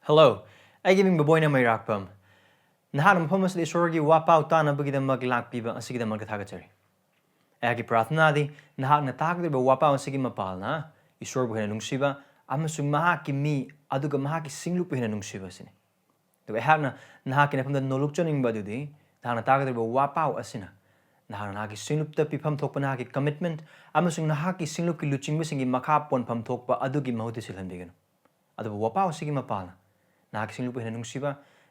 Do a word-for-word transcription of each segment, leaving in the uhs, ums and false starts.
Hello, ꯑꯩꯒꯤ ꯃꯤꯡ ꯕꯕꯣꯏꯅ ꯃꯩꯔꯥꯛꯄꯝ꯫ ꯅꯍꯥꯛꯅ ꯃꯐꯝ ꯑꯁꯤꯗ ꯏꯁꯣꯔꯒꯤ ꯋꯥꯄꯥꯎ ꯇꯥꯅꯕꯒꯤꯗꯃꯛ ꯂꯥꯛꯄꯤꯕ ꯑꯁꯤꯒꯤꯗꯃꯛꯇ ꯊꯥꯒꯠꯆꯔꯤ꯫ ꯑꯩꯍꯥꯛꯀꯤ ꯄ꯭ꯔꯥꯔꯊꯅꯥꯗꯤ ꯅꯍꯥꯛꯅ ꯇꯥꯒꯗꯧꯔꯤꯕ ꯋꯥꯄꯥꯎ ꯑꯁꯤꯒꯤ ꯃꯄꯥꯜꯅ ꯏꯁꯣꯔꯕꯨ ꯍꯦꯟꯅ ꯅꯨꯡꯁꯤꯕ ꯑꯃꯁꯨꯡ ꯃꯍꯥꯛꯀꯤ ꯃꯤ ꯑꯗꯨꯒ ꯃꯍꯥꯛꯀꯤ ꯁꯤꯡꯂꯨꯞꯄꯨ ꯍꯦꯟꯅ ꯅꯨꯡꯁꯤꯕ ꯑꯁꯤꯅꯤ꯫ ꯑꯗꯨꯒ ꯑꯩꯍꯥꯛꯅ ꯅꯍꯥꯛꯀꯤ ꯅꯐꯝꯗ ꯅꯣꯂꯨꯛꯆꯅꯤꯡꯕ ꯑꯗꯨꯗꯤ ꯅꯍꯥꯛꯅ ꯇꯥꯒꯗꯧꯔꯤꯕ ꯋꯥꯄꯥꯎ ꯑꯁꯤꯅ ꯅꯍꯥꯛꯅ ꯅꯍꯥꯛꯀꯤ ꯁꯤꯡꯂꯨꯞꯇ ꯄꯤꯐꯝ ꯊꯣꯛꯄ ꯅꯍꯥꯛꯀꯤ commitment ꯑꯃꯁꯨꯡ ꯅꯍꯥꯛꯀꯤ ꯁꯤꯡꯂꯨꯞꯀꯤ ꯂꯨꯆꯤꯡꯕꯁꯤꯡꯒꯤ ꯃꯈꯥ ꯄꯣꯟꯐꯝ ꯊꯣꯛꯄ ꯑꯗꯨꯒꯤ ꯃꯍꯨꯠꯇ ꯁꯤꯜꯍꯟꯕꯤꯒꯅꯨ꯫ ꯑꯗꯨꯕꯨ ꯋꯥꯄꯥꯎ ꯑꯁꯤꯒꯤ ꯃꯄꯥꯜꯅ ꯅꯍꯥꯛꯀꯤ ꯁꯤꯡꯂꯨꯞꯄꯨ ꯍꯦꯟꯅ ꯅꯨꯡꯁꯤꯕ,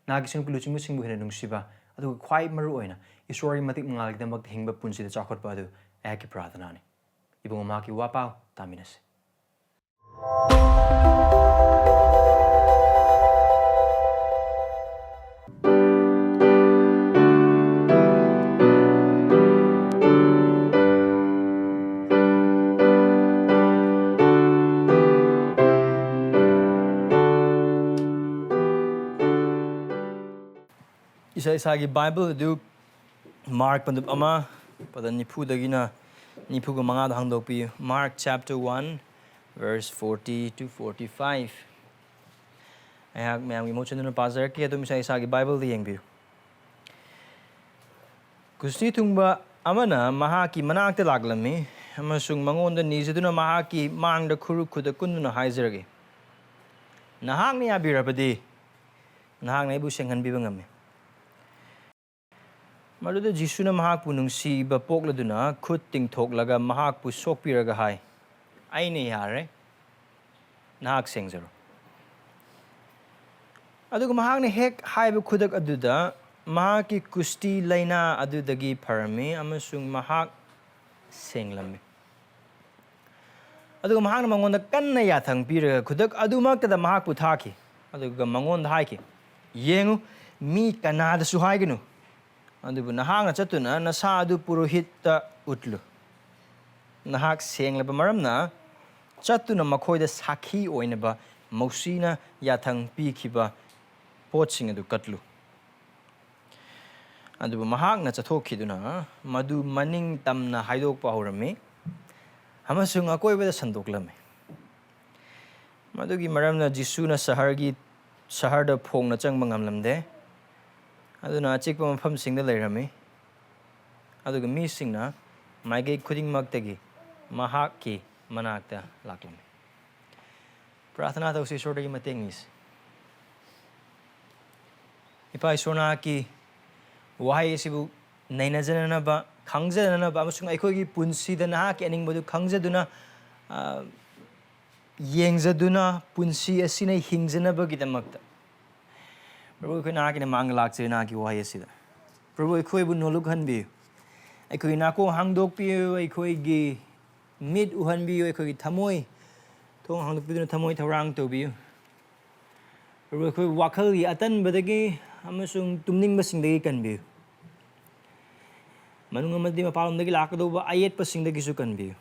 ꯅꯍꯥꯛꯀꯤ ꯁꯤꯡꯂꯨꯞꯀꯤ ꯂꯨꯆꯤꯡꯕꯁꯤꯡꯕꯨ ꯍꯦꯟꯅ ꯅꯨꯡꯁꯤꯕ, ꯑꯗꯨꯒ ꯈ꯭ꯋꯥꯏ ꯃꯔꯨ ꯑꯣꯏꯅ ꯏꯁꯣꯔꯒꯤ ꯃꯇꯤꯛ ꯃꯉꯥꯜꯒꯤꯗꯃꯛꯇ ꯍꯤꯡꯕ ꯄꯨꯟꯁꯤꯗ ꯆꯥꯎꯈꯠꯄ ꯑꯗꯨ ꯑꯩꯍꯥꯛꯀꯤ ꯄ꯭ꯔꯥꯔꯊꯅꯥꯅꯤ꯫ ꯏꯕꯨꯡꯉꯣ, ꯃꯍꯥꯛꯀꯤ ꯋꯥꯄꯥꯎ ꯇꯥꯃꯤꯟꯅꯁꯤ꯫ ꯏꯁꯥ ꯏꯁꯥꯒꯤ ꯕꯥꯏꯕꯜ ꯑꯗꯨ ꯃꯥꯔꯛ ꯄꯟꯗꯨꯞ ꯑꯃ, ꯄꯗ ꯅꯤꯐꯨꯗꯒꯤꯅ ꯅꯤꯐꯨꯒ ꯃꯉꯥꯗ ꯍꯥꯡꯗꯣꯛꯄꯤꯌꯨ꯫ Mark chapter one, verse forty to forty-five꯫ ꯑꯩꯍꯥꯛ ꯃꯌꯥꯝꯒꯤ ꯃꯍꯨꯠ ꯁꯤꯟꯗꯨꯅ ꯄꯥꯖꯔꯛꯀꯦ, ꯑꯗꯨꯝ ꯏꯁꯥ ꯏꯁꯥꯒꯤ ꯕꯥꯏꯕꯜꯗ ꯌꯦꯡꯕꯤꯌꯨ꯫ ꯀꯨꯁꯇꯤ ꯊꯨꯡꯕ ꯑꯃꯅ ꯃꯍꯥꯛꯀꯤ ꯃꯅꯥꯛꯇ ꯂꯥꯛꯂꯝꯃꯤ ꯑꯃꯁꯨꯡ ꯃꯉꯣꯟꯗ ꯅꯤꯖꯗꯨꯅ ꯃꯍꯥꯛꯀꯤ ꯃꯥꯡꯗ ꯈꯨꯔꯨ ꯈꯨꯗ ꯀꯨꯟꯗꯨꯅ ꯍꯥꯏꯖꯔꯒꯦ, "ꯅꯍꯥꯛꯅ ꯌꯥꯕꯤꯔꯕꯗꯤ ꯅꯍꯥꯛꯅ ꯑꯩꯕꯨ ꯁꯦꯡꯍꯟꯕꯤꯕ ꯉꯝꯃꯤ꯫" ꯃꯗꯨꯗ ꯖꯤꯁꯨꯅ ꯃꯍꯥꯛꯄꯨ ꯅꯨꯡꯁꯤꯕ ꯄꯣꯛꯂꯗꯨꯅ ꯈꯨꯠ ꯇꯤꯡꯊꯣꯛꯂꯒ ꯃꯍꯥꯛꯄꯨ ꯁꯣꯛꯄꯤꯔꯒ ꯍꯥꯏ, "ꯑꯩꯅ ꯌꯥꯔꯦ, ꯅꯍꯥꯛ ꯁꯦꯡꯖꯔꯣ꯫" ꯑꯗꯨꯒ ꯃꯍꯥꯛꯅ ꯍꯦꯛ ꯍꯥꯏꯕ ꯈꯨꯗꯛ ꯑꯗꯨꯗ ꯃꯍꯥꯛꯀꯤ ꯀꯨꯁꯇꯤ ꯂꯥꯏꯅꯥ ꯑꯗꯨꯗꯒꯤ ꯐꯔꯝꯃꯤ ꯑꯃꯁꯨꯡ ꯃꯍꯥꯛ ꯁꯦꯡꯂꯝꯃꯤ꯫ ꯑꯗꯨꯒ ꯃꯍꯥꯛꯅ ꯃꯉꯣꯟꯗ ꯀꯟꯅ ꯌꯥꯊꯪ ꯄꯤꯔꯒ ꯈꯨꯗꯛ ꯑꯗꯨꯃꯛꯇꯗ ꯃꯍꯥꯛꯄꯨ ꯊꯥꯈꯤ꯫ ꯑꯗꯨꯒ ꯃꯉꯣꯟꯗ ꯍꯥꯏꯈꯤ, "ꯌꯦꯡꯉꯨ, ꯃꯤ ꯀꯅꯥꯗꯁꯨ ꯍꯥꯏꯒꯅꯨ, ꯑꯗꯨꯕꯨ ꯅꯍꯥꯛꯅ ꯆꯠꯇꯨꯅ ꯅꯁꯥ ꯑꯗꯨ ꯄꯨꯔꯣꯍꯤꯠꯇ ꯎꯠꯂꯨ꯫ ꯅꯍꯥꯛ ꯁꯦꯡꯂꯕ ꯃꯔꯝꯅ ꯆꯠꯇꯨꯅ ꯃꯈꯣꯏꯗ ꯁꯥꯈꯤ ꯑꯣꯏꯅꯕ ꯃꯧꯁꯤꯅ ꯌꯥꯊꯪ ꯄꯤꯈꯤꯕ ꯄꯣꯠꯁꯤꯡ ꯑꯗꯨ ꯀꯠꯂꯨ꯫" ꯑꯗꯨꯕꯨ ꯃꯍꯥꯛꯅ ꯆꯠꯊꯣꯛꯈꯤꯗꯨꯅ ꯃꯗꯨ ꯃꯅꯤꯡ ꯇꯝꯅ ꯍꯥꯏꯗꯣꯛꯄ ꯍꯧꯔꯝꯃꯤ ꯑꯃꯁꯨꯡ ꯑꯀꯣꯏꯕꯗ ꯁꯟꯗꯣꯛꯂꯝꯃꯤ꯫ ꯃꯗꯨꯒꯤ ꯃꯔꯝꯅ ꯖꯤꯁꯨꯅ ꯁꯍꯔꯒꯤ ꯁꯍꯔꯗ ꯐꯣꯡꯅ ꯆꯪꯕ ꯉꯝꯂꯝꯗꯦ꯫ ꯑꯗꯨꯅ ꯑꯆꯤꯛꯄ ꯃꯐꯝꯁꯤꯡꯗ ꯂꯩꯔꯝꯃꯤ꯫ ꯑꯗꯨꯒ ꯃꯤꯁꯤꯡꯅ ꯃꯥꯏꯀꯩ ꯈꯨꯗꯤꯡꯃꯛꯇꯒꯤ ꯃꯍꯥꯛꯀꯤ ꯃꯅꯥꯛꯇ ꯂꯥꯛꯂꯝꯃꯤ꯫ ꯄ꯭ꯔꯥꯊꯅꯥ ꯇꯧꯁꯤ, ꯏꯁꯣꯔꯗꯒꯤ ꯃꯇꯦꯡ ꯅꯤꯁꯤ꯫ ꯏꯄꯥ ꯏꯁꯣꯔ, ꯅꯍꯥꯛꯀꯤ ꯋꯥꯍꯩ ꯑꯁꯤꯕꯨ ꯅꯩꯅꯖꯅꯅꯕ, ꯈꯪꯖꯅꯅꯕ ꯑꯃꯁꯨꯡ ꯑꯩꯈꯣꯏꯒꯤ ꯄꯨꯟꯁꯤꯗ ꯅꯍꯥꯛꯀꯤ ꯑꯅꯤꯡꯕꯗꯨ ꯈꯪꯖꯗꯨꯅ, ꯑ, ꯌꯦꯡꯖꯗꯨꯅ ꯄꯨꯟꯁꯤ ꯑꯁꯤꯅ ꯍꯤꯡꯖꯅꯕꯒꯤꯗꯃꯛꯇ, ꯄ꯭ꯔꯚꯨ, ꯑꯩꯈꯣꯏ ꯅꯍꯥꯛꯀꯤ ꯃꯥꯡꯗ ꯂꯥꯛꯆꯩ, ꯅꯍꯥꯛꯀꯤ ꯋꯥꯍꯩ ꯑꯁꯤꯗ꯫ ꯄ꯭ꯔꯚꯨ, ꯑꯩꯈꯣꯏꯕꯨ ꯅꯣꯜꯂꯨꯛꯍꯟꯕꯤꯌꯨ, ꯑꯩꯈꯣꯏꯒꯤ ꯅꯥꯀꯣꯡ ꯍꯥꯡꯗꯣꯛꯄꯤꯌꯨ, ꯑꯩꯈꯣꯏꯒꯤ ꯃꯤꯠ ꯎꯍꯟꯕꯤꯌꯨ, ꯑꯩꯈꯣꯏꯒꯤ ꯊꯃꯣꯏ ꯊꯣꯡ ꯍꯥꯡꯗꯣꯛꯄꯤꯗꯨꯅ ꯊꯃꯣꯏ ꯊꯧꯔꯥꯡ ꯇꯧꯕꯤꯌꯨ꯫ ꯄ꯭ꯔꯚꯨ, ꯑꯩꯈꯣꯏ ꯋꯥꯈꯜꯒꯤ ꯑꯇꯟꯕꯗꯒꯤ ꯑꯃꯁꯨꯡ ꯇꯨꯝꯅꯤꯡꯕꯁꯤꯡꯗꯒꯤ ꯀꯟꯕꯤꯌꯨ꯫ ꯃꯅꯨꯡ ꯑꯃꯗꯤ ꯃꯄꯥꯟꯂꯣꯝꯗꯒꯤ ꯂꯥꯛꯀꯗꯧꯕ ꯑꯌꯦꯠꯄꯁꯤꯡꯗꯒꯤꯁꯨ ꯀꯟꯕꯤꯌꯨ꯫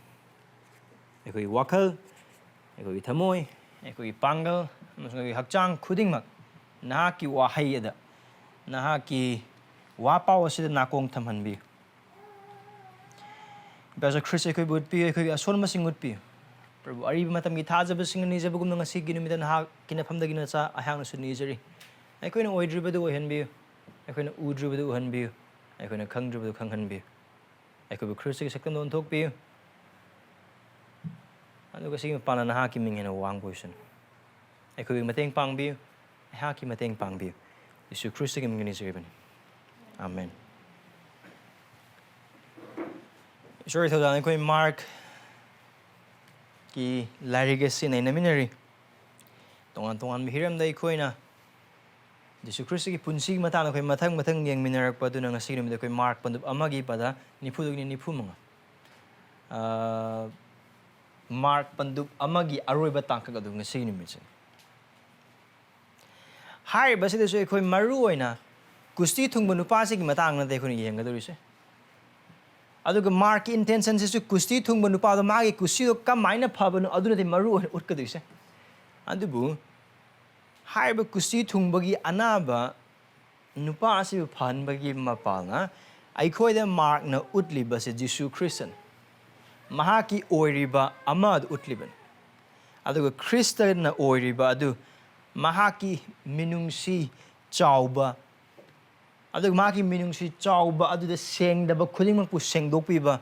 ꯑꯩꯈꯣꯏꯒꯤ ꯋꯥꯈꯜ, ꯑꯩꯈꯣꯏꯒꯤ ꯊꯃꯣꯏ, ꯑꯩꯈꯣꯏꯒꯤ ꯄꯥꯡꯒꯜ ꯑꯃꯁꯨꯡ ꯑꯩꯈꯣꯏꯒꯤ ꯍꯛꯆꯥꯡ ꯈꯨꯗꯤꯡꯃꯛ ꯅꯍꯥꯛꯀꯤ ꯋꯥꯍꯩ ꯑꯗ, ꯅꯍꯥꯛꯀꯤ ꯋꯥꯄꯥꯎ ꯑꯁꯤꯗ ꯅꯥꯀꯣꯡ ꯊꯝꯍꯟꯕꯤꯌꯨ꯫ ꯏꯄꯥ ꯏꯁꯣꯔ ꯈ꯭ꯔꯤꯁ, ꯑꯩꯈꯣꯏꯕꯨ ꯎꯠꯄꯤꯌꯨ, ꯑꯩꯈꯣꯏꯒꯤ ꯑꯁꯣꯟꯕꯁꯤꯡ ꯎꯠꯄꯤꯌꯨ꯫ ꯄ꯭ꯔꯚꯨ, ꯑꯔꯤꯕ ꯃꯇꯝꯒꯤ ꯊꯥꯖꯕꯁꯤꯡꯅ ꯅꯤꯖꯕꯒꯨꯝꯅ ꯉꯁꯤꯒꯤ ꯅꯨꯃꯤꯠꯇ ꯅꯍꯥꯛꯀꯤ ꯅꯐꯝꯗꯒꯤ ꯅꯆꯥ ꯑꯩꯍꯥꯛꯅꯁꯨ ꯅꯤꯖꯔꯤ꯫ ꯑꯩꯈꯣꯏꯅ ꯑꯣꯏꯗ꯭ꯔꯤꯕꯗꯨ ꯑꯣꯏꯍꯟꯕꯤꯌꯨ, ꯑꯩꯈꯣꯏꯅ ꯎꯗ꯭ꯔꯤꯕꯗꯨ ꯎꯍꯟꯕꯤꯌꯨ, ꯑꯩꯈꯣꯏꯅ ꯈꯪꯗ꯭ꯔꯤꯕꯗꯨ ꯈꯪꯍꯟꯕꯤꯌꯨ꯫ ꯑꯩꯈꯣꯏꯕꯨ ꯈ꯭ꯔꯤꯁꯇꯒꯤ ꯁꯛꯇꯝꯗ ꯑꯣꯟꯊꯣꯛꯄꯤꯌꯨ꯫ ꯑꯗꯨꯒ ꯁꯤꯒꯤ ꯃꯄꯥꯟꯅ ꯅꯍꯥꯛꯀꯤ ꯃꯤꯡ ꯍꯦꯟꯅ ꯋꯥꯡꯕ ꯑꯣꯏꯁꯅꯨ꯫ ꯑꯩꯈꯣꯏꯕꯨ ꯃꯇꯦꯡ ꯄꯥꯡꯕꯤꯌꯨ, ꯑꯩꯍꯥꯛꯀꯤ ꯃꯇꯦꯡ ꯄꯥꯡꯕꯤꯌꯨ꯫ ꯌꯤꯁꯨ ꯈ꯭ꯔꯤꯁꯇꯒꯤ ꯃꯤꯡꯗ ꯅꯤꯖꯔꯤꯕꯅꯤ꯫ ꯑꯥꯃꯦꯟ꯫ ꯏꯁꯣꯔꯒꯤ ꯊꯧꯖꯥꯜꯅ ꯑꯩꯈꯣꯏ ꯃꯥꯔꯛꯀꯤ ꯂꯥꯏꯔꯤꯛ ꯑꯁꯤ ꯅꯩꯅꯃꯤꯟꯅꯔꯤ꯫ ꯇꯣꯉꯥꯟ ꯇꯣꯉꯥꯟꯕ ꯍꯤꯔꯝꯗ ꯑꯩꯈꯣꯏꯅ ꯖꯤꯁꯨ ꯈ꯭ꯔꯤꯁꯇꯒꯤ ꯄꯨꯟꯁꯤꯒꯤ ꯃꯇꯥꯡꯗ ꯑꯩꯈꯣꯏ ꯃꯊꯪ ꯃꯊꯪ ꯌꯦꯡꯃꯤꯟꯅꯔꯛꯄ ꯑꯗꯨꯅ ꯉꯁꯤꯒꯤ ꯅꯨꯃꯤꯠꯇ ꯑꯩꯈꯣꯏ ꯃꯥꯔꯛ ꯄꯟꯗꯨꯞ ꯑꯃꯒꯤ ꯄꯗ ꯅꯤꯐꯨꯗꯒꯤꯅ ꯅꯤꯐꯨ ꯃꯉꯥ꯫ ꯑꯥ, ꯃꯥꯔꯛ ꯄꯟꯗꯨꯞ ꯑꯃꯒꯤ ꯑꯔꯣꯏꯕ ꯇꯥꯡꯀꯛ ꯑꯗꯨ ꯉꯁꯤꯒꯤ ꯅꯨꯃꯤꯠꯁꯤꯅꯤ꯫ ꯍꯥꯏꯔꯤꯕꯁꯤꯗꯁꯨ ꯑꯩꯈꯣꯏ ꯃꯔꯨ ꯑꯣꯏꯅ ꯀꯨꯁꯇꯤ ꯊꯨꯡꯕ ꯅꯨꯄꯥꯁꯤꯒꯤ ꯃꯇꯥꯡꯗ ꯅꯠꯇꯦ ꯑꯩꯈꯣꯏꯅ ꯌꯦꯡꯒꯗꯧꯔꯤꯁꯦ꯫ ꯑꯗꯨꯒ ꯃꯥꯔꯛꯀꯤ intention ꯁꯤꯁꯨ ꯀꯨꯁꯇꯤ ꯊꯨꯡꯕ ꯅꯨꯄꯥꯗꯣ ꯃꯥꯒꯤ ꯀꯨꯁꯇꯤꯗꯣ ꯀꯃꯥꯏꯅ ꯐꯕꯅꯣ ꯑꯗꯨꯅꯗꯤ ꯃꯔꯨ ꯑꯣꯏꯅ ꯎꯠꯀꯗꯣꯏꯁꯦ꯫ ꯑꯗꯨꯕꯨ ꯍꯥꯏꯔꯤꯕ ꯀꯨꯁꯇꯤ ꯊꯨꯡꯕꯒꯤ ꯑꯅꯥꯕ ꯅꯨꯄꯥ ꯑꯁꯤꯕꯨ ꯐꯍꯟꯕꯒꯤ ꯃꯄꯥꯜꯅ ꯑꯩꯈꯣꯏꯗ ꯃꯥꯔꯛꯅ ꯎꯠꯂꯤꯕꯁꯦ ꯖꯤꯁꯨ ꯈ꯭ꯔꯤꯁꯇꯅꯤ꯫ ꯃꯍꯥꯛꯀꯤ ꯑꯣꯏꯔꯤꯕ ꯑꯃ ꯑꯗꯨ ꯎꯠꯂꯤꯕꯅꯤ꯫ ꯑꯗꯨꯒ ꯈ꯭ꯔꯤꯁꯇꯅ ꯑꯣꯏꯔꯤꯕ ꯑꯗꯨ ꯃꯍꯥꯛꯀꯤ ꯃꯤꯅꯨꯡꯁꯤ ꯆꯥꯎꯕ, ꯑꯗꯨꯒ ꯃꯍꯥꯛꯀꯤ ꯃꯤꯅꯨꯡꯁꯤ ꯆꯥꯎꯕ ꯑꯗꯨꯗ ꯁꯦꯡꯗꯕ ꯈꯨꯗꯤꯡꯃꯛꯄꯨ ꯁꯦꯡꯗꯣꯛꯄꯤꯕ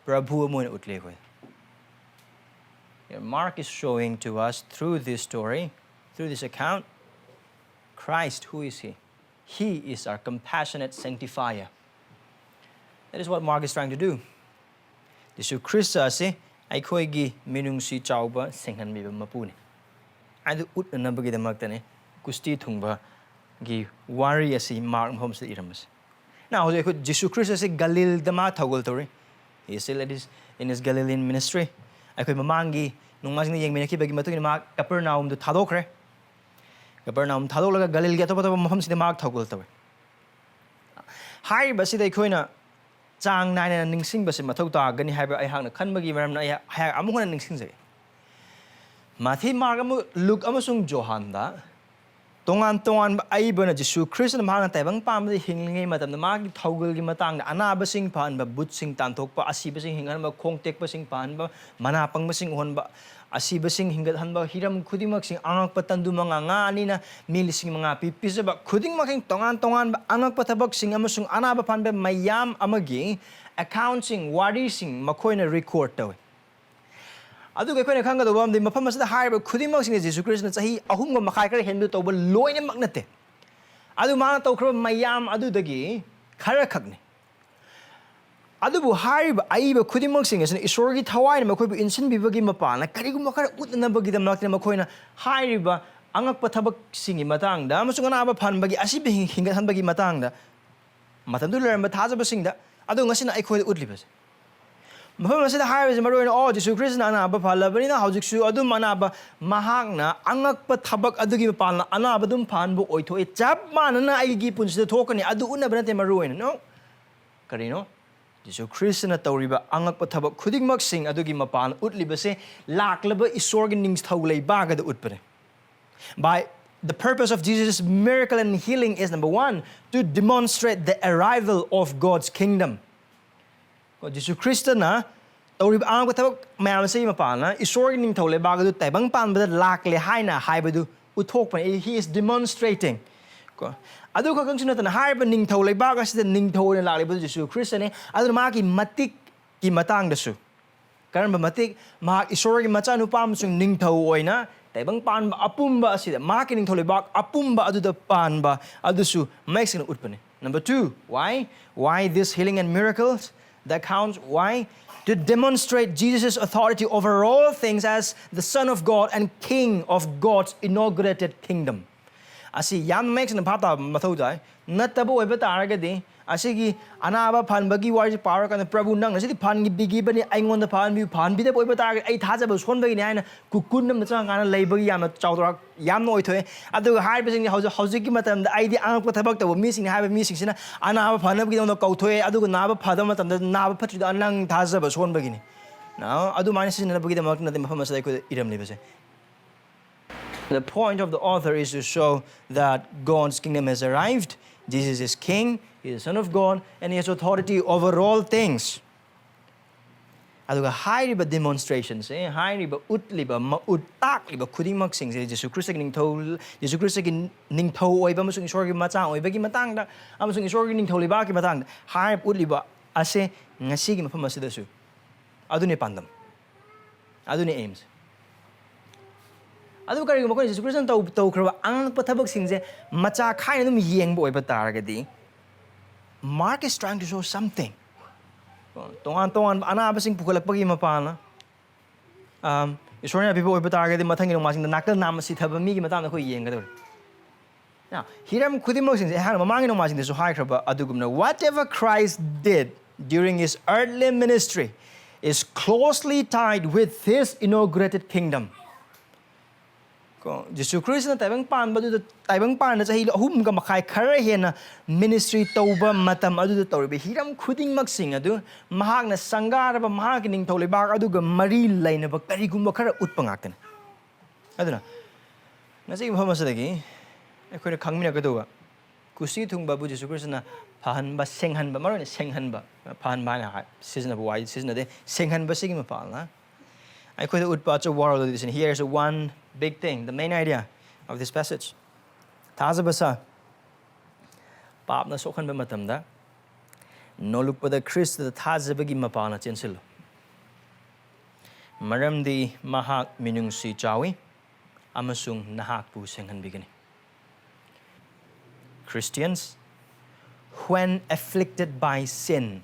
ꯄ꯭ꯔꯚꯨ ꯑꯃ ꯑꯣꯏꯅ ꯎꯠꯂꯦ ꯑꯩꯈꯣꯏ꯫ Mark is showing to us through this story, through this account, Christ, who is he? He is our compassionate sanctifier. That is what Mark is trying to do. Jesus Christ ꯑꯁꯤ ꯑꯩꯈꯣꯏꯒꯤ ꯃꯤꯅꯨꯡꯁꯤ ꯆꯥꯎꯕ ꯁꯦꯡꯍꯟꯕꯤꯕ ꯃꯄꯨꯅꯤ꯫ ꯑꯗꯨ ꯎꯠꯅꯅꯕꯒꯤꯗꯃꯛꯇꯅꯤ ꯀꯨꯁꯇꯤ ꯊꯨꯡꯕꯒꯤ ꯋꯥꯔꯤ ꯑꯁꯤ ꯃꯥꯔꯛ ꯃꯐꯝꯁꯤꯗ ꯏꯔꯝꯕꯁꯦ꯫ ꯅ ꯍꯧꯖꯤꯛ ꯑꯩꯈꯣꯏ ꯖꯤꯁꯨ ꯈ꯭ꯔꯤꯁꯇ ꯑꯁꯤ ꯒꯂꯤꯜꯗ ꯃꯥ ꯊꯧꯒꯜ ꯇꯧꯔꯤ꯫ He is still at his, in his Galilean ministry. ꯑꯩꯈꯣꯏ ꯃꯃꯥꯡꯒꯤ ꯅꯣꯡꯃꯥꯏꯖꯤꯡꯗ ꯌꯦꯡꯃꯤꯟꯅꯈꯤꯕꯒꯤ ꯃꯇꯨꯡ ꯏꯟꯅ ꯃꯥ ꯀꯄꯔꯅꯥꯎꯝꯗ ꯊꯥꯗꯣꯛꯈ꯭ꯔꯦ꯫ ꯀꯄꯔꯅꯥꯎꯝ ꯊꯥꯗꯣꯛꯂꯒ ꯒꯂꯤꯜꯒꯤ ꯑꯇꯣꯞ ꯑꯇꯣꯞꯄ ꯃꯐꯝꯁꯤꯗ ꯃꯥ ꯊꯧꯒꯜ ꯇꯧꯔꯤ꯫ ꯍꯥꯏꯔꯤꯕ ꯑꯁꯤꯗ ꯑꯩꯈꯣꯏꯅ ꯆꯥꯡ ꯅꯥꯏꯅ ꯅꯤꯡꯁꯤꯡꯕꯁꯦ ꯃꯊꯧ ꯇꯥꯒꯅꯤ ꯍꯥꯏꯕ ꯑꯩꯍꯥꯛꯅ ꯈꯟꯕꯒꯤ ꯃꯔꯝꯅ ꯑꯩ ꯑꯩꯍꯥꯛ ꯑꯃꯨꯛ ꯍꯟꯅ ꯅꯤꯡꯁꯤꯡꯖꯩ꯫ ꯃꯥꯊꯤ, ꯃꯥꯔꯛ, ꯑꯃ-, ꯂꯨꯛ ꯑꯃꯁꯨꯡ ꯖꯣꯍꯥꯟꯗ ꯇꯣꯉꯥꯟ ꯇꯣꯉꯥꯟꯕ ꯑꯏꯕꯅ ꯖꯤꯁꯨ ꯈ꯭ꯔꯤꯁꯇꯅ ꯃꯍꯥꯛꯅ ꯇꯥꯏꯕꯪ ꯄꯥꯟꯕꯗ ꯍꯤꯡꯂꯤꯉꯩ ꯃꯇꯝꯗ ꯃꯥꯒꯤ ꯊꯧꯒꯜꯒꯤ ꯃꯇꯥꯡꯗ ꯑꯅꯥꯕꯁꯤꯡ ꯐꯍꯟꯕ, ꯚꯨꯠꯁꯤꯡ ꯇꯥꯟꯊꯣꯛꯄ, ꯑꯁꯤꯕꯁꯤꯡ ꯍꯤꯡꯍꯟꯕ, ꯈꯣꯡ ꯇꯦꯛꯄꯁꯤꯡ ꯐꯍꯟꯕ, ꯃꯅꯥ ꯄꯪꯕꯁꯤꯡ ꯎꯍꯟꯕ, ꯑꯁꯤꯕꯁꯤꯡ ꯍꯤꯡꯒꯠꯍꯟꯕ, ꯍꯤꯔꯝ ꯈꯨꯗꯤꯡꯃꯛꯁꯤꯡ, ꯑꯉꯛꯄ ꯇꯟꯗꯨ ꯃꯉꯥ, ꯉꯥ ꯑꯅꯤꯅ ꯃꯤ ꯂꯤꯁꯤꯡ ꯃꯉꯥ ꯄꯤ-, ꯄꯤꯖꯕ, ꯈꯨꯗꯤꯡꯃꯛꯁꯤꯡ ꯇꯣꯉꯥꯟ ꯇꯣꯉꯥꯟꯕ ꯑꯉꯛꯄ ꯊꯕꯛꯁꯤꯡ ꯑꯃꯁꯨꯡ ꯑꯅꯥꯕ ꯐꯍꯟꯕ ꯃꯌꯥꯝ ꯑꯃꯒꯤ ꯑꯦꯀꯥꯎꯟꯁꯤꯡ, ꯋꯥꯔꯤꯁꯤꯡ ꯃꯈꯣꯏꯅ ꯔꯦꯀꯣꯔꯗ ꯇꯧꯏ꯫ ꯑꯗꯨꯒ ꯑꯩꯈꯣꯏꯅ ꯈꯪꯒꯗꯧꯕ ꯑꯃꯗꯤ ꯃꯐꯝ ꯑꯁꯤꯗ ꯍꯥꯏꯔꯤꯕ ꯈꯨꯗꯤꯡꯃꯛꯁꯤꯡ ꯑꯁꯤ ꯖꯤꯁꯨ ꯈ꯭ꯔꯤꯁꯇꯅ ꯆꯍꯤ ꯑꯍꯨꯝꯒ ꯃꯈꯥꯏ ꯈꯔ ꯍꯦꯟꯕꯗ ꯇꯧꯕ ꯂꯣꯏꯅꯃꯛ ꯅꯠꯇꯦ꯫ ꯑꯗꯨ ꯃꯥꯅ ꯇꯧꯈ꯭ꯔꯕ ꯃꯌꯥꯝ ꯑꯗꯨꯗꯒꯤ ꯈꯔꯈꯛꯅꯤ꯫ ꯑꯗꯨꯕꯨ ꯍꯥꯏꯔꯤꯕ ꯑꯏꯕ ꯈꯨꯗꯤꯡꯃꯛꯁꯤꯡ ꯑꯁꯤꯅ ꯏꯁꯣꯔꯒꯤ ꯊꯋꯥꯏꯅ ꯃꯈꯣꯏꯕꯨ ꯏꯟꯁꯤꯟꯕꯤꯕꯒꯤ ꯃꯄꯥꯟꯅ ꯀꯔꯤꯒꯨꯝꯕ ꯈꯔ ꯎꯠꯅꯅꯕꯒꯤꯗꯃꯛꯇ ꯃꯈꯣꯏꯅ ꯍꯥꯏꯔꯤꯕ ꯑꯉꯛꯄ ꯊꯕꯛꯁꯤꯡꯒꯤ ꯃꯇꯥꯡꯗ ꯑꯃꯁꯨꯡ ꯑꯅꯥꯕ ꯐꯍꯟꯕꯒꯤ, ꯑꯁꯤꯕ ꯍꯤꯡ-, ꯍꯤꯡꯒꯠꯍꯟꯕꯒꯤ ꯃꯇꯥꯡꯗ ꯃꯇꯝꯗꯨ ꯂꯩꯔꯝꯕ ꯊꯥꯖꯕꯁꯤꯡꯗ, ꯑꯗꯨ ꯉꯁꯤꯅ ꯑꯩꯈꯣꯏꯗ ꯎꯠꯂꯤꯕꯁꯦ꯫ ꯃꯐꯝ ꯑꯁꯤꯗ ꯍꯥꯏꯔꯤꯕꯁꯤ ꯃꯔꯨ ꯑꯣꯏꯅ, ꯑꯣ, ꯖꯤꯁꯨ ꯈ꯭ꯔꯤꯁꯇꯅ ꯑꯅꯥꯕ ꯐꯍꯜꯂꯕꯅꯤꯅ ꯍꯧꯖꯤꯛꯁꯨ ꯑꯗꯨꯝ ꯑꯅꯥꯕ, ꯃꯍꯥꯛꯅ ꯑꯉꯛꯄ ꯊꯕꯛ ꯑꯗꯨꯒꯤ ꯃꯄꯥꯟꯅ ꯑꯅꯥꯕ ꯑꯗꯨꯝ ꯐꯍꯟꯕ ꯑꯣꯏꯊꯣꯛꯏ, ꯆꯞ ꯃꯥꯟꯅꯅ ꯑꯩꯒꯤ ꯄꯨꯟꯁꯤꯗ ꯊꯣꯛꯀꯅꯤ, ꯑꯗꯨ ꯎꯠꯅꯕ ꯅꯠꯇꯦ ꯃꯔꯨ ꯑꯣꯏꯅ꯫ No꯫ ꯀꯔꯤꯅꯣ? ꯖꯤꯁꯨ ꯈ꯭ꯔꯤꯁꯇꯅ ꯇꯧꯔꯤꯕ ꯑꯉꯛꯄ ꯊꯕꯛ ꯈꯨꯗꯤꯡꯃꯛꯁꯤꯡ ꯑꯗꯨꯒꯤ ꯃꯄꯥꯟ ꯎꯠꯂꯤꯕꯁꯦ ꯂꯥꯛꯂꯕ ꯏꯁꯣꯔꯒꯤ ꯅꯤꯡꯊꯧ ꯂꯩꯕꯥꯛ ꯑꯗꯨ ꯎꯠꯄꯅꯦ꯫ By the purpose of Jesus' miracle and healing is, number one, to demonstrate the arrival of God's kingdom. ꯀꯣ, ꯖꯤꯁꯨ ꯈ꯭ꯔꯤꯁꯇꯅ ꯇꯧꯔꯤꯕ ꯑꯉꯛꯄ ꯊꯕꯛ ꯃꯌꯥꯝ ꯑꯁꯤꯒꯤ ꯃꯄꯥꯟꯅ ꯏꯁꯣꯔꯒꯤ ꯅꯤꯡꯊꯧ ꯂꯩꯕꯥꯛ ꯑꯗꯨ ꯇꯥꯏꯕꯪ ꯄꯥꯟꯕꯗ ꯂꯥꯛꯂꯦ ꯍꯥꯏꯅ ꯍꯥꯏꯕꯗꯨ ꯎꯠꯊꯣꯛꯄꯅꯤ, he is demonstrating꯫ ꯀꯣ, ꯑꯗꯨ ꯈꯛꯇꯪꯁꯨ ꯅꯠꯇꯅ ꯍꯥꯏꯔꯤꯕ ꯅꯤꯡꯊꯧ ꯂꯩꯕꯥꯛ ꯑꯁꯤꯗ ꯅꯤꯡꯊꯧ ꯑꯣꯏꯅ ꯂꯥꯛꯂꯤꯕ ꯖꯤꯁꯨ ꯈ꯭ꯔꯤꯁꯇꯅꯤ꯫ ꯑꯗꯨꯅ ꯃꯥꯒꯤ ꯃꯇꯤꯛꯀꯤ ꯃꯇꯥꯡꯗꯁꯨ, ꯀꯔꯝꯕ ꯃꯇꯤꯛ? ꯃꯍꯥꯛ ꯏꯁꯣꯔꯒꯤ ꯃꯆꯥꯅꯨꯄꯥ ꯑꯃꯁꯨꯡ ꯅꯤꯡꯊꯧ ꯑꯣꯏꯅ ꯇꯥꯏꯕꯪ ꯄꯥꯟꯕ ꯑꯄꯨꯝꯕ ꯑꯁꯤꯗ, ꯃꯍꯥꯛꯀꯤ ꯅꯤꯡꯊꯧ ꯂꯩꯕꯥꯛ ꯑꯄꯨꯝꯕ ꯑꯗꯨꯗ ꯄꯥꯟꯕ ꯑꯗꯨꯁꯨ ꯃꯌꯦꯛ ꯁꯦꯡꯅ ꯎꯠꯄꯅꯤ꯫ Number two, why? Why this healing and miracles? The accounts, why? To demonstrate Jesus' authority over all things as the Son of God and King of God's inaugurated kingdom꯫ ꯑꯁꯤ ꯌꯥꯝ ꯃꯌꯦꯛ ꯁꯦꯡꯅ ꯚꯥꯞ ꯇꯥꯕ ꯃꯊꯧ ꯇꯥꯏ꯫ ꯅꯠꯇꯕ ꯑꯣꯏꯕ ꯇꯥꯔꯒꯗꯤ, ꯑꯁꯤꯒꯤ ꯑꯅꯥꯕ ꯐꯍꯟꯕꯒꯤ ꯋꯥꯔꯤꯁꯤ ꯄꯥꯔꯀꯥꯟꯗ, "ꯄ꯭ꯔꯚꯨ, ꯅꯪꯅ ꯁꯤꯗꯤ ꯐꯍꯟꯕꯤꯈꯤꯕꯅꯤ, ꯑꯩꯉꯣꯟꯗ ꯐꯍꯟꯕꯤꯌꯨ, ꯐꯍꯟꯕꯤꯗꯕ ꯑꯣꯏꯕ ꯇꯥꯔꯒꯗꯤ ꯑꯩ ꯊꯥꯖꯕ ꯁꯣꯟꯕꯒꯤꯅꯤ" ꯍꯥꯏꯅ ꯀꯨꯀꯨꯟ ꯑꯃꯗ ꯆꯪꯉꯀꯥꯟꯗ ꯂꯩꯕꯒꯤ ꯌꯥꯝꯅ ꯆꯥꯎꯊꯣꯔꯛ-, ꯌꯥꯝꯅ ꯑꯣꯏꯊꯣꯛꯑꯦ꯫ ꯑꯗꯨꯒ ꯍꯥꯏꯔꯤꯕꯁꯤꯡꯁꯦ ꯍꯧꯖꯤꯛ, ꯍꯧꯖꯤꯛꯀꯤ ꯃꯇꯝꯗ ꯑꯩꯗꯤ ꯑꯉꯛꯄ ꯊꯕꯛ ꯇꯧꯕ ꯃꯤꯁꯤꯡꯅꯤ ꯍꯥꯏꯕ ꯃꯤꯁꯤꯡꯁꯤꯅ ꯑꯅꯥꯕ ꯐꯅꯕꯒꯤꯗꯃꯛꯇ ꯀꯧꯊꯣꯛꯑꯦ, ꯑꯗꯨꯒ ꯅꯥꯕ ꯐꯗꯕ ꯃꯇꯝꯗ ꯅꯥꯕ ꯐꯠꯇ꯭ꯔꯤꯗꯣ ꯅꯪ ꯊꯥꯖꯕ ꯁꯣꯟꯕꯒꯤꯅꯤ꯫ ꯅꯥ-, ꯑꯗꯨꯃꯥꯏꯅ ꯁꯤꯖꯤꯟꯅꯅꯕꯒꯤꯗꯃꯛꯇ ꯅꯠꯇꯦ ꯃꯐꯝ ꯑꯁꯤꯗ ꯑꯩꯈꯣꯏꯗ ꯏꯔꯝꯂꯤꯕꯁꯦ꯫ The point of the author is to show that God's kingdom has arrived. Jesus is king, he is the Son of God, and he has authority over all things. ꯑꯗꯨꯒ ꯍꯥꯏꯔꯤꯕ demonstrationꯁꯦ, ꯍꯥꯏꯔꯤꯕ ꯎꯠꯂꯤꯕ, ꯃ-, ꯎꯠ ꯇꯥꯛꯂꯤꯕ ꯈꯨꯗꯤꯡꯃꯛꯁꯤꯡꯁꯦ, ꯖꯤꯁꯨ ꯈ꯭ꯔꯤꯁꯇꯒꯤ ꯅꯤꯡꯊꯧ, ꯖꯤꯁꯨ ꯈ꯭ꯔꯤꯁꯇꯒꯤ ꯅꯤꯡꯊꯧ ꯑꯣꯏꯕ ꯑꯃꯁꯨꯡ ꯏꯁꯣꯔꯒꯤ ꯃꯆꯥ ꯑꯣꯏꯕꯒꯤ ꯃꯇꯥꯡꯗ, ꯑꯃꯁꯨꯡ ꯏꯁꯣꯔꯒꯤ ꯅꯤꯡꯊꯧ ꯂꯩꯕꯥꯛꯀꯤ ꯃꯇꯥꯡꯗ ꯍꯥꯏꯔꯤꯕ ꯎꯠꯂꯤꯕ ꯑꯁꯦ ꯉꯁꯤꯒꯤ ꯃꯐꯝ ꯑꯁꯤꯗꯁꯨ ꯑꯗꯨꯅꯤ ꯄꯥꯟꯗꯝ꯫ ꯑꯗꯨꯅꯤ aimꯁꯦ꯫ ꯑꯗꯨꯕꯨ ꯀꯔꯤꯒꯨꯝꯕ ꯑꯩꯈꯣꯏꯅ ꯖꯤꯁꯨ ꯈ꯭ꯔꯤꯁꯇꯅ ꯇꯧ-, ꯇꯧꯈ꯭ꯔꯕ ꯑꯉꯛꯄ ꯊꯕꯛꯁꯤꯡꯁꯦ ꯃꯆꯥ ꯈꯥꯏꯅ ꯑꯗꯨꯝ ꯌꯦꯡꯕ ꯑꯣꯏꯕ ꯇꯥꯔꯒꯗꯤ, Mark is trying to show something. ꯇꯣꯉꯥꯟ ꯇꯣꯉꯥꯟꯕ ꯑꯅꯥꯕꯁꯤꯡ ꯄꯨꯈꯠꯂꯛꯄꯒꯤ ꯃꯄꯥꯅ, ꯑꯝ, ꯏꯁꯣꯔꯅ ꯄꯤꯕ ꯑꯣꯏꯕ ꯇꯥꯔꯒꯗꯤ, ꯃꯊꯪꯒꯤ ꯅꯣꯡꯃꯥꯏꯖꯤꯡꯗ ꯅꯥꯀꯜ ꯅꯥꯝꯃ ꯁꯤꯊꯕ ꯃꯤꯒꯤ ꯃꯇꯥꯡꯗ ꯑꯩꯈꯣꯏ ꯌꯦꯡꯒꯗꯧꯔꯤ꯫ Now, ꯍꯤꯔꯝ ꯈꯨꯗꯤꯡꯃꯛꯁꯤꯡꯁꯦ ꯑꯩꯍꯥꯛꯅ ꯃꯃꯥꯡꯒꯤ ꯅꯣꯡꯃꯥꯏꯖꯤꯡꯗꯁꯨ ꯍꯥꯏꯈ꯭ꯔꯕ ꯑꯗꯨꯒꯨꯝꯅ, whatever Christ did during his earthly ministry is closely tied with his inaugurated kingdom. ꯀꯣ, ꯖꯤꯁꯨ ꯈ꯭ꯔꯤꯁꯇꯅ ꯇꯥꯏꯕꯪ ꯄꯥꯟꯕꯗꯨꯗ, ꯇꯥꯏꯕꯪ ꯄꯥꯟꯕ ꯆꯍꯤ ꯑꯍꯨꯝꯒ ꯃꯈꯥꯏ ꯈꯔ ꯍꯦꯟꯅ ministry ꯇꯧꯕ ꯃꯇꯝ ꯑꯗꯨꯗ ꯇꯧꯔꯤꯕ ꯍꯤꯔꯝ ꯈꯨꯗꯤꯡꯃꯛꯁꯤꯡ ꯑꯗꯨ ꯃꯍꯥꯛꯅ ꯁꯪꯒꯥꯔꯕ ꯃꯍꯥꯛꯀꯤ ꯅꯤꯡꯊꯧ ꯂꯩꯕꯥꯛ ꯑꯗꯨꯒ ꯃꯔꯤ ꯂꯩꯅꯕ ꯀꯔꯤꯒꯨꯝꯕ ꯈꯔ ꯎꯠꯄ ꯉꯥꯛꯇꯅꯤ꯫ ꯑꯗꯨꯅ ꯉꯁꯤꯒꯤ ꯃꯐꯝ ꯑꯁꯤꯗꯒꯤ ꯑꯩꯈꯣꯏꯅ ꯈꯪꯃꯤꯟꯅꯒꯗꯧꯕ, ꯀꯨꯁꯤ ꯊꯨꯡꯕꯕꯨ ꯖꯤꯁꯨ ꯈ꯭ꯔꯤꯁꯇꯅ ꯐꯍꯟꯕ, ꯁꯦꯡꯍꯟꯕ, ꯃꯔꯨꯑꯣꯏꯅ ꯁꯦꯡꯍꯟꯕ, ꯐꯍꯟꯕ ꯍꯥꯏꯅ ꯍꯥꯏ-, ꯁꯤꯖꯤꯟꯅꯕ ꯋꯥꯍꯩ ꯁꯤꯖꯤꯟꯅꯗꯦ, ꯁꯦꯡꯍꯟꯕꯁꯤꯒꯤ ꯃꯄꯥꯜꯅ ꯑꯩꯈꯣꯏꯗ ꯎꯠꯄ ꯑꯆꯧꯕ ꯋꯥꯔꯣꯜ ꯑꯗꯨꯗꯤ ꯁꯤꯅꯤ꯫ Here is one big thing, the main idea. of this passage. ꯊꯥꯖꯕ ꯁꯥ꯫ ꯄꯥꯞꯅ ꯁꯣꯛꯍꯟꯕ ꯃꯇꯝꯗ ꯅꯣꯂꯨꯛꯄꯗ ꯈ꯭ꯔꯤꯁꯇꯗ ꯊꯥꯖꯕꯒꯤ ꯃꯄꯥꯅ ꯆꯦꯟꯁꯤꯜꯂꯨ꯫ ꯃꯔꯝꯗꯤ ꯃꯍꯥꯛ ꯃꯤꯅꯨꯡꯁꯤ ꯆꯥꯎꯏ ꯑꯃꯁꯨꯡ ꯅꯍꯥꯛꯄꯨ ꯁꯦꯡꯍꯟꯕꯤꯒꯅꯤ꯫ Christians, when afflicted by sin,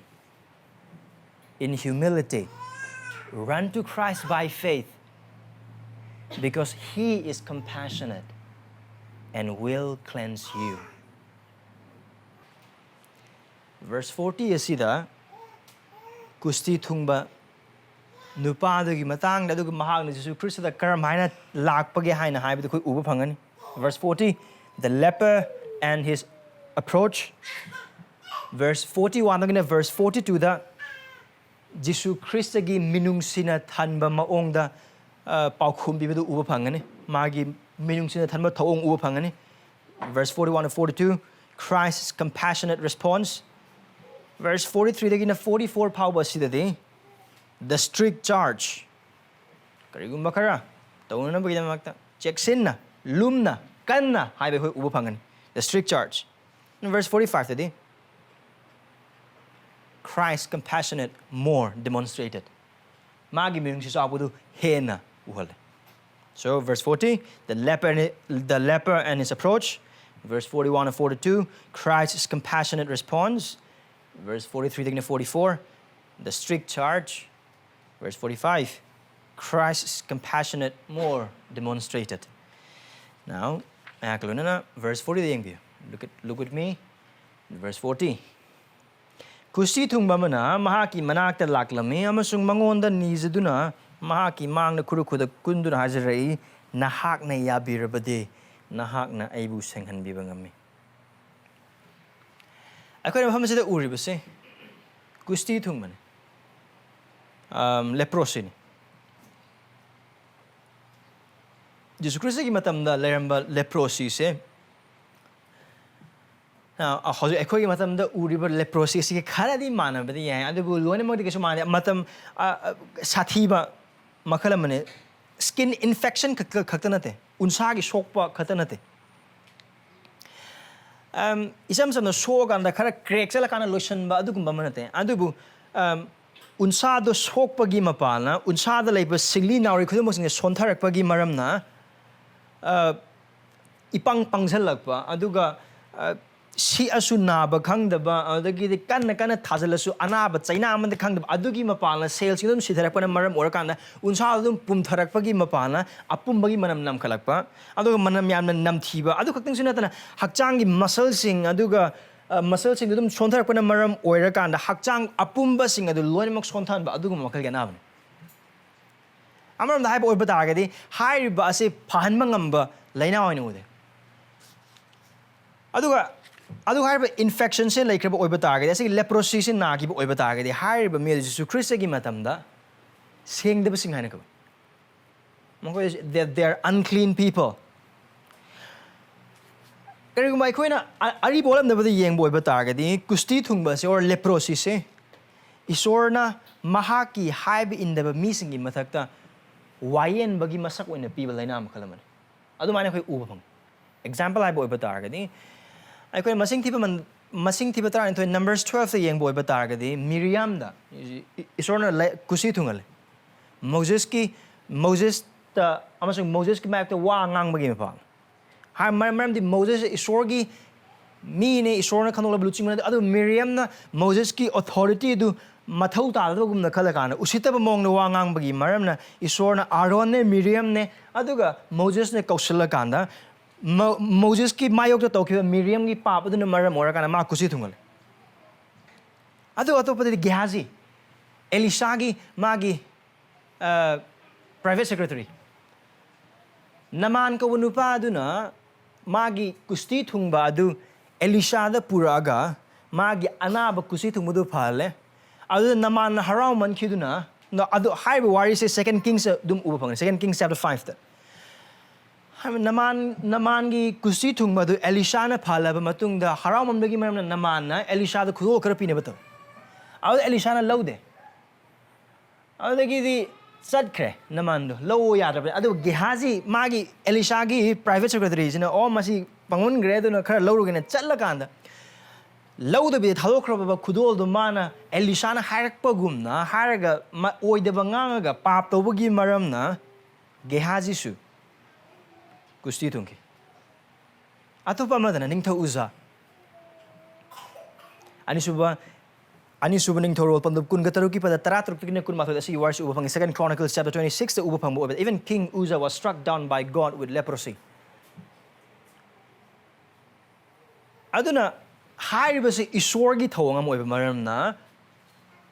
in humility, run to Christ by faith, because he is compassionate and will cleanse you. Verse forty ꯑꯁꯤꯗ ꯀꯨꯁꯇꯤ ꯊꯨꯡꯕ ꯅꯨꯄꯥꯗꯨꯒꯤ ꯃꯇꯥꯡꯗ, ꯑꯗꯨꯒ ꯃꯍꯥꯛꯅ ꯖꯤꯁꯨ ꯈ꯭ꯔꯤꯁꯇꯗ ꯀꯔꯝ ꯍꯥꯏꯅ ꯂꯥꯛꯄꯒꯦ ꯍꯥꯏꯅ ꯍꯥꯏꯕꯗꯨ ꯑꯩꯈꯣꯏ ꯎꯕ ꯐꯪꯒꯅꯤ꯫ Verse forty, the leper and his approach. Verse forty-one ꯗꯒꯤꯅ verse forty-two ꯗ ꯖꯤꯁꯨ ꯈ꯭ꯔꯤꯁꯇꯒꯤ ꯃꯤꯅꯨꯡꯁꯤꯅ ꯊꯟꯕ ꯃꯑꯣꯡꯗ, ꯑ, ꯄꯥꯎꯈꯨꯝ ꯄꯤꯕꯗꯨ ꯎꯕ ꯐꯪꯒꯅꯤ꯫ ꯃꯥꯒꯤ ꯃꯤꯅꯨꯡꯁꯤꯅ ꯊꯟꯕ ꯊꯧꯑꯣꯡ ꯎꯕ ꯐꯪꯒꯅꯤ꯫ Verse forty-one to forty-two, Christ's compassionate response. Verse forty-three ꯗꯒꯤꯅ forty-four ꯐꯥꯎꯕ ꯑꯁꯤꯗꯗꯤ the strict charge, ꯀꯔꯤꯒꯨꯝꯕ ꯈꯔ ꯇꯧꯅꯅꯕꯒꯤꯗꯃꯛꯇ ꯆꯦꯛꯁꯤꯟꯅ, ꯂꯨꯝꯅ, ꯀꯟꯅ ꯍꯥꯏꯕ ꯑꯩꯈꯣꯏ ꯎꯕ ꯐꯪꯒꯅꯤ꯫ The strict charge. In verse forty-five ꯇꯗꯤ Christ compassionate more demonstrated. ꯃꯥꯒꯤ ꯃꯤꯅꯨꯡꯁꯤ ꯆꯥꯎꯕꯗꯨ ꯍꯦꯟꯅ ꯎꯍꯜꯂꯦ꯫ So, verse forty, the leper, and, the leper and his approach. Verse forty-one and forty-two, Christ's compassionate response. Verse forty-three ꯗꯒꯤꯅ forty-four, the strict charge. Verse forty-five, Christ's compassionate more demonstrated. Now, ꯃꯌꯥꯝꯒ ꯂꯣꯏꯅꯅ verse forty ꯗ ꯌꯦꯡꯕꯤꯌꯨ꯫ Look at, look with me. Verse forty. ꯀꯨꯁꯤ ꯊꯨꯡꯕ ꯑꯃꯅ ꯃꯍꯥꯛꯀꯤ ꯃꯅꯥꯛꯇ ꯂꯥꯛꯂꯝꯃꯤ ꯑꯃꯁꯨꯡ ꯃꯉꯣꯟꯗ ꯅꯤꯖꯗꯨꯅ ꯃꯍꯥꯛꯀꯤ ꯃꯥꯡꯗ ꯈꯨꯔꯨ ꯈꯨꯗ ꯀꯨꯟꯗꯨꯅ ꯍꯥꯏꯖꯔꯛꯏ, "ꯅꯍꯥꯛꯅ ꯌꯥꯕꯤꯔꯕꯗꯤ ꯅꯍꯥꯛꯅ ꯑꯩꯕꯨ ꯁꯦꯡꯍꯟꯕꯤꯕ ꯉꯝꯃꯤ"꯫ ꯑꯩꯈꯣꯏꯅ ꯃꯐꯝ ꯑꯁꯤꯗ ꯎꯔꯤꯕꯁꯦ ꯀꯨꯁꯇꯤ ꯊꯨꯡꯕꯅꯤ, ꯑꯝ, ꯂꯦꯄ꯭ꯔꯣꯁꯤꯅꯤ꯫ ꯖꯤꯁꯨ ꯈ꯭ꯔꯤꯁꯇꯒꯤ ꯃꯇꯝꯗ ꯂꯩꯔꯝꯕ ꯂꯦꯄ꯭ꯔꯣꯁꯤꯁꯦ, ꯑ, ꯍꯧꯖꯤꯛ ꯑꯩꯈꯣꯏꯒꯤ ꯃꯇꯝꯗ ꯎꯔꯤꯕ ꯂꯦꯄ꯭ꯔꯣꯁꯤꯁꯤꯒ ꯈꯔꯗꯤ ꯃꯥꯟꯅꯕꯗꯤ ꯌꯥꯏ, ꯑꯗꯨꯕꯨ ꯂꯣꯏꯅꯃꯛꯇꯤ ꯀꯩꯁꯨ ꯃꯥꯟꯅꯗꯦ꯫ ꯃꯇꯝ, ꯑ, ꯑ, ꯁꯥꯊꯤꯕ ꯃꯈꯜ ꯑꯃꯅꯤ꯫ Skin infection ꯈꯛꯇ, ꯈꯛꯇ ꯅꯠꯇꯦ, ꯎꯟꯁꯥꯒꯤ ꯁꯣꯛꯄ ꯈꯛꯇ ꯅꯠꯇꯦ꯫ ꯑꯝ, ꯏꯆꯝ ꯆꯝꯅ ꯁꯣꯛꯑꯀꯥꯟꯗ ꯈꯔ ꯀ꯭ꯔꯦꯛ ꯆꯠꯂꯀꯥꯟꯗ ꯂꯣꯏꯁꯤꯟꯕ ꯑꯗꯨꯒꯨꯝꯕ ꯑꯃ ꯅꯠꯇꯦ꯫ ꯑꯗꯨꯕꯨ, ꯑꯝ, ꯎꯟꯁꯥꯗꯣ ꯁꯣꯛꯄꯒꯤ ꯃꯄꯥꯟꯅ ꯎꯟꯁꯥꯗ ꯂꯩꯕ ꯁꯤꯡꯂꯤ ꯅꯥꯎꯔꯤ ꯈꯨꯗꯤꯡꯃꯛꯁꯤꯡꯁꯦ ꯁꯣꯟꯊꯔꯛꯄꯒꯤ ꯃꯔꯝꯅ, ꯑ, ꯏꯄꯪ ꯄꯪꯁꯜꯂꯛꯄ, ꯑꯗꯨꯒ, ꯑ, ꯁꯤꯛꯑꯁꯨ ꯅꯥꯕ ꯈꯪꯗꯕ, ꯑꯗꯨꯗꯒꯤꯗꯤ ꯀꯟꯅ ꯀꯟꯅ ꯊꯥꯖꯤꯜꯂꯁꯨ ꯑꯅꯥꯕ ꯆꯩꯅꯥ ꯑꯃꯗ ꯈꯪꯗꯕ, ꯑꯗꯨꯒꯤ ꯃꯄꯥꯟꯅ ꯁꯦꯜꯁꯤꯡ ꯑꯗꯨꯝ ꯁꯤꯊꯔꯛꯄꯅ ꯃꯔꯝ ꯑꯣꯏꯔꯀꯥꯟꯗ ꯎꯟꯁꯥꯗꯣ ꯑꯗꯨꯝ ꯄꯨꯝꯊꯔꯛꯄꯒꯤ ꯃꯄꯥꯟꯅ ꯑꯄꯨꯝꯕꯒꯤ ꯃꯅꯝ ꯅꯝꯈꯠꯂꯛꯄ, ꯑꯗꯨꯒ ꯃꯅꯝ ꯌꯥꯝꯅ ꯅꯝꯊꯤꯕ, ꯑꯗꯨ ꯈꯛꯇꯪꯁꯨ ꯅꯠꯇꯅ ꯍꯛꯆꯥꯡꯒꯤ ꯃꯁꯜꯁꯤꯡ, ꯑꯗꯨꯒ, ꯑ, ꯃꯁꯜꯁꯤꯡꯗꯣ ꯑꯗꯨꯝ ꯁꯣꯟꯊꯔꯛꯄꯅ ꯃꯔꯝ ꯑꯣꯏꯔꯀꯥꯟꯗ ꯍꯛꯆꯥꯡ ꯑꯄꯨꯝꯕꯁꯤꯡ ꯑꯗꯨ ꯂꯣꯏꯅꯃꯛ ꯁꯣꯟꯊꯍꯟꯕ, ꯑꯗꯨꯒꯨꯝꯕ ꯃꯈꯜꯒꯤ ꯑꯅꯥꯕꯅꯤ꯫ ꯑꯃꯔꯣꯝꯗ ꯍꯥꯏꯕ ꯑꯣꯏꯕ ꯇꯥꯔꯒꯗꯤ ꯍꯥꯏꯔꯤꯕ ꯑꯁꯤ ꯐꯍꯟꯕ ꯉꯝꯕ ꯂꯥꯏꯅꯥ ꯑꯣꯏꯅ ꯎꯗꯦ꯫ ꯑꯗꯨꯒ ꯑꯗꯨ ꯍꯥꯏꯔꯤꯕ ꯏꯟꯐꯦꯛꯁꯟꯁꯦ ꯂꯩꯈ꯭ꯔꯕ ꯑꯣꯏꯕ ꯇꯥꯔꯒꯗꯤ, ꯑꯁꯤꯒꯤ ꯂꯦꯄ꯭ꯔꯣꯁꯤꯁꯦ ꯅꯥꯈꯤꯕ ꯑꯣꯏꯕ ꯇꯥꯔꯒꯗꯤ, ꯍꯥꯏꯔꯤꯕ ꯃꯤꯑꯣꯏ ꯖꯤꯁꯨ ꯈ꯭ꯔꯤꯁꯇꯒꯤ ꯃꯇꯝꯗ ꯁꯦꯡꯗꯕꯁꯤꯡ ꯍꯥꯏꯅ ꯀꯧꯏ꯫ ꯃꯈꯣꯏ they, they are unclean people꯫ ꯀꯔꯤꯒꯨꯝꯕ ꯑꯩꯈꯣꯏꯅ ꯑ-, ꯑꯔꯤꯕ ꯑꯣꯜꯂꯝꯗꯕꯗ ꯌꯦꯡꯕ ꯑꯣꯏꯕ ꯇꯥꯔꯒꯗꯤ, ꯀꯨꯁꯇꯤ ꯊꯨꯡꯕ ꯑꯁꯤ or ꯂꯦꯄ꯭ꯔꯣꯁꯤꯁꯦ ꯏꯁꯣꯔꯅ ꯃꯍꯥꯛꯀꯤ ꯍꯥꯏꯕ ꯏꯟꯗꯕ ꯃꯤꯁꯤꯡꯒꯤ ꯃꯊꯛꯇ ꯋꯥꯌꯦꯟꯕꯒꯤ ꯃꯁꯛ ꯑꯣꯏꯅ ꯄꯤꯕ ꯂꯥꯏꯅꯥ ꯃꯈꯜ ꯑꯃꯅꯤ꯫ ꯑꯗꯨꯃꯥꯏꯅ ꯑꯩꯈꯣꯏ ꯎꯕ ꯐꯪꯉꯤ꯫ ꯑꯦꯛꯖꯥꯝꯄꯜ ꯍꯥꯏꯕ ꯑꯣꯏꯕ ꯇꯥꯔꯒꯗꯤ, ꯑꯩꯈꯣꯏꯅ ꯃꯁꯤꯡ ꯊꯤꯕ ꯃꯟ-, ꯃꯁꯤꯡ ꯊꯤꯕ ꯇꯔꯥꯅꯤꯊꯣꯏ, ꯅꯝꯕꯔꯁ ꯇ꯭ꯋꯦꯜꯐꯇ ꯌꯦꯡꯕ ꯑꯣꯏꯕ ꯇꯥꯔꯒꯗꯤ, ꯃꯤꯔꯤꯌꯥꯝꯗ ꯏ-, ꯏꯁꯣꯔꯅ ꯂꯥꯏ-, ꯀꯨꯁꯤ ꯊꯨꯡꯍꯜꯂꯤ꯫ ꯃꯣꯖꯦꯁꯀꯤ, ꯃꯣꯖꯦꯁꯇ ꯑꯃꯁꯨꯡ ꯃꯣꯖꯦꯁꯀꯤ ꯃꯥꯌꯣꯛꯇ ꯋꯥ ꯉꯥꯡꯕꯒꯤ ꯃꯄꯥꯡ꯫ ꯍꯥꯏ-, ꯃꯔꯝ-, ꯃꯔꯝꯗꯤ ꯃꯣꯖꯦꯁ ꯏꯁꯣꯔꯒꯤ ꯃꯤꯅꯦ, ꯏꯁꯣꯔꯅ ꯈꯟꯗꯣꯛꯂꯕ ꯂꯨꯆꯤꯡꯕꯅꯦ꯫ ꯑꯗꯨ ꯃꯤꯔꯤꯌꯝꯅ ꯃꯣꯖꯦꯁꯀꯤ ꯑꯣꯊꯣꯔꯤꯇꯤ ꯑꯗꯨ ꯃꯊꯧ ꯇꯥꯗꯕꯒꯨꯝꯅ ꯈꯜꯂꯀꯥꯟꯗ, ꯎꯁꯤꯠꯇꯕ ꯃꯑꯣꯡꯗ ꯋꯥ ꯉꯥꯡꯕꯒꯤ ꯃꯔꯝꯅ ꯏꯁꯣꯔꯅ ꯑꯥꯔꯣꯟꯅꯦ, ꯃꯤꯔꯤꯌꯝꯅꯦ, ꯑꯗꯨꯒ ꯃꯣꯖꯦꯁꯅꯦ ꯀꯧꯁꯤꯜꯂꯀꯥꯟꯗ, ꯃꯣ-, ꯃꯣꯖꯦꯁꯀꯤ ꯃꯥꯌꯣꯛꯇ ꯇꯧꯈꯤꯕ ꯃꯤꯔꯤꯌꯝꯒꯤ ꯄꯥꯞ ꯑꯗꯨꯅ ꯃꯔꯝ ꯑꯣꯏꯔꯀꯥꯟꯗ ꯃꯥ ꯀꯨꯁꯤ ꯊꯨꯡꯍꯜꯂꯦ꯫ ꯑꯗꯨ ꯑꯇꯣꯞꯄꯗꯗꯤ ꯒꯦꯍꯥꯖꯤ, ꯑꯦꯂꯤꯁꯥꯒꯤ ꯃꯥꯒꯤ, ꯑ, ꯄ꯭ꯔꯥꯏꯚꯦꯠ ꯁꯦꯀ꯭ꯔꯦꯇꯔꯤ꯫ ꯅꯃꯥꯟ ꯀꯧꯕ ꯅꯨꯄꯥ ꯑꯗꯨꯅ ꯃꯥꯒꯤ ꯀꯨꯁꯇꯤ ꯊꯨꯡꯕ ꯑꯗꯨ ꯑꯦꯂꯤꯁꯥꯗ ꯄꯨꯔꯛꯑꯒ ꯃꯥꯒꯤ ꯑꯅꯥꯕ ꯀꯨꯁꯤ ꯊꯨꯡꯕꯗꯨ ꯐꯍꯜꯂꯦ꯫ ꯑꯗꯨꯗ ꯅꯃꯥꯟꯅ ꯍꯔꯥꯎꯃꯟꯈꯤꯗꯨꯅ, ꯅ-, ꯑꯗꯨ ꯍꯥꯏꯔꯤꯕ ꯋꯥꯔꯤꯁꯦ Second Kingsꯇ ꯑꯗꯨꯝ ꯎꯕ ꯐꯪꯉꯦ, Second Kings chapter fiveꯇ꯫ ꯍꯥꯏꯕ ꯅꯃꯥꯟ, ꯅꯃꯥꯟꯒꯤ ꯀꯨꯁꯤ ꯊꯨꯡꯕ ꯑꯗꯨ ꯑꯦꯂꯤꯁꯥꯅ ꯐꯍꯜꯂꯕ ꯃꯇꯨꯡꯗ ꯍꯔꯥꯎꯃꯟꯕꯒꯤ ꯃꯔꯝꯅ ꯅꯃꯥꯟꯅ ꯑꯦꯂꯤꯁꯥꯗ ꯈꯨꯗꯣꯜ ꯈꯔ ꯄꯤꯅꯕ ꯇꯧꯋꯤ꯫ ꯑꯗꯨꯗ ꯑꯦꯂꯤꯁꯥꯅ ꯂꯧꯗꯦ꯫ ꯑꯗꯨꯗꯒꯤꯗꯤ ꯆꯠꯈ꯭ꯔꯦ ꯅꯃꯥꯟꯗꯣ, ꯂꯧꯑꯣ ꯌꯥꯗ꯭ꯔꯕꯅꯦ꯫ ꯑꯗꯨꯒ ꯒꯦꯍꯥꯖꯤ, ꯃꯥꯒꯤ ꯑꯦꯂꯤꯁꯥꯒꯤ private secretaryꯁꯤꯅ, "ꯑꯣ, ꯃꯁꯤ ꯄꯪꯃꯟꯈ꯭ꯔꯦ, ꯑꯗꯨꯅ ꯈꯔ ꯂꯧꯔꯨꯒꯦꯅ" ꯆꯠꯂꯀꯥꯟꯗ, ꯂꯧꯗꯕꯤꯗ ꯊꯥꯗꯣꯛꯈ꯭ꯔꯕ ꯈꯨꯗꯣꯜꯗꯣ ꯃꯥꯅ ꯑꯦꯂꯤꯁꯥꯅ ꯍꯥꯏꯔꯛꯄꯒꯨꯝꯅ ꯍꯥꯏꯔꯒ, ꯃ-, ꯑꯣꯏꯗꯕ ꯉꯥꯡꯉꯒ ꯄꯥꯞ ꯇꯧꯕꯒꯤ ꯃꯔꯝꯅ ꯒꯦꯍꯥꯖꯤꯁꯨ ꯀꯨꯁꯇꯤ ꯊꯨꯡꯈꯤ꯫ ꯑꯇꯣꯞꯄ ꯑꯃꯗꯅ ꯅꯤꯡꯊꯧ ꯎꯖꯥ, ꯑꯅꯤꯁꯨꯕ, ꯑꯅꯤꯁꯨꯕ ꯅꯤꯡꯊꯧꯔꯣꯜ ꯄꯟꯗꯨꯞ ꯀꯨꯟꯒ ꯇꯔꯨꯛꯀꯤ ꯄꯗ ꯇꯔꯥ ꯇꯔꯨꯛꯇꯒꯤꯅ ꯀꯨꯟꯃꯥꯊꯣꯏꯗ ꯑꯁꯤꯒꯤ ꯋꯥꯔꯤꯁꯤ ꯎꯕ ꯐꯪꯉꯤ꯫ Second Chronicles chapter twenty sixꯇ ꯎꯕ ꯐꯪꯕ ꯑꯣꯏꯕꯗ, "Even King Uzzah was struck down by God with leprosy." ꯑꯗꯨꯅ ꯍꯥꯏꯔꯤꯕꯁꯤ ꯏꯁꯣꯔꯒꯤ ꯊꯧꯑꯣꯡ ꯑꯃ ꯑꯣꯏꯕ ꯃꯔꯝꯅ,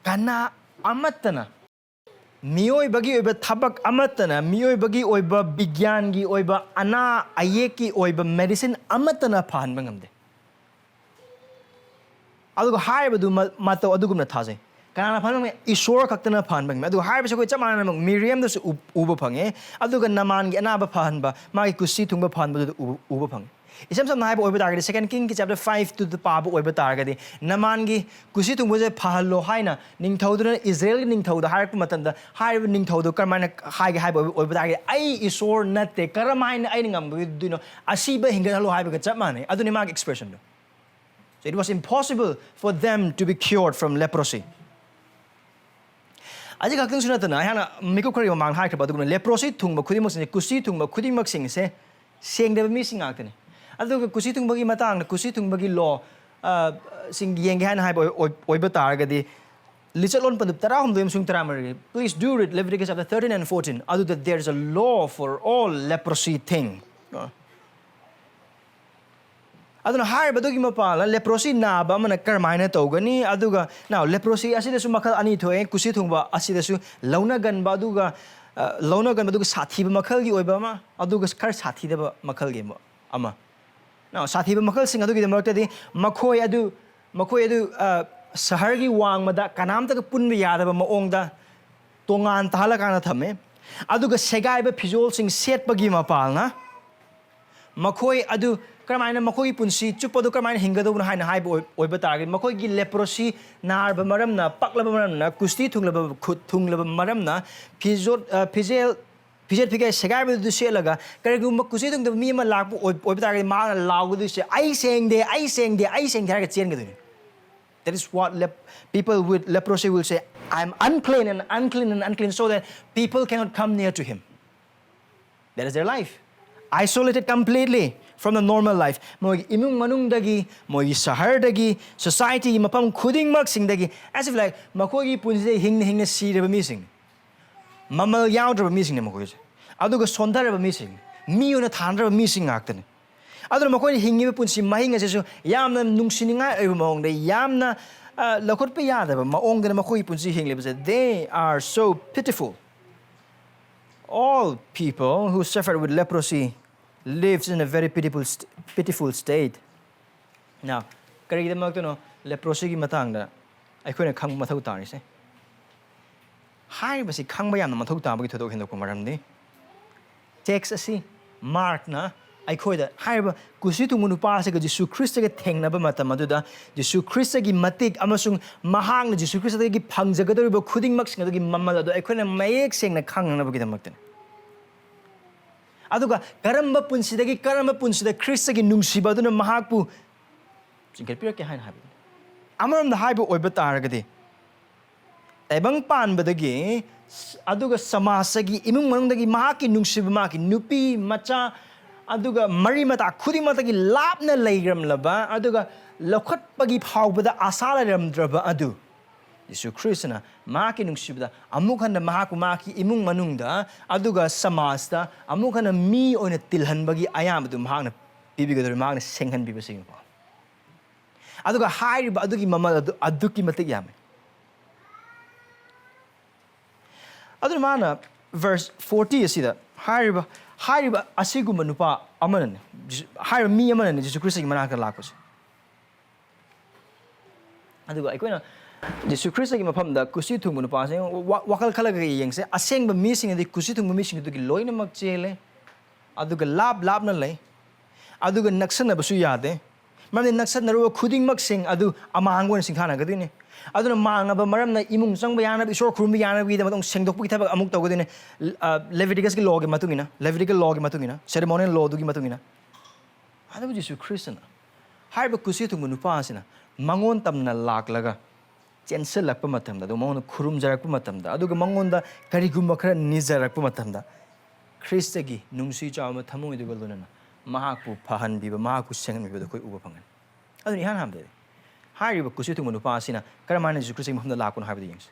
ꯀꯅꯥ ꯑꯃꯠꯇꯅ, ꯃꯤꯑꯣꯏꯕꯒꯤ ꯑꯣꯏꯕ ꯊꯕꯛ ꯑꯃꯠꯇꯅ, ꯃꯤꯑꯣꯏꯕꯒꯤ ꯑꯣꯏꯕ ꯕꯤꯒ꯭ꯌꯥꯟꯒꯤ ꯑꯣꯏꯕ, ꯑꯅꯥ ꯑꯌꯦꯛꯀꯤ ꯑꯣꯏꯕ medicine ꯑꯃꯠꯇꯅ ꯐꯍꯟꯕ ꯉꯝꯗꯦ꯫ ꯑꯗꯨꯒ ꯍꯥꯏꯔꯤꯕꯗꯨ ꯃ-, ꯃꯇꯧ ꯑꯗꯨꯒꯨꯝꯅ ꯊꯥꯖꯩ꯫ ꯀꯅꯥꯅ ꯐꯍꯟꯕ ꯉꯝꯃꯤ? ꯏꯁꯣꯔ ꯈꯛꯇꯅ ꯐꯍꯟꯕ ꯉꯝꯃꯤ꯫ ꯑꯗꯨꯒ ꯍꯥꯏꯔꯤꯕꯁꯤ ꯑꯩꯈꯣꯏ ꯆꯞ ꯃꯥꯟꯅꯅ ꯑꯃꯨꯛ ꯃꯤꯔꯤꯌꯝꯗꯁꯨ ꯎ-, ꯎꯕ ꯐꯪꯉꯦ꯫ ꯑꯗꯨꯒ ꯅꯃꯥꯟꯒꯤ ꯑꯅꯥꯕ ꯐꯍꯟꯕ, ꯃꯥꯒꯤ ꯀꯨꯁꯤ ꯊꯨꯡꯕ ꯐꯍꯟꯕꯗꯨꯗ ꯎ-, ꯎꯕ ꯐꯪꯉꯦ꯫ ꯏꯁꯝ ꯁꯝꯅ ꯍꯥꯏꯕ ꯑꯣꯏꯕ ꯇꯥꯔꯒꯗꯤ, Second Kingꯒꯤ chapter fiveꯇꯨꯗ ꯄꯥꯕ ꯑꯣꯏꯕ ꯇꯥꯔꯒꯗꯤ, ꯅꯃꯥꯟꯒꯤ ꯀꯨꯁꯤ ꯊꯨꯡꯕꯁꯦ ꯐꯍꯜꯂꯣ ꯍꯥꯏꯅ ꯅꯤꯡꯊꯧꯗꯨꯅ ꯏꯖꯔꯦꯜꯒꯤ ꯅꯤꯡꯊꯧꯗ ꯍꯥꯏꯔꯛꯄ ꯃꯇꯝꯗ, ꯍꯥꯏꯔꯤꯕ ꯅꯤꯡꯊꯧꯗꯣ ꯀꯔꯝꯍꯥꯏꯅ ꯍꯥꯏꯒꯦ ꯍꯥꯏꯕ ꯑꯣꯏꯕ ꯇꯥꯔꯒꯗꯤ, "ꯑꯩ ꯏꯁꯣꯔ ꯅꯠꯇꯦ, ꯀꯔꯝꯍꯥꯏꯅ ꯑꯩꯅ ꯉꯝꯒꯗꯣꯏꯅꯣ? ꯑꯁꯤꯕ ꯍꯤꯡꯒꯠꯍꯜꯂꯣ" ꯍꯥꯏꯕꯒ ꯆꯞ ꯃꯥꯟꯅꯩ꯫ ꯑꯗꯨꯅꯤ ꯃꯥꯒꯤ expressionꯗꯣ꯫ So it was impossible for them to be cured from leprosy. ꯑꯁꯤ ꯈꯛꯇꯪꯁꯨ ꯅꯠꯇꯅ, ꯑꯩꯍꯥꯛꯅ ꯃꯤꯀꯨꯞ ꯈꯔꯒꯤ ꯃꯃꯥꯡꯗ ꯍꯥꯏꯈ꯭ꯔꯕ ꯑꯗꯨꯒꯨꯝꯅ, leprosy ꯊꯨꯡꯕ ꯈꯨꯗꯤꯡꯃꯛꯁꯤꯡꯁꯦ, ꯀꯨꯁꯤ ꯊꯨꯡꯕ ꯈꯨꯗꯤꯡꯃꯛꯁꯤꯡꯁꯦ ꯁꯦꯡꯗꯕ ꯃꯤꯁꯤꯡ ꯉꯥꯛꯇꯅꯤ꯫ ꯑꯗꯨꯒ ꯀꯨꯁꯤ ꯊꯨꯡꯕꯒꯤ ꯃꯇꯥꯡꯗ, ꯀꯨꯁꯤ ꯊꯨꯡꯕꯒꯤ law, ꯑ, ꯁꯤꯡ ꯌꯦꯡꯒꯦ ꯍꯥꯏꯅ ꯍꯥꯏꯕ ꯑꯣꯏ-, ꯑꯣꯏ-, ꯑꯣꯏꯕ ꯇꯥꯔꯒꯗꯤ, ꯂꯤꯆꯠꯂꯣꯟ ꯄꯟꯗꯨꯞ ꯇꯔꯥꯍꯨꯝꯗꯣꯏ ꯑꯃꯁꯨꯡ ꯇꯔꯥꯃꯔꯤ, please do read Leviticus chapter thirteen and fourteen, ꯑꯗꯨꯗ there is a law for all leprosy thing. ꯑ, ꯑꯗꯨꯅ ꯍꯥꯏꯔꯤꯕꯗꯨꯒꯤ ꯃꯄꯥꯜꯗ leprosy ꯅꯥꯕ ꯑꯃꯅ ꯀꯔꯝꯍꯥꯏꯅ ꯇꯧꯒꯅꯤ? ꯑꯗꯨꯒ, now, leprosy ꯑꯁꯤꯗꯁꯨ ꯃꯈꯜ ꯑꯅꯤ ꯊꯣꯛꯑꯦ꯫ ꯀꯨꯁꯤ ꯊꯨꯡꯕ ꯑꯁꯤꯗꯁꯨ ꯂꯧꯅꯒꯟꯕ, ꯑꯗꯨꯒ, ꯑ, ꯂꯧꯅꯒꯟꯕ, ꯑꯗꯨꯒ ꯁꯥꯊꯤꯕ ꯃꯈꯜꯒꯤ ꯑꯣꯏꯕ ꯑꯃ, ꯑꯗꯨꯒ ꯈꯔ ꯁꯥꯊꯤꯗꯕ ꯃꯈꯜꯒꯤ ꯑꯃ, ꯑꯃ꯫ Now, ꯁꯥꯊꯤꯕ ꯃꯈꯜꯁꯤꯡ ꯑꯗꯨꯒꯤꯗꯃꯛꯇꯗꯤ ꯃꯈꯣꯏ ꯑꯗꯨ, ꯃꯈꯣꯏ ꯑꯗꯨ, ꯑ, ꯁꯍꯔꯒꯤ ꯋꯥꯡꯃꯗ ꯀꯅꯥꯝꯇꯒ ꯄꯨꯟꯕ ꯌꯥꯗꯕ ꯃꯑꯣꯡꯗ ꯇꯣꯉꯥꯟ ꯇꯥꯍꯜꯂꯀꯥꯟꯗ ꯊꯝꯃꯦ꯫ ꯑꯗꯨꯒ ꯁꯦꯒꯥꯏꯕ ꯐꯤꯖꯣꯜꯁꯤꯡ ꯁꯦꯠꯄꯒꯤ ꯃꯄꯥꯜꯅ ꯃꯈꯣꯏ ꯑꯗꯨ ꯀꯔꯝꯍꯥꯏꯅ, ꯃꯈꯣꯏꯒꯤ ꯄꯨꯟꯁꯤ ꯆꯨꯞꯄ ꯑꯗꯨ ꯀꯔꯝꯍꯥꯏꯅ ꯍꯤꯡꯒꯗꯧꯕꯅꯣ ꯍꯥꯏꯅ ꯍꯥꯏꯕ ꯑꯣꯏ-, ꯑꯣꯏꯕ ꯇꯥꯔꯒꯗꯤ, ꯃꯈꯣꯏꯒꯤ ꯂꯦꯄ꯭ꯔꯣꯁꯤ ꯅꯥꯔꯕ ꯃꯔꯝꯅ, ꯄꯛꯂꯕ ꯃꯔꯝꯅ, ꯀꯨꯁꯇꯤ ꯊꯨꯡꯂꯕ, ꯈꯨꯠ ꯊꯨꯡꯂꯕ ꯃꯔꯝꯅ, ꯐꯤꯖꯣꯠ-, ꯑ, ꯐꯤꯖꯦꯜ, ꯐꯤꯖꯦꯠ ꯐꯤꯒꯥꯏ ꯁꯦꯒꯥꯏꯕꯗꯨ ꯁꯦꯠꯂꯒ, ꯀꯔꯤꯒꯨꯝꯕ ꯀꯨꯁꯇꯤ ꯊꯨꯡꯗꯕ ꯃꯤ ꯑꯃ ꯂꯥꯛꯄ ꯑꯣꯏ-, ꯑꯣꯏꯕ ꯇꯥꯔꯒꯗꯤ, ꯃꯍꯥꯛꯅ ꯂꯥꯎꯒꯗꯣꯏꯁꯦ, "ꯑꯩ ꯁꯦꯡꯗꯦ, ꯑꯩ ꯁꯦꯡꯗꯦ, ꯑꯩ ꯁꯦꯡꯗꯦ" ꯍꯥꯏꯔꯒ ꯆꯦꯟꯒꯗꯣꯏꯅꯤ꯫ That is what lep-, people with leprosy will say, "I'm unclean and unclean and unclean," so that people cannot come near to him. That is their life. Isolated completely from the normal life. ꯃꯣꯏꯒꯤ ꯏꯃꯨꯡ ꯃꯅꯨꯡꯗꯒꯤ, ꯃꯣꯏꯒꯤ ꯁꯍꯔꯗꯒꯤ, societyꯒꯤ ꯃꯐꯝ ꯈꯨꯗꯤꯡꯃꯛꯁꯤꯡꯗꯒꯤ, as if like ꯃꯈꯣꯏꯒꯤ ꯄꯨꯟꯁꯤꯗ ꯍꯤꯡꯅ ꯍꯤꯡꯅ ꯁꯤꯔꯕ ꯃꯤꯁꯤꯡ, ꯃꯃꯜ ꯌꯥꯎꯗ꯭ꯔꯕ ꯃꯤꯁꯤꯡꯅꯤ ꯃꯈꯣꯏꯁꯦ꯫ ꯑꯗꯨꯒ ꯁꯣꯟꯊꯔꯕ ꯃꯤꯁꯤꯡ, ꯃꯤ ꯑꯣꯏꯅ ꯊꯥꯅꯗ꯭ꯔꯕ ꯃꯤꯁꯤꯡ ꯉꯥꯛꯇꯅꯤ꯫ ꯑꯗꯨꯅ ꯃꯈꯣꯏꯅ ꯍꯤꯡꯉꯤꯕ ꯄꯨꯟꯁꯤ ꯃꯍꯤꯡ ꯑꯁꯤꯁꯨ ꯌꯥꯝꯅ ꯅꯨꯡꯁꯤꯅꯤꯡꯉꯥꯏ ꯑꯣꯏꯕ ꯃꯑꯣꯡꯗ, ꯌꯥꯝꯅ, ꯑ, ꯂꯧꯈꯠꯄ ꯌꯥꯗꯕ ꯃꯑꯣꯡꯗꯅ ꯃꯈꯣꯏꯒꯤ ꯄꯨꯟꯁꯤ ꯍꯤꯡꯂꯤꯕꯁꯦ꯫ They are so pitiful. All people who suffer with leprosy lives in a very pitiful, st-, pitiful state. Now, ꯀꯔꯤꯒꯤꯗꯃꯛꯇꯅꯣ ꯂꯦꯄ꯭ꯔꯣꯁꯤꯒꯤ ꯃꯇꯥꯡꯗ ꯑꯩꯈꯣꯏꯅ ꯈꯪꯕ ꯃꯊꯧ ꯇꯥꯔꯤꯁꯦ? ꯍꯥꯏꯔꯤꯕꯁꯤ ꯈꯪꯕ ꯌꯥꯝꯅ ꯃꯊꯧ ꯇꯥꯕꯒꯤ ꯊꯣꯏꯗꯣꯛ ꯍꯦꯟꯗꯣꯛꯄ ꯃꯔꯝꯅꯤ꯫ Text ꯑꯁꯤ ꯃꯥꯔꯛꯅ ꯑꯩꯈꯣꯏꯗ ꯍꯥꯏꯔꯤꯕ ꯀꯨꯁꯤ ꯊꯨꯡꯕ ꯅꯨꯄꯥ ꯑꯁꯤꯒ ꯖꯤꯁꯨ ꯈ꯭ꯔꯤꯁꯇꯒ ꯊꯦꯡꯅꯕ ꯃꯇꯝ ꯑꯗꯨꯗ, ꯖꯤꯁꯨ ꯈ꯭ꯔꯤꯁꯇꯒꯤ ꯃꯇꯤꯛ ꯑꯃꯁꯨꯡ ꯃꯍꯥꯛꯅ ꯖꯤꯁꯨ ꯈ꯭ꯔꯤꯁꯇꯗꯒꯤ ꯐꯪꯖꯒꯗꯧꯔꯤꯕ ꯈꯨꯗꯤꯡꯃꯛꯁꯤꯡ ꯑꯗꯨꯒꯤ ꯃꯃꯜ ꯑꯗꯨ ꯑꯩꯈꯣꯏꯅ ꯃꯌꯦꯛ ꯁꯦꯡꯅ ꯈꯪꯅꯅꯕꯒꯤꯗꯃꯛꯇꯅꯤ꯫ ꯑꯗꯨꯒ ꯀꯔꯝꯕ ꯄꯨꯟꯁꯤꯗꯒꯤ ꯀꯔꯝꯕ ꯄꯨꯟꯁꯤꯗ ꯈ꯭ꯔꯤꯁꯇꯒꯤ ꯅꯨꯡꯁꯤꯕ ꯑꯗꯨꯅ ꯃꯍꯥꯛꯄꯨ ꯆꯤꯡꯈꯠꯄꯤꯔꯛꯀꯦ ꯍꯥꯏꯅ ꯍꯥꯏꯕꯗꯨꯅꯤ꯫ ꯑꯃꯔꯣꯝꯗ ꯍꯥꯏꯕ ꯑꯣꯏꯕ ꯇꯥꯔꯒꯗꯤ, ꯇꯥꯏꯕꯪ ꯄꯥꯟꯕꯗꯒꯤ ꯁ-, ꯑꯗꯨꯒ ꯁꯃꯥꯖꯇꯒꯤ, ꯏꯃꯨꯡ ꯃꯅꯨꯡꯗꯒꯤ ꯃꯍꯥꯛꯀꯤ ꯅꯨꯡꯁꯤꯕ, ꯃꯍꯥꯛꯀꯤ ꯅꯨꯄꯤ, ꯃꯆꯥ, ꯑꯗꯨꯒ ꯃꯔꯤ ꯃꯇꯥ ꯈꯨꯗꯤꯡꯃꯛꯇꯒꯤ ꯂꯥꯞꯅ ꯂꯩꯔꯝꯂꯕ, ꯑꯗꯨꯒ ꯂꯧꯈꯠꯄꯒꯤ ꯐꯥꯎꯕꯗ ꯑꯁꯥ ꯂꯩꯔꯝꯗ꯭ꯔꯕ ꯑꯗꯨ, ꯌꯤꯁꯨ ꯈ꯭ꯔꯤꯁꯇꯅ ꯃꯍꯥꯛꯀꯤ ꯅꯨꯡꯁꯤꯕꯗ ꯑꯃꯨꯛ ꯍꯟꯅ ꯃꯍꯥꯛꯄꯨ ꯃꯍꯥꯛꯀꯤ ꯏꯃꯨꯡ ꯃꯅꯨꯡꯗ, ꯑꯗꯨꯒ ꯁꯃꯥꯖꯇ ꯑꯃꯨꯛ ꯍꯟꯅ ꯃꯤ ꯑꯣꯏꯅ ꯇꯤꯜꯍꯟꯕꯒꯤ ꯑꯌꯥꯕꯗꯨ ꯃꯍꯥꯛꯅ ꯄꯤꯕꯤꯒꯗꯧꯔꯤ, ꯃꯍꯥꯛꯅ ꯁꯦꯡꯍꯟꯕꯤꯕꯁꯤꯡꯀꯣ꯫ ꯑꯗꯨꯒ ꯍꯥꯏꯔꯤꯕ ꯑꯗꯨꯒꯤ ꯃꯃꯜ ꯑꯗꯨ ꯑꯗꯨꯛꯀꯤ ꯃꯇꯤꯛ ꯌꯥꯝꯃꯤ꯫ ꯑꯗꯨꯅ ꯃꯥꯅ verse forty ꯑꯁꯤꯗ ꯍꯥꯏꯔꯤꯕ, ꯍꯥꯏꯔꯤꯕ ꯑꯁꯤꯒꯨꯝꯕ ꯅꯨꯄꯥ ꯑꯃꯅꯅꯦ, ꯖꯤꯁꯨ-, ꯍꯥꯏꯔꯤꯕ ꯃꯤ ꯑꯃꯅꯅꯦ ꯖꯤꯁꯨ ꯈ꯭ꯔꯤꯁꯇꯒꯤ ꯃꯅꯥꯛꯇ ꯂꯥꯛꯄꯁꯦ꯫ ꯑꯗꯨꯒ ꯑꯩꯈꯣꯏꯅ ꯖꯤꯁꯨ ꯈ꯭ꯔꯤꯁꯇꯒꯤ ꯃꯐꯝꯗ ꯀꯨꯁꯤ ꯊꯨꯡꯕ ꯅꯨꯄꯥꯁꯦ ꯋꯥ-, ꯋꯥꯈꯜ ꯈꯜꯂꯒ ꯌꯦꯡꯁꯦ꯫ ꯑꯁꯦꯡꯕ ꯃꯤꯁꯤꯡ ꯑꯗꯨꯗꯤ ꯀꯨꯁꯤ ꯊꯨꯡꯕ ꯃꯤꯁꯤꯡ ꯑꯗꯨꯒꯤ ꯂꯣꯏꯅꯃꯛ ꯆꯦꯜꯂꯦ, ꯑꯗꯨꯒ ꯂꯥꯞ ꯂꯥꯞꯅ ꯂꯩ꯫ ꯑꯗꯨꯒ ꯅꯛꯁꯟꯅꯕꯁꯨ ꯌꯥꯗꯦ꯫ ꯃꯔꯝꯗꯤ ꯅꯛꯁꯟꯅꯔꯨꯕ ꯈꯨꯗꯤꯡꯃꯛꯁꯤꯡ ꯑꯗꯨ ꯑꯃꯥꯡꯕ ꯑꯣꯏꯅ ꯁꯤꯡꯊꯥꯅꯒꯗꯣꯏꯅꯤ꯫ ꯑꯗꯨꯅ ꯃꯥꯡꯉꯕ ꯃꯔꯝꯅ ꯏꯃꯨꯡ ꯆꯪꯕ ꯌꯥꯅꯕ, ꯏꯁꯣꯔ ꯈꯨꯔꯨꯝꯕ ꯌꯥꯅꯕꯒꯤꯗꯃꯛ ꯑꯃꯨꯛ ꯁꯦꯡꯗꯣꯛꯄꯒꯤ ꯊꯕꯛ ꯑꯃꯨꯛ ꯇꯧꯒꯗꯣꯏꯅꯤ꯫ ꯑ, ꯂꯦꯕꯤꯇꯤꯀꯁꯀꯤ ꯂꯣꯒꯤ ꯃꯇꯨꯡ ꯏꯟꯅ, ꯂꯦꯕꯤꯇꯤꯀꯦꯜ ꯂꯣꯒꯤ ꯃꯇꯨꯡ ꯏꯟꯅ, ꯁꯦꯔꯦꯃꯣꯅꯤꯌꯦꯜ ꯂꯣꯗꯨꯒꯤ ꯃꯇꯨꯡ ꯏꯟꯅ꯫ ꯑꯗꯨꯕꯨ ꯖꯤꯁꯨ ꯈ꯭ꯔꯤꯁꯇꯅ ꯍꯥꯏꯔꯤꯕ ꯀꯨꯁꯤ ꯊꯨꯡꯕ ꯅꯨꯄꯥ ꯑꯁꯤꯅ ꯃꯉꯣꯟ ꯇꯝꯅ ꯂꯥꯛꯂꯒ ꯆꯦꯟꯁꯤꯜꯂꯛꯄ ꯃꯇꯝꯗ, ꯑꯗꯨꯒ ꯃꯉꯣꯟꯗ ꯈꯨꯔꯨꯝꯖꯔꯛꯄ ꯃꯇꯝꯗ, ꯑꯗꯨꯒ ꯃꯉꯣꯟꯗ ꯀꯔꯤꯒꯨꯝꯕ ꯈꯔ ꯅꯤꯖꯔꯛꯄ ꯃꯇꯝꯗ, ꯈ꯭ꯔꯤꯁꯇꯒꯤ ꯅꯨꯡꯁꯤ ꯆꯥꯎꯕ ꯊꯃꯣꯏꯗꯨꯒ ꯂꯣꯏꯅꯅ ꯃꯍꯥꯛꯄꯨ ꯐꯍꯟꯕꯤꯕ, ꯃꯍꯥꯛꯄꯨ ꯁꯦꯡꯍꯟꯕꯤꯕꯗ ꯑꯩꯈꯣꯏ ꯎꯕ ꯐꯪꯒꯅꯤ꯫ ꯑꯗꯨꯅ ꯏꯍꯥꯟ ꯍꯥꯟꯕꯗ ꯍꯥꯏꯔꯤꯕ ꯀꯨꯁꯤ ꯊꯨꯡꯕ ꯅꯨꯄꯥ ꯑꯁꯤꯅ ꯀꯔꯝꯍꯥꯏꯅ ꯖꯤꯁꯨ ꯈ꯭ꯔꯤꯁꯇꯒꯤ ꯃꯐꯝꯗ ꯂꯥꯛꯄꯅꯣ ꯍꯥꯏꯕꯗꯨ ꯌꯦꯡꯁꯤ꯫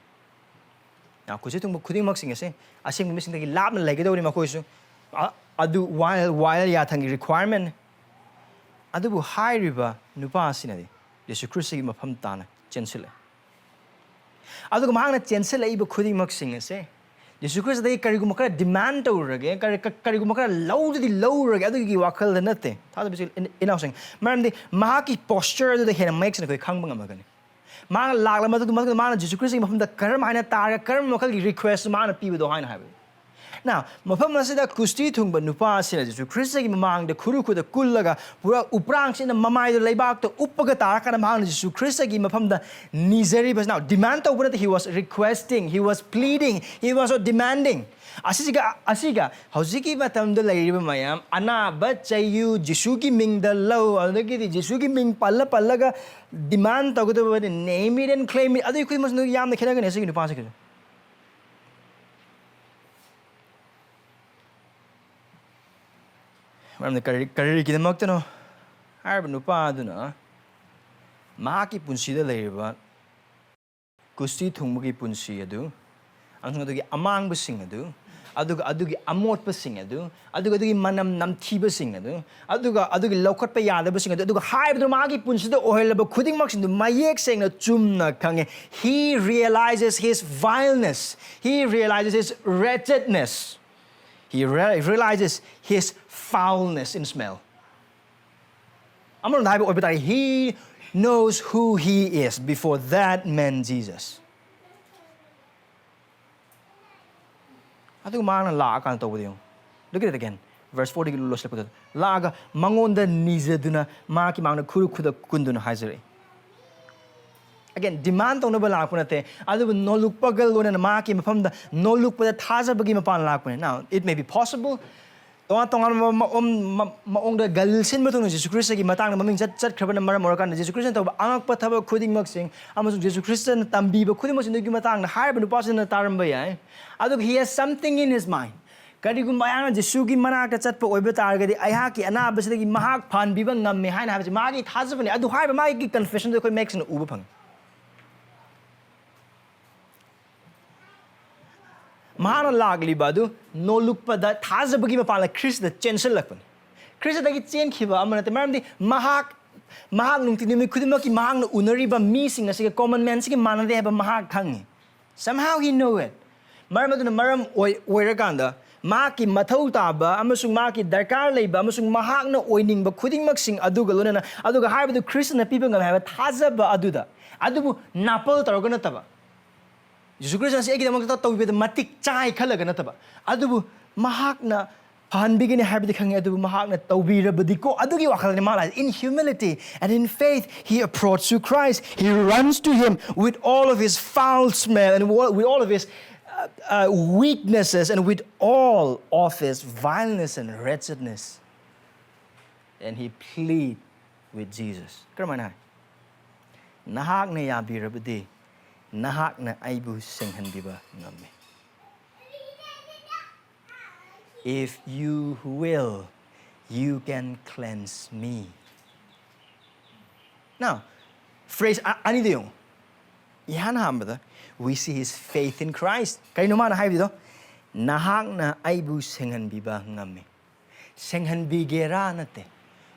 ꯅꯥꯎ, ꯀꯨꯁꯤ ꯊꯨꯡꯕ ꯈꯨꯗꯤꯡꯃꯛꯁꯤꯡ ꯑꯁꯦ ꯑꯁꯦꯡꯕ ꯃꯤꯁꯤꯡꯗꯒꯤ ꯂꯥꯞꯅ ꯂꯩꯒꯗꯧꯔꯤ ꯃꯈꯣꯏꯁꯨ꯫ ꯑ-, ꯑꯗꯨ ꯋꯥꯌꯦꯜ, ꯋꯥꯌꯦꯜ ꯌꯥꯊꯪꯒꯤ requirement ꯅꯤ꯫ ꯑꯗꯨꯕꯨ ꯍꯥꯏꯔꯤꯕ ꯅꯨꯄꯥ ꯑꯁꯤꯅꯗꯤ ꯖꯤꯁꯨ ꯈ꯭ꯔꯤꯁꯇꯒꯤ ꯃꯐꯝ ꯇꯥꯅ ꯆꯦꯟꯁꯤꯜꯂꯦ꯫ ꯑꯗꯨꯒ ꯃꯍꯥꯛꯅ ꯆꯦꯟꯁꯤꯜꯂꯛꯏꯕ ꯈꯨꯗꯤꯡꯃꯛꯁꯤꯡ ꯑꯁꯦ ꯖꯤꯁꯨ ꯈ꯭ꯔꯤꯁꯇꯗꯒꯤ ꯀꯔꯤꯒꯨꯝꯕ ꯈꯔ demand ꯇꯧꯔꯨꯔꯒꯦ, ꯀꯔꯤ-, ꯀ-, ꯀꯔꯤꯒꯨꯝꯕ ꯈꯔ ꯂꯧꯗꯗꯤ ꯂꯧꯔꯨꯔꯒꯦ, ꯑꯗꯨꯒꯤ ꯋꯥꯈꯜꯗ ꯅꯠꯇꯦ꯫ ꯊꯥꯖꯕꯁꯤ ꯏꯟ-, ꯏꯅꯥꯎꯁꯤꯡ, ꯃꯔꯝꯗꯤ ꯃꯍꯥꯛꯀꯤ posture ꯑꯗꯨꯗ ꯍꯦꯟꯅ ꯃꯌꯦꯛ ꯁꯦꯡꯅ ꯑꯩꯈꯣꯏ ꯈꯪꯕ ꯉꯝꯃꯒꯅꯤ꯫ ꯃꯥꯅ ꯂꯥꯛꯂꯕ ꯃꯇꯨꯡꯗ, ꯃꯇꯨꯡꯗ ꯃꯥꯅ ꯖꯤꯁꯨ ꯈ꯭ꯔꯤꯁꯇꯒꯤ ꯃꯐꯝꯗ ꯀꯔꯝ ꯍꯥꯏꯅ ꯇꯥꯔꯒ ꯀꯔꯝꯕ ꯃꯈꯜꯒꯤ request ꯃꯥꯅ ꯄꯤꯕꯗꯣ ꯍꯥꯏꯅ ꯍꯥꯏꯕꯗꯨ꯫ Now, ꯃꯐꯝ ꯑꯁꯤꯗ ꯀꯨꯁꯇꯤ ꯊꯨꯡꯕ ꯅꯨꯄꯥ ꯑꯁꯤꯅ ꯖꯤꯁꯨ ꯈ꯭ꯔꯤꯁꯇꯒꯤ ꯃꯃꯥꯡꯗ ꯈꯨꯔꯨ ꯈꯨꯗ ꯀꯨꯜꯂꯒ ꯄꯨꯔꯥ ꯎꯄ꯭ꯔꯥꯡꯁꯤꯅ ꯃꯃꯥꯏꯗꯨ ꯂꯩꯕꯥꯛꯇ ꯎꯞꯄꯒ ꯇꯥꯔꯀꯥꯟꯗ ꯃꯍꯥꯛꯅ ꯖꯤꯁꯨ ꯈ꯭ꯔꯤꯁꯇꯒꯤ ꯃꯐꯝꯗ ꯅꯤꯖꯔꯤꯕ, now, demand ꯇꯧꯕ ꯅꯠꯇꯦ, he was requesting, he was pleading, he was demanding꯫ ꯑꯁꯤꯒ, ꯑꯁꯤꯒ ꯍꯧꯖꯤꯛꯀꯤ ꯃꯇꯝꯗ ꯂꯩꯔꯤꯕ ꯃꯌꯥꯝ ꯑꯅꯥꯕ, ꯆꯩꯌꯨ, ꯖꯤꯁꯨꯒꯤ ꯃꯤꯡꯗ ꯂꯧ, ꯑꯗꯨꯗꯒꯤꯗꯤ ꯖꯤꯁꯨꯒꯤ ꯃꯤꯡ ꯄꯜꯂ ꯄꯜꯂꯒ demand ꯇꯧꯒꯗꯕ, name it and claim it, ꯑꯗꯨ ꯑꯩꯈꯣꯏ ꯃꯁꯦꯟꯗꯨ ꯌꯥꯝꯅ ꯈꯦꯠꯅꯒꯅꯤ ꯑꯁꯤꯒꯤ ꯅꯨꯄꯥꯁꯤꯒꯁꯨ꯫ ꯃꯔꯝꯗꯤ ꯀꯔꯤ, ꯀꯔꯤꯒꯤꯗꯃꯛꯇꯅꯣ ꯍꯥꯏꯔꯤꯕ ꯅꯨꯄꯥ ꯑꯗꯨꯅ ꯃꯍꯥꯛꯀꯤ ꯄꯨꯟꯁꯤꯗ ꯂꯩꯔꯤꯕ ꯀꯨꯁꯇꯤ ꯊꯨꯡꯕꯒꯤ ꯄꯨꯟꯁꯤ ꯑꯗꯨ, ꯑꯃꯁꯨꯡ ꯑꯗꯨꯒꯤ ꯑꯃꯥꯡꯕꯁꯤꯡ ꯑꯗꯨ, ꯑꯗꯨꯒ ꯑꯗꯨꯒꯤ ꯑꯃꯣꯠꯄꯁꯤꯡ ꯑꯗꯨ, ꯑꯗꯨꯒ ꯑꯗꯨꯒꯤ ꯃꯅꯝ ꯅꯝꯊꯤꯕꯁꯤꯡ ꯑꯗꯨ, ꯑꯗꯨꯒ ꯑꯗꯨꯒꯤ ꯂꯧꯈꯠꯄ ꯌꯥꯗꯕꯁꯤꯡ ꯑꯗꯨ, ꯑꯗꯨꯒ ꯍꯥꯏꯕꯗꯨ ꯃꯥꯒꯤ ꯄꯨꯟꯁꯤꯗ ꯑꯣꯏꯍꯜꯂꯕ ꯈꯨꯗꯤꯡꯃꯛꯁꯤꯡꯗꯨ ꯃꯌꯦꯛ ꯁꯦꯡꯅ ꯆꯨꯝꯅ ꯈꯪꯉꯦ꯫ He realizes his vileness. He realizes his wretchedness. He re-, realizes his foulness in smell. ꯑꯃꯔꯣꯝꯗ ꯍꯥꯏꯕ ꯑꯣꯏꯕ ꯇꯥꯔꯦ, he knows who he is before that man Jesus. ꯑꯗꯨꯒ ꯃꯥꯅ ꯂꯥꯛꯑꯀꯥꯟꯗ ꯇꯧꯕꯗ ꯌꯦꯡꯉꯨ꯫ Look at it again. Verse forty ꯗꯒꯤ ꯂꯣꯏꯁꯤꯜꯂꯛꯄꯗ, ꯂꯥꯛꯑꯒ ꯃꯉꯣꯟꯗ ꯅꯤꯖꯗꯨꯅ ꯃꯍꯥꯛꯀꯤ ꯃꯥꯡꯗ ꯈꯨꯔꯨ ꯈꯨꯗ ꯀꯨꯟꯗꯨꯅ ꯍꯥꯏꯖꯔꯛꯏ꯫ Again, demand ꯇꯧꯅꯕ ꯂꯥꯛꯄ ꯅꯠꯇꯦ, ꯑꯗꯨꯕꯨ ꯅꯣꯜꯂꯨꯛꯄꯒ ꯂꯣꯏꯅꯅ ꯃꯍꯥꯛꯀꯤ ꯃꯐꯝꯗ ꯅꯣꯜꯂꯨꯛꯄꯗ ꯊꯥꯖꯕꯒꯤ ꯃꯄꯥꯟ ꯂꯥꯛꯄꯅꯤ꯫ Now, it may be possible, ꯇꯣꯉꯥꯟ ꯇꯣꯉꯥꯟꯕ ꯃꯑꯣꯡ, ꯃ-, ꯃꯑꯣꯡꯗ ꯒꯂꯤꯜ ꯁꯤꯟꯕ ꯊꯨꯡꯅ ꯖꯤꯁꯨ ꯈ꯭ꯔꯤꯁꯇꯒꯤ ꯃꯇꯥꯡꯗ ꯃꯃꯤꯡ ꯆꯠ-, ꯆꯠꯈ꯭ꯔꯕꯅ ꯃꯔꯝ ꯑꯣꯏꯔꯀꯥꯟꯗ, ꯖꯤꯁꯨ ꯈ꯭ꯔꯤꯁꯇꯅ ꯇꯧꯕ ꯑꯉꯛꯄ ꯊꯕꯛ ꯈꯨꯗꯤꯡꯃꯛꯁꯤꯡ ꯑꯃꯁꯨꯡ ꯖꯤꯁꯨ ꯈ꯭ꯔꯤꯁꯇꯅ ꯇꯝꯕꯤꯕ ꯈꯨꯗꯤꯡꯃꯛꯁꯤꯡꯗꯨꯒꯤ ꯃꯇꯥꯡꯗ ꯍꯥꯏꯔꯤꯕ ꯅꯨꯄꯥꯁꯤꯅ ꯇꯥꯔꯝꯕ ꯌꯥꯏ꯫ ꯑꯗꯨꯒ he has something in his mind. ꯀꯔꯤꯒꯨꯝꯕ ꯑꯩꯍꯥꯛꯅ ꯖꯤꯁꯨꯒꯤ ꯃꯅꯥꯛꯇ ꯆꯠꯄ ꯑꯣꯏꯕ ꯇꯥꯔꯒꯗꯤ, ꯑꯩꯍꯥꯛꯀꯤ ꯑꯅꯥꯕꯁꯤꯗꯒꯤ ꯃꯍꯥꯛ ꯐꯍꯟꯕꯤꯕ ꯉꯝꯃꯦ ꯍꯥꯏꯅ ꯍꯥꯏꯕꯁꯤ ꯃꯥꯒꯤ ꯊꯥꯖꯕꯅꯤ꯫ ꯑꯗꯨ ꯍꯥꯏꯔꯤꯕ ꯃꯥꯒꯤ confession ꯗꯨ ꯑꯩꯈꯣꯏ ꯃꯌꯦꯛ ꯁꯦꯡꯅ ꯎꯕ ꯐꯪꯉꯤ꯫ ꯃꯍꯥꯛꯅ ꯂꯥꯛꯂꯤꯕ ꯑꯗꯨ ꯅꯣꯜꯂꯨꯛꯄꯗ ꯊꯥꯖꯕꯒꯤ ꯃꯄꯥꯟꯗ ꯈ꯭ꯔꯤꯁꯇꯗ ꯆꯦꯟꯁꯤꯜꯂꯛꯄꯅꯤ꯫ ꯈ꯭ꯔꯤꯁꯇꯗꯒꯤ ꯆꯦꯟꯈꯤꯕ ꯑꯃ ꯅꯠꯇꯦ, ꯃꯔꯝꯗꯤ ꯃꯍꯥꯛ, ꯃꯍꯥꯛ ꯅꯨꯡꯇꯤ ꯅꯨꯃꯤꯠ ꯈꯨꯗꯤꯡꯃꯛꯀꯤ ꯃꯍꯥꯛꯅ ꯎꯅꯔꯤꯕ ꯃꯤꯁꯤꯡ ꯑꯁꯤꯒ common man ꯁꯤꯒ ꯃꯥꯟꯅꯗꯦ ꯍꯥꯏꯕ ꯃꯍꯥꯛ ꯈꯪꯉꯤ꯫ Somehow he knew it. ꯃꯔꯝ ꯑꯗꯨꯅ ꯃꯔꯝ ꯑꯣꯏ-, ꯑꯣꯏꯔꯀꯥꯟꯗ ꯃꯍꯥꯛꯀꯤ ꯃꯊꯧ ꯇꯥꯕ ꯑꯃꯁꯨꯡ ꯃꯍꯥꯛꯀꯤ ꯗꯔꯀꯥꯔ ꯂꯩꯕ ꯑꯃꯁꯨꯡ ꯃꯍꯥꯛꯅ ꯑꯣꯏꯅꯤꯡꯕ ꯈꯨꯗꯤꯡꯃꯛꯁꯤꯡ ꯑꯗꯨꯒ ꯂꯣꯏꯅꯅ, ꯑꯗꯨꯒ ꯍꯥꯏꯕꯗꯨ ꯈ꯭ꯔꯤꯁꯇꯅ ꯄꯤꯕ ꯉꯝꯃꯤ ꯍꯥꯏꯕ ꯊꯥꯖꯕ ꯑꯗꯨꯗ, ꯑꯗꯨꯕꯨ ꯅꯥꯄꯜ ꯇꯧꯔꯒ ꯅꯠꯇꯕ, ꯖꯤꯁꯨ ꯈ꯭ꯔꯤꯁꯇ ꯑꯁꯤ ꯑꯩꯒꯤꯗꯃꯛꯇ ꯇꯧꯕꯤꯕꯗ ꯃꯇꯤꯛ ꯆꯥꯏ ꯈꯜꯂꯒ ꯅꯠꯇꯕ, ꯑꯗꯨꯕꯨ ꯃꯍꯥꯛꯅ ꯐꯍꯟꯕꯤꯒꯅꯤ ꯍꯥꯏꯕꯗꯤ ꯈꯪꯉꯤ, ꯑꯗꯨꯕꯨ ꯃꯍꯥꯛꯅ ꯇꯧꯕꯤꯔꯕꯗꯤꯀꯣ, ꯑꯗꯨꯒꯤ ꯋꯥꯈꯜꯗꯅꯤ ꯃꯥ ꯂꯥꯛꯏ꯫ In humility and in faith, he approached to Christ. He runs to him with all of his foul smell and wa-, with all of his, uh, uh, weaknesses and with all of his vileness and wretchedness. And he plead with Jesus. ꯀꯔꯝꯍꯥꯏꯅ ꯍꯥꯏ? "ꯅꯍꯥꯛꯅ ꯌꯥꯕꯤꯔꯕꯗꯤ, ꯅꯍꯥꯛꯅ ꯑꯩꯕꯨ ꯁꯦꯡꯍꯟꯕꯤꯕ ꯉꯝꯃꯤ꯫ If you will, you can cleanse me." Now, phrase ꯑ-, ꯑꯅꯤꯗ ꯌꯦꯡꯉꯨ꯫ ꯏꯍꯥꯟ ꯍꯥꯟꯕꯗ, we see his faith in Christ. ꯀꯩꯅꯣ ꯃꯥꯅ ꯍꯥꯏꯕꯗꯣ? "ꯅꯍꯥꯛꯅ ꯑꯩꯕꯨ ꯁꯦꯡꯍꯟꯕꯤꯕ ꯉꯝꯃꯤ"꯫ ꯁꯦꯡꯍꯟꯕꯤꯒꯦꯔꯥ ꯅꯠꯇꯦ꯫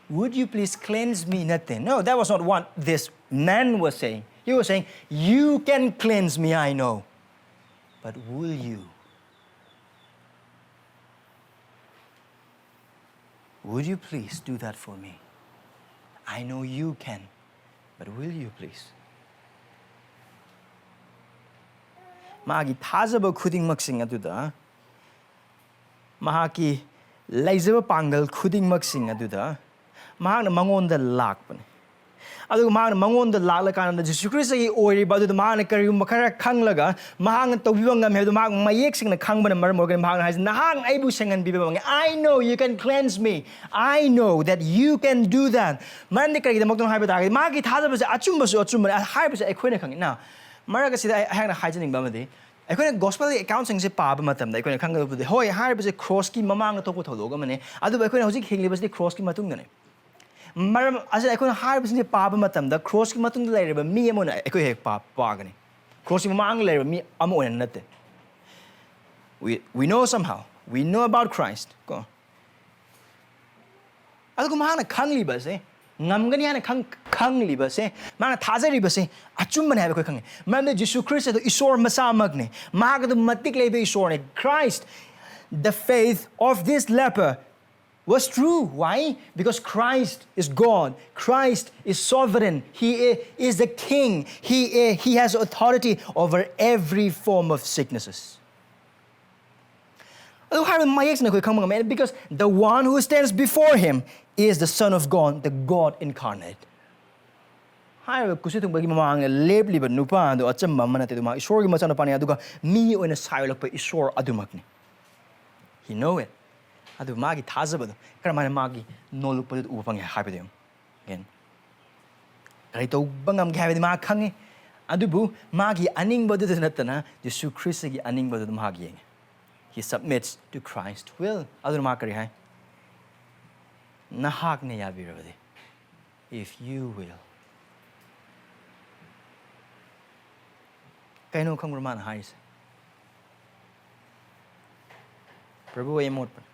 "Would you please cleanse me?" ꯅꯠꯇꯦ꯫ No, that was not what this man was saying. He was saying, "You can cleanse me, I know. But will you? Would you please do that for me? I know you can, but will you please?" ꯃꯥꯒꯤ ꯊꯥꯖꯕ ꯈꯨꯗꯤꯡꯃꯛꯁꯤꯡ ꯑꯗꯨꯗ ꯃꯍꯥꯛꯀꯤ ꯂꯩꯖꯕ ꯄꯥꯡꯒꯜ ꯈꯨꯗꯤꯡꯃꯛꯁꯤꯡ ꯑꯗꯨꯗ ꯃꯍꯥꯛꯅ ꯃꯉꯣꯟꯗ ꯂꯥꯛꯄꯅꯤ꯫ ꯑꯗꯨꯒ ꯃꯍꯥꯛꯅ ꯃꯉꯣꯟꯗ ꯂꯥꯛꯂꯀꯥꯟꯗ ꯖꯤꯁꯨ ꯈ꯭ꯔꯤꯁꯇꯒꯤ ꯑꯣꯏꯔꯤꯕ ꯑꯗꯨꯗ ꯃꯍꯥꯛꯅ ꯀꯔꯤꯒꯨꯝꯕ ꯈꯔ ꯈꯪꯂꯒ ꯃꯍꯥꯛꯅ ꯇꯧꯕꯤꯕ ꯉꯝꯃꯤ ꯍꯥꯏꯕꯗꯨ ꯃꯍꯥꯛ ꯃꯌꯦꯛ ꯁꯦꯡꯅ ꯈꯪꯕꯅ ꯃꯔꯝ ꯑꯣꯏꯔꯒꯅꯤ ꯃꯍꯥꯛꯅ ꯍꯥꯏꯁꯦ, "ꯅꯍꯥꯛꯅ ꯑꯩꯕꯨ ꯁꯦꯡꯍꯟꯕꯤꯕ ꯉꯝꯒꯦ꯫ I know you can cleanse me. I know that you can do that." ꯃꯔꯝꯗꯤ ꯀꯔꯤꯒꯤꯗꯃꯛꯇꯅꯣ ꯍꯥꯏꯕ ꯇꯥꯔꯒꯗꯤ ꯃꯥꯒꯤ ꯊꯥꯖꯕꯁꯦ ꯑꯆꯨꯝꯕꯁꯨ ꯑꯆꯨꯝꯕꯅꯤ ꯍꯥꯏꯕꯁꯦ ꯑꯩꯈꯣꯏꯅ ꯈꯪꯉꯤ꯫ ꯅ ꯃꯔꯛ ꯑꯁꯤꯗ ꯑꯩ ꯑꯩꯍꯥꯛꯅ ꯍꯥꯏꯖꯅꯤꯡꯕ ꯑꯃꯗꯤ, ꯑꯩꯈꯣꯏꯅ ꯒꯣꯁꯄꯦꯜꯒꯤ ꯑꯦꯀꯥꯎꯟꯁꯤꯡꯁꯦ ꯄꯥꯕ ꯃꯇꯝꯗ ꯑꯩꯈꯣꯏꯅ ꯈꯪꯒꯗꯕꯗꯤ, ꯍꯣꯏ, ꯍꯥꯏꯔꯤꯕꯁꯦ ꯀ꯭ꯔꯣꯁꯀꯤ ꯃꯃꯥꯡꯗ ꯊꯣꯛꯄ ꯊꯧꯗꯣꯛ ꯑꯃꯅꯤ, ꯑꯗꯨꯕꯨ ꯑꯩꯈꯣꯏꯅ ꯍꯧꯖꯤꯛ ꯍꯤꯡꯂꯤꯕꯁꯤꯗꯤ ꯀ꯭ꯔꯣꯁꯀꯤ ꯃꯇꯨꯡꯗꯅꯤ꯫ ꯃꯔꯝ ꯑꯁꯤꯅ ꯑꯩꯈꯣꯏꯅ ꯍꯥꯏꯔꯤꯕꯁꯤꯡꯁꯦ ꯄꯥꯕ ꯃꯇꯝꯗ ꯀ꯭ꯔꯣꯁꯀꯤ ꯃꯇꯨꯡꯗ ꯂꯩꯔꯤꯕ ꯃꯤ ꯑꯃ ꯑꯣꯏꯅ ꯑꯩꯈꯣꯏ ꯍꯦꯛ ꯄꯥ-, ꯄꯥꯒꯅꯤ꯫ ꯀ꯭ꯔꯣꯁꯀꯤ ꯃꯃꯥꯡꯗ ꯂꯩꯔꯤꯕ ꯃꯤ ꯑꯃ ꯑꯣꯏꯅ ꯅꯠꯇꯦ꯫ We, we know somehow. We know about Christ. ꯀꯣ? ꯑꯗꯨꯒ ꯃꯍꯥꯛꯅ ꯈꯪꯂꯤꯕꯁꯦ, ꯉꯝꯒꯅꯤ ꯍꯥꯏꯅ ꯈꯪ-, ꯈꯪꯂꯤꯕꯁꯦ, ꯃꯍꯥꯛꯅ ꯊꯥꯖꯔꯤꯕꯁꯦ ꯑꯆꯨꯝꯕꯅꯦ ꯍꯥꯏꯕ ꯑꯩꯈꯣꯏ ꯈꯪꯉꯤ꯫ ꯃꯔꯝꯗꯤ ꯖꯤꯁꯨ ꯈ꯭ꯔꯤꯁꯇ ꯑꯗꯨ ꯏꯁꯣꯔ ꯃꯁꯥꯃꯛꯅꯤ꯫ ꯃꯍꯥꯛ ꯑꯗꯨ ꯃꯇꯤꯛ ꯂꯩꯕ ꯏꯁꯣꯔꯅꯤ꯫ Christ, the faith of this leper was true. Why? Because Christ is God. Christ is sovereign. He i-, is the king. He i-, he has authority over every form of sicknesses. ꯑꯗꯨ ꯍꯥꯏꯔꯤꯕ ꯃꯌꯦꯛꯁꯤꯅ ꯑꯩꯈꯣꯏ ꯈꯪꯕ ꯉꯝꯃꯦ, because the one who stands before him is the Son of God, the God incarnate. ꯍꯥꯏꯔꯤꯕ ꯀꯨꯁꯤ ꯊꯨꯡꯕꯒꯤ ꯃꯃꯥꯡꯗ ꯂꯦꯞꯂꯤꯕ ꯅꯨꯄꯥ ꯑꯗꯨ ꯑꯆꯝꯕ ꯑꯃ ꯅꯠꯇꯦ, ꯑꯗꯨ ꯃꯥ ꯏꯁꯣꯔꯒꯤ ꯃꯆꯥꯅꯨꯄꯥꯅꯤ, ꯑꯗꯨꯒ ꯃꯤ ꯑꯣꯏꯅ ꯁꯥꯏ ꯑꯣꯜꯂꯛꯄ ꯏꯁꯣꯔ ꯑꯗꯨꯃꯛꯅꯤ꯫ He know it. ꯑꯗꯨ ꯃꯥꯒꯤ ꯊꯥꯖꯕꯗꯣ ꯀꯔꯝꯍꯥꯏꯅ ꯃꯥꯒꯤ ꯅꯣꯜꯂꯛꯄꯗꯨꯗ ꯎꯕ ꯐꯪꯉꯦ ꯍꯥꯏꯕꯗꯨ ꯌꯦꯡꯉꯨ꯫ Again, ꯀꯔꯤ ꯇꯧꯕ ꯉꯝꯒꯦ ꯍꯥꯏꯕꯗꯤ ꯃꯥ ꯈꯪꯉꯤ, ꯑꯗꯨꯕꯨ ꯃꯥꯒꯤ ꯑꯅꯤꯡꯕꯗꯨꯗ ꯅꯠꯇꯅ ꯖꯤꯁꯨ ꯈ꯭ꯔꯤꯁꯇꯒꯤ ꯑꯅꯤꯡꯕꯗꯨꯗ ꯃꯍꯥꯛ ꯌꯦꯡꯉꯤ꯫ He submits to Christ's will. ꯑꯗꯨꯅ ꯃꯥ ꯀꯔꯤ ꯍꯥꯏ? "ꯅꯍꯥꯛꯅ ꯌꯥꯕꯤꯔꯕꯗꯤ." If you will. ꯀꯩꯅꯣ ꯈꯪꯕ꯭ꯔꯣ ꯃꯥꯅ ꯍꯥꯏꯔꯤꯁꯦ? "ꯄ꯭ꯔꯚꯨ, ꯑꯩ ꯃꯣꯠꯄꯅꯤ,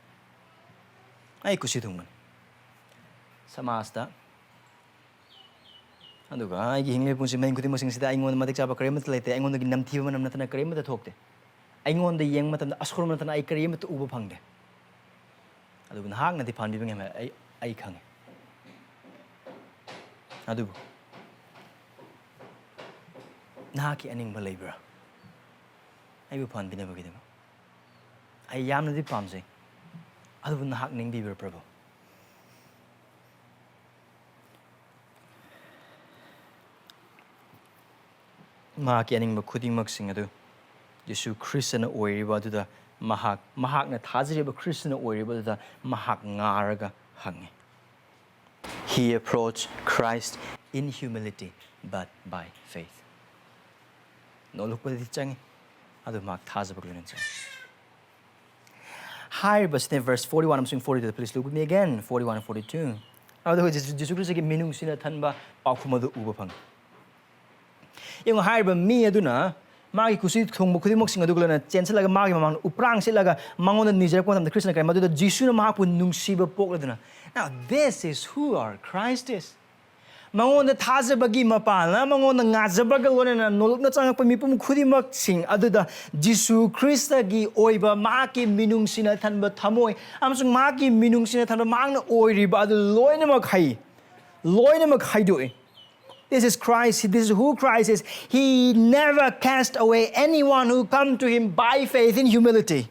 ꯑꯩ ꯀꯨꯁꯤ ꯊꯨꯡꯕꯅꯤ, ꯁꯃꯥꯖꯇ, ꯑꯗꯨꯒ ꯑꯩꯒꯤ ꯍꯤꯡꯂꯤꯕ ꯄꯨꯟꯁꯤ ꯃꯍꯤꯡ ꯈꯨꯗꯤꯡꯃꯛꯁꯤꯡꯁꯤꯗ ꯑꯩꯉꯣꯟꯗ ꯃꯇꯤꯛ ꯆꯥꯕ ꯀꯔꯤꯃꯠꯇ ꯂꯩꯇꯦ, ꯑꯩꯉꯣꯟꯗꯒꯤ ꯅꯝꯊꯤꯕ ꯃꯅꯝ ꯅꯠꯇꯅ ꯀꯔꯤꯃꯠꯇ ꯊꯣꯛꯇꯦ, ꯑꯩꯉꯣꯟꯗ ꯌꯦꯡꯕ ꯃꯇꯝꯗ ꯑꯁꯣꯔ ꯅꯠꯇꯅ ꯑꯩ ꯀꯔꯤꯃꯠꯇ ꯎꯕ ꯐꯪꯗꯦ, ꯑꯗꯨꯕꯨ ꯅꯍꯥꯛꯅꯗꯤ ꯐꯍꯟꯕꯤꯕ ꯉꯝꯃꯦ, ꯑꯩ, ꯑꯩ ꯈꯪꯉꯦ꯫ ꯑꯗꯨꯕꯨ ꯅꯍꯥꯛꯀꯤ ꯑꯅꯤꯡꯕ ꯂꯩꯕ꯭ꯔꯥ ꯑꯩꯕꯨ ꯐꯍꯟꯕꯤꯅꯕꯒꯤꯗꯃꯛ? ꯑꯩ ꯌꯥꯝꯅꯗꯤ ꯄꯥꯝꯖꯩ, ꯑꯗꯨꯕꯨ ꯅꯍꯥꯛ ꯅꯤꯡꯕꯤꯕ꯭ꯔꯥ, ꯄ꯭ꯔꯚꯨ? ꯃꯍꯥꯛꯀꯤ ꯑꯅꯤꯡꯕ ꯈꯨꯗꯤꯡꯃꯛꯁꯤꯡ ꯑꯗꯨ ꯖꯤꯁꯨ ꯈ꯭ꯔꯤꯁꯇꯅ ꯑꯣꯏꯔꯤꯕ ꯑꯗꯨꯗ ꯃꯍꯥꯛ, ꯃꯍꯥꯛꯅ ꯊꯥꯖꯔꯤꯕ ꯈ꯭ꯔꯤꯁꯇꯅ ꯑꯣꯏꯔꯤꯕ ꯑꯗꯨꯗ ꯃꯍꯥꯛ ꯉꯥꯔꯒ ꯍꯪꯉꯤ꯫ He approached Christ in humility, but by faith. ꯅꯣꯂꯨꯛꯄꯗꯤ ꯆꯪꯉꯤ, ꯑꯗꯨ ꯃꯍꯥꯛ ꯊꯥꯖꯕꯒ ꯂꯣꯏꯅꯅ ꯆꯪꯉꯤ꯫ ꯍꯥꯏꯔꯤꯕꯁꯤꯅꯦ verse forty one ꯑꯃꯁꯨꯡ forty two꯫ Please look with me again, forty one and forty two꯫ ꯑꯗꯨꯗ ꯑꯩꯈꯣꯏ ꯖꯤꯁꯨ, ꯖꯤꯁꯨ ꯈ꯭ꯔꯤꯁꯇꯒꯤ ꯃꯤꯅꯨꯡꯁꯤꯅ ꯊꯟꯕ ꯄꯥꯎꯈꯨꯝ ꯑꯗꯨ ꯎꯕ ꯐꯪꯉꯤ꯫ ꯌꯦꯡꯉꯨ, ꯍꯥꯏꯔꯤꯕ ꯃꯤ ꯑꯗꯨꯅ ꯃꯥꯒꯤ ꯀꯨꯁꯤ ꯊꯨꯡꯕ ꯈꯨꯗꯤꯡꯃꯛꯁꯤꯡ ꯑꯗꯨꯒ ꯂꯣꯏꯅꯅ ꯆꯦꯟꯁꯤꯜꯂꯒ ꯃꯥꯒꯤ ꯃꯃꯥꯡꯗ ꯎꯄ꯭ꯔꯥꯡ ꯁꯤꯠꯂꯒ ꯃꯉꯣꯟꯗ ꯅꯤꯖꯔꯛꯄ ꯃꯇꯝꯗ ꯈ꯭ꯔꯤꯁꯇꯅ ꯀꯔꯤ? ꯃꯗꯨꯗ ꯖꯤꯁꯨꯅ ꯃꯍꯥꯛꯄꯨ ꯅꯨꯡꯁꯤꯕ ꯄꯣꯛꯂꯗꯨꯅ, Now this is who our Christ is. ꯃꯉꯣꯟꯗ ꯊꯥꯖꯕꯒꯤ ꯃꯄꯥꯜꯅ ꯃꯉꯣꯟꯗ ꯉꯥꯖꯕꯒ ꯂꯣꯏꯅꯅ ꯅꯣꯂꯨꯛꯅ ꯆꯪꯉꯛꯄ ꯃꯤꯄꯨꯝ ꯈꯨꯗꯤꯡꯃꯛꯁꯤꯡ ꯑꯗꯨꯗ ꯖꯤꯁꯨ ꯈ꯭ꯔꯤꯁꯇꯒꯤ ꯑꯣꯏꯕ ꯃꯍꯥꯛꯀꯤ ꯃꯤꯅꯨꯡꯁꯤꯅ ꯊꯟꯕ ꯊꯃꯣꯏ ꯑꯃꯁꯨꯡ ꯃꯍꯥꯛꯀꯤ ꯃꯤꯅꯨꯡꯁꯤꯅ ꯊꯟꯕ ꯃꯍꯥꯛꯅ ꯑꯣꯏꯔꯤꯕ ꯑꯗꯨ ꯂꯣꯏꯅꯃꯛ ꯍꯩ, ꯂꯣꯏꯅꯃꯛ ꯍꯥꯏꯗꯣꯛꯏ꯫ This is Christ. This is who Christ is. He never cast away anyone who come to him by faith in humility.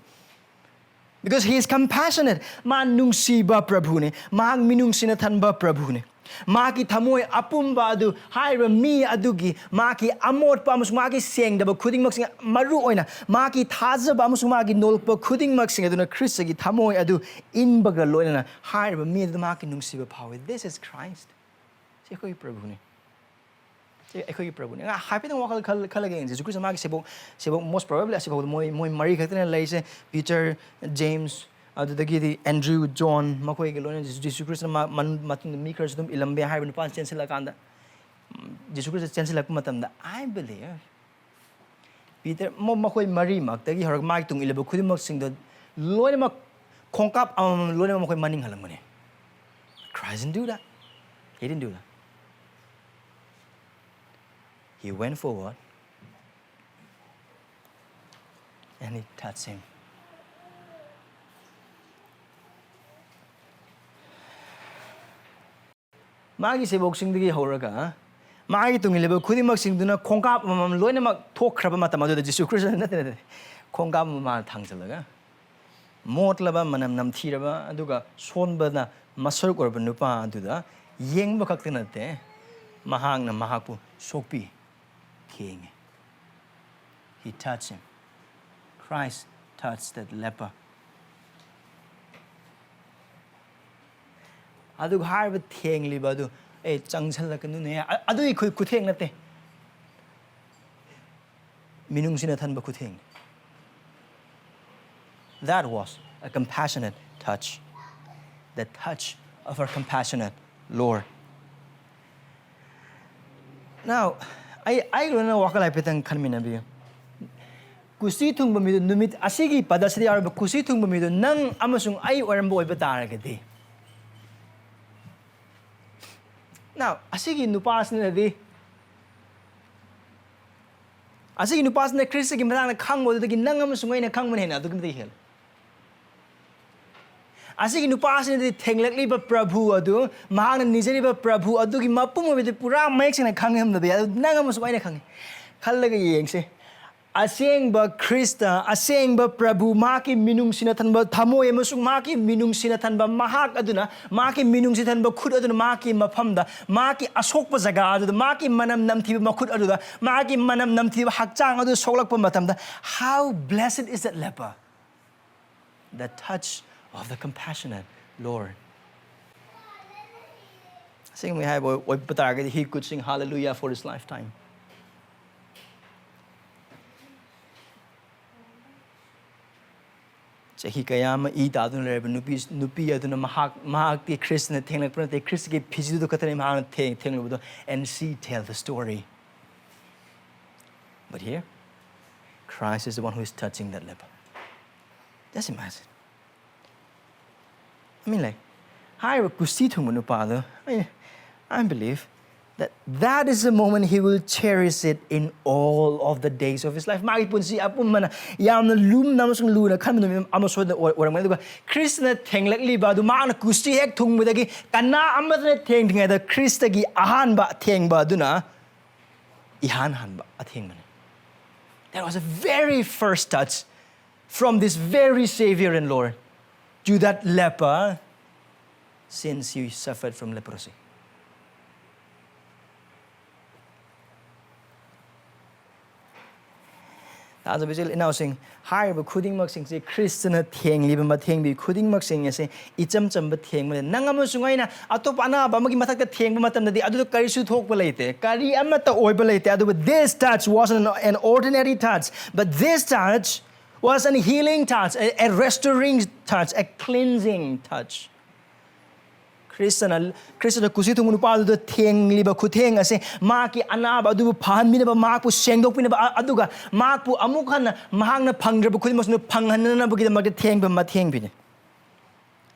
Because he is compassionate. ꯃꯥ ꯅꯨꯡꯁꯤꯕ ꯄ꯭ꯔꯚꯨꯅꯤ꯫ ꯃꯍꯥꯛ ꯃꯤꯅꯨꯡꯁꯤꯅ ꯊꯟꯕ ꯄ꯭ꯔꯚꯨꯅꯤ꯫ ꯃꯍꯥꯛꯀꯤ ꯊꯃꯣꯏ ꯑꯄꯨꯝꯕ ꯑꯗꯨ ꯍꯥꯏꯔꯤꯕ ꯃꯤ ꯑꯗꯨꯒꯤ ꯃꯍꯥꯛꯀꯤ ꯑꯃꯣꯠꯄ ꯑꯃꯁꯨꯡ ꯃꯍꯥꯛꯀꯤ ꯁꯦꯡꯗꯕ ꯈꯨꯗꯤꯡꯃꯛꯁꯤꯡ, ꯃꯔꯨ ꯑꯣꯏꯅ ꯃꯍꯥꯛꯀꯤ ꯊꯥꯖꯕ ꯑꯃꯁꯨꯡ ꯃꯍꯥꯛꯀꯤ ꯅꯣꯂꯨꯛꯄ ꯈꯨꯗꯤꯡꯃꯛꯁꯤꯡ ꯑꯗꯨꯅ ꯈ꯭ꯔꯤꯁꯇꯒꯤ ꯊꯃꯣꯏ ꯑꯗꯨ ꯏꯟꯕꯒ ꯂꯣꯏꯅꯅ ꯍꯥꯏꯔꯤꯕ ꯃꯤ ꯑꯗꯨꯗ ꯃꯍꯥꯛꯀꯤ ꯅꯨꯡꯁꯤꯕ ꯐꯥꯎꯏ꯫ This is Christ. ꯁꯤ ꯑꯩꯈꯣꯏꯒꯤ ꯄ꯭ꯔꯚꯨꯅꯤ꯫ ꯁꯤ ꯑꯩꯈꯣꯏꯒꯤ ꯄ꯭ꯔꯚꯨꯅꯤ꯫ ꯉꯥ-, ꯍꯥꯏꯐꯦꯠꯇꯪ ꯋꯥꯈꯜ ꯈꯜ-, ꯈꯜꯂꯒ ꯌꯦꯡꯁꯤ꯫ ꯖꯤꯁꯨ ꯈ꯭ꯔꯤꯁꯇ ꯃꯥꯒꯤ ꯁꯦꯕꯣꯛ, ꯁꯦꯕꯣꯛ most probably ꯑꯁꯤꯐꯥꯎꯗ ꯃꯣꯏ, ꯃꯣꯏ ꯃꯔꯤ ꯈꯛꯇꯅ ꯂꯩꯔꯤꯁꯦ꯫ ꯄꯤꯇꯔ, ꯖꯦꯝꯁ, ꯑꯗꯨꯗꯒꯤꯗꯤ ꯑꯦꯟꯗ꯭ꯔꯨ, ꯖꯣꯟ, ꯃꯈꯣꯏꯒ ꯂꯣꯏꯅ ꯖꯤꯁꯨ, ꯖꯤꯁꯨ ꯈ꯭ꯔꯤꯁꯇꯅ ꯃꯥ-, ꯃꯟ-, ꯃꯇꯨꯡꯗ ꯃꯤ ꯈꯔꯁꯨ ꯑꯗꯨꯝ ꯏꯜꯂꯝꯕ ꯌꯥꯏ ꯍꯥꯏꯔꯤꯕ ꯅꯨꯄꯥ ꯆꯦꯟꯁꯤꯜꯂꯀꯥꯟꯗ꯫ ꯎꯝ, ꯖꯤꯁꯨ ꯈ꯭ꯔꯤꯁꯇ ꯆꯦꯟꯁꯤꯜꯂꯛꯄ ꯃꯇꯝꯗ, I believe ꯄꯤꯇꯔ, ꯃ-, ꯃꯈꯣꯏ ꯃꯔꯤꯃꯛꯇꯒꯤ ꯍꯧꯔꯒ ꯃꯥꯒꯤ ꯇꯨꯡ ꯏꯜꯂꯤꯕ ꯈꯨꯗꯤꯡꯃꯛꯁꯤꯡꯗꯣ ꯂꯣꯏꯅꯃꯛ ꯈꯣꯡꯀꯥꯞ ꯑꯃꯃꯝ ꯂꯣꯏꯅꯃꯛ ꯃꯈꯣꯏ ꯃꯅꯤꯡ ꯍꯜꯂꯝꯕꯅꯤ꯫ Christ didn't do that. He didn't do that. He went forward and he touched him. ꯃꯥꯒꯤ ꯁꯦꯕꯣꯛꯁꯤꯡꯗꯒꯤ ꯍꯧꯔꯒ ꯃꯥꯒꯤ ꯇꯨꯡ ꯏꯜꯂꯤꯕ ꯈꯨꯗꯤꯡꯃꯛꯁꯤꯡꯗꯨꯅ ꯈꯣꯡꯀꯥꯞ ꯑꯃꯃꯝ ꯂꯣꯏꯅꯃꯛ ꯊꯣꯛꯈ꯭ꯔꯕ ꯃꯇꯝ ꯑꯗꯨꯗ ꯖꯤꯁꯨ ꯈ꯭ꯔꯤꯁꯇ ꯅꯠꯇꯦ, ꯅꯠꯇꯦ, ꯈꯣꯡꯀꯥꯞ ꯑꯃ ꯃꯥꯅ ꯊꯥꯡꯖꯜꯂꯒ ꯃꯣꯠꯂꯕ, ꯃꯅꯝ ꯅꯝꯊꯤꯔꯕ, ꯑꯗꯨꯒ ꯁꯣꯟꯕꯅ ꯃꯁꯔꯨꯛ ꯑꯣꯏꯔꯕ ꯅꯨꯄꯥ ꯑꯗꯨꯗ ꯌꯦꯡꯕ ꯈꯛꯇ ꯅꯠꯇꯦ, ꯃꯍꯥꯛꯅ ꯃꯍꯥꯛꯄꯨ ꯁꯣꯛꯄꯤ, ꯊꯦꯡꯉꯦ꯫ He touched him. Christ touched that leper. ꯑꯗꯨꯒ ꯍꯥꯏꯔꯤꯕ ꯊꯦꯡꯂꯤꯕ ꯑꯗꯨ, "ꯑꯦ, ꯆꯪꯁꯜꯂꯛꯀꯅꯨꯅꯦ", ꯑ-, ꯑꯗꯨꯒꯤ ꯈꯨ-, ꯈꯨꯊꯦꯡ ꯅꯠꯇꯦ꯫ ꯃꯤꯅꯨꯡꯁꯤꯅ ꯊꯟꯕ ꯈꯨꯊꯦꯡ꯫ That was a compassionate touch. The touch of our compassionate Lord. Now, ꯑꯩ, ꯑꯩ ꯂꯣꯏꯅ ꯋꯥꯈꯜ ꯍꯥꯏꯐꯦꯠꯇꯪ ꯈꯟꯃꯤꯟꯅꯕꯤꯌꯨ꯫ ꯀꯨꯁꯤ ꯊꯨꯡꯕ ꯃꯤꯗꯨ, ꯅꯨꯃꯤꯠ ꯑꯁꯤꯒꯤ ꯄꯗꯁꯤꯗ ꯌꯥꯎꯔꯤꯕ ꯀꯨꯁꯤ ꯊꯨꯡꯕ ꯃꯤꯗꯨ ꯅꯪ ꯑꯃꯁꯨꯡ ꯑꯩ ꯑꯣꯏꯔꯝꯕ ꯑꯣꯏꯕ ꯇꯥꯔꯒꯗꯤ, now, ꯑꯁꯤꯒꯤ ꯅꯨꯄꯥꯁꯤꯅꯗꯤ, ꯑꯁꯤꯒꯤ ꯅꯨꯄꯥꯁꯤꯅ ꯈ꯭ꯔꯤꯁꯇꯒꯤ ꯃꯇꯥꯡꯗ ꯈꯪꯕꯗꯨꯗꯒꯤ ꯅꯪ ꯑꯃꯁꯨꯡ ꯑꯩꯅ ꯈꯪꯕꯅ ꯍꯦꯟꯅ ꯑꯗꯨꯛꯀꯤ ꯃꯇꯤꯛ ꯍꯦꯜꯂꯤ꯫ ꯑꯁꯤꯒꯤ ꯅꯨꯄꯥꯁꯤꯅꯗꯤ ꯊꯦꯡꯂꯛꯂꯤꯕ ꯄ꯭ꯔꯚꯨ ꯑꯗꯨ, ꯃꯍꯥꯛꯅ ꯅꯤꯖꯔꯤꯕ ꯄ꯭ꯔꯚꯨ ꯑꯗꯨꯒꯤ ꯃꯄꯨꯝ ꯑꯣꯏꯕꯗꯨ ꯄꯨꯔꯥ ꯃꯌꯦꯛ ꯁꯦꯡꯅ ꯈꯪꯉꯝꯗꯕ ꯌꯥꯏ꯫ ꯑꯗꯨ ꯅꯪ ꯑꯃꯁꯨꯡ ꯑꯩꯅ ꯈꯪꯉꯤ꯫ ꯈꯜꯂꯒ ꯌꯦꯡꯁꯦ꯫ ꯑꯁꯦꯡꯕ ꯈ꯭ꯔꯤꯁꯇ, ꯑꯁꯦꯡꯕ ꯄ꯭ꯔꯚꯨ, ꯃꯍꯥꯛꯀꯤ ꯃꯤꯅꯨꯡꯁꯤꯅ ꯊꯟꯕ ꯊꯃꯣꯏ ꯑꯃꯁꯨꯡ ꯃꯍꯥꯛꯀꯤ ꯃꯤꯅꯨꯡꯁꯤꯅ ꯊꯟꯕ ꯃꯍꯥꯛ ꯑꯗꯨꯅ, ꯃꯍꯥꯛꯀꯤ ꯃꯤꯅꯨꯡꯁꯤ ꯊꯟꯕ ꯈꯨꯠ ꯑꯗꯨꯅ ꯃꯍꯥꯛꯀꯤ ꯃꯐꯝꯗ, ꯃꯍꯥꯛꯀꯤ ꯑꯁꯣꯛꯄ ꯖꯒꯥ ꯑꯗꯨꯗ, ꯃꯍꯥꯛꯀꯤ ꯃꯅꯝ ꯅꯝꯊꯤꯕ ꯃꯈꯨꯠ ꯑꯗꯨꯗ, ꯃꯍꯥꯛꯀꯤ ꯃꯅꯝ ꯅꯝꯊꯤꯕ ꯍꯛꯆꯥꯡ ꯑꯗꯨ ꯁꯣꯛꯂꯛꯄ ꯃꯇꯝꯗ, how blessed is that leper? The touch of the compassionate Lord. ꯑꯁꯦꯡꯕꯒꯤ ꯍꯥꯏꯕ ꯑꯣꯏꯕ ꯇꯥꯔꯒꯗꯤ, he could sing hallelujah for his lifetime. ꯆꯍꯤ ꯀꯌꯥ ꯑꯃ ꯏ ꯇꯥꯗꯨꯅ ꯂꯩꯔꯕ ꯅꯨꯄꯤ, ꯅꯨꯄꯤ ꯑꯗꯨꯅ ꯃꯍꯥꯛ, ꯃꯍꯥꯛꯇꯤ ꯈ꯭ꯔꯤꯁꯇꯅ ꯊꯦꯡꯂꯛꯄ ꯅꯠꯇꯦ, ꯈ꯭ꯔꯤꯁꯇꯒꯤ ꯐꯤꯖꯤꯗꯨ ꯈꯛꯇꯅꯤ ꯃꯍꯥꯛꯅ ꯊꯦꯡ-, ꯊꯦꯡꯂꯨꯕꯗꯣ, and she tell the story. But here, Christ is the one who is touching that leper. Just imagine. I mean, like, ꯍꯥꯏꯔꯤꯕ ꯀꯨꯁꯤ ꯊꯨꯡꯕ ꯅꯨꯄꯥꯗꯣ, I, I believe that that is the moment he will cherish it in all of the days of his life. ꯃꯥꯒꯤ ꯄꯨꯟꯁꯤ ꯑꯄꯨꯝꯕꯅ ꯌꯥꯝꯅ ꯂꯨꯝꯅ ꯑꯃꯁꯨꯡ ꯂꯨꯅ ꯈꯟꯕ ꯅꯨꯃꯤꯠ ꯑꯃ ꯁꯣꯏꯗꯅ ꯑꯣꯏ-, ꯑꯣꯏꯔꯝꯒꯅꯤ꯫ ꯑꯗꯨꯒ ꯈ꯭ꯔꯤꯁꯇꯅ ꯊꯦꯡꯂꯛꯂꯤꯕ ꯑꯗꯨ, ꯃꯥꯅ ꯀꯨꯁꯤ ꯍꯦꯛ ꯊꯨꯡꯕꯗꯒꯤ ꯀꯅꯥ ꯑꯃꯠꯇꯅ ꯊꯦꯡꯗ꯭ꯔꯤꯉꯩꯗ ꯈ꯭ꯔꯤꯁꯇꯒꯤ ꯑꯍꯥꯟꯕ ꯑꯊꯦꯡꯕ ꯑꯗꯨꯅ ꯏꯍꯥꯟ ꯍꯥꯟꯕ ꯑꯊꯦꯡꯕꯅꯤ꯫ That was the very first touch from this very Savior and Lord to that leper since he suffered from leprosy. ꯇꯥꯖꯕ ꯏꯆꯤꯜ ꯏꯅꯥꯎꯁꯤꯡ, ꯍꯥꯏꯔꯤꯕ ꯈꯨꯗꯤꯡꯃꯛꯁꯤꯡꯁꯦ ꯈ꯭ꯔꯤꯁꯇꯅ ꯊꯦꯡꯂꯤꯕ ꯃꯊꯦꯡꯕꯤ ꯈꯨꯗꯤꯡꯃꯛꯁꯤꯡ ꯑꯁꯦ ꯏꯆꯝ ꯆꯝꯕ ꯊꯦꯡꯕ ꯂꯩ꯫ ꯅꯪ ꯑꯃꯁꯨꯡ ꯑꯩꯅ ꯑꯇꯣꯞꯄ ꯑꯅꯥꯕ ꯑꯃꯒꯤ ꯃꯊꯛꯇ ꯊꯦꯡꯕ ꯃꯇꯝꯗꯗꯤ ꯑꯗꯨꯗ ꯀꯔꯤꯁꯨ ꯊꯣꯛꯄ ꯂꯩꯇꯦ, ꯀꯔꯤ ꯑꯃꯠꯇ ꯑꯣꯏꯕ ꯂꯩꯇꯦ꯫ ꯑꯗꯨꯕꯨ this touch wasn't an ordinary touch, but this touch was an healing touch, a, a restoring touch, a cleansing touch. ꯈ꯭ꯔꯤꯁꯇꯅ ꯈ꯭ꯔꯤꯁꯇꯅ ꯀꯨꯁꯤ ꯊꯨꯡꯕ ꯅꯨꯄꯥꯗꯨꯗ ꯊꯦꯡꯂꯤꯕ ꯈꯨꯊꯦꯡ ꯑꯁꯦ ꯃꯍꯥꯛꯀꯤ ꯑꯅꯥꯕ ꯑꯗꯨꯕꯨ ꯐꯍꯟꯕꯤꯅꯕ, ꯃꯍꯥꯛꯄꯨ ꯁꯦꯡꯗꯣꯛꯄꯤꯅꯕ, ꯑ- ꯑꯗꯨꯒ ꯃꯍꯥꯛꯄꯨ ꯑꯃꯨꯛ ꯍꯟꯅ ꯃꯍꯥꯛꯅ ꯐꯪꯗ꯭ꯔꯕ ꯈꯨꯗꯤꯡꯃꯛꯁꯨ ꯐꯪꯍꯟꯅꯅꯕꯒꯤꯗꯃꯛꯇ ꯊꯦꯡꯕ ꯃꯊꯦꯡꯕꯤꯅꯤ꯫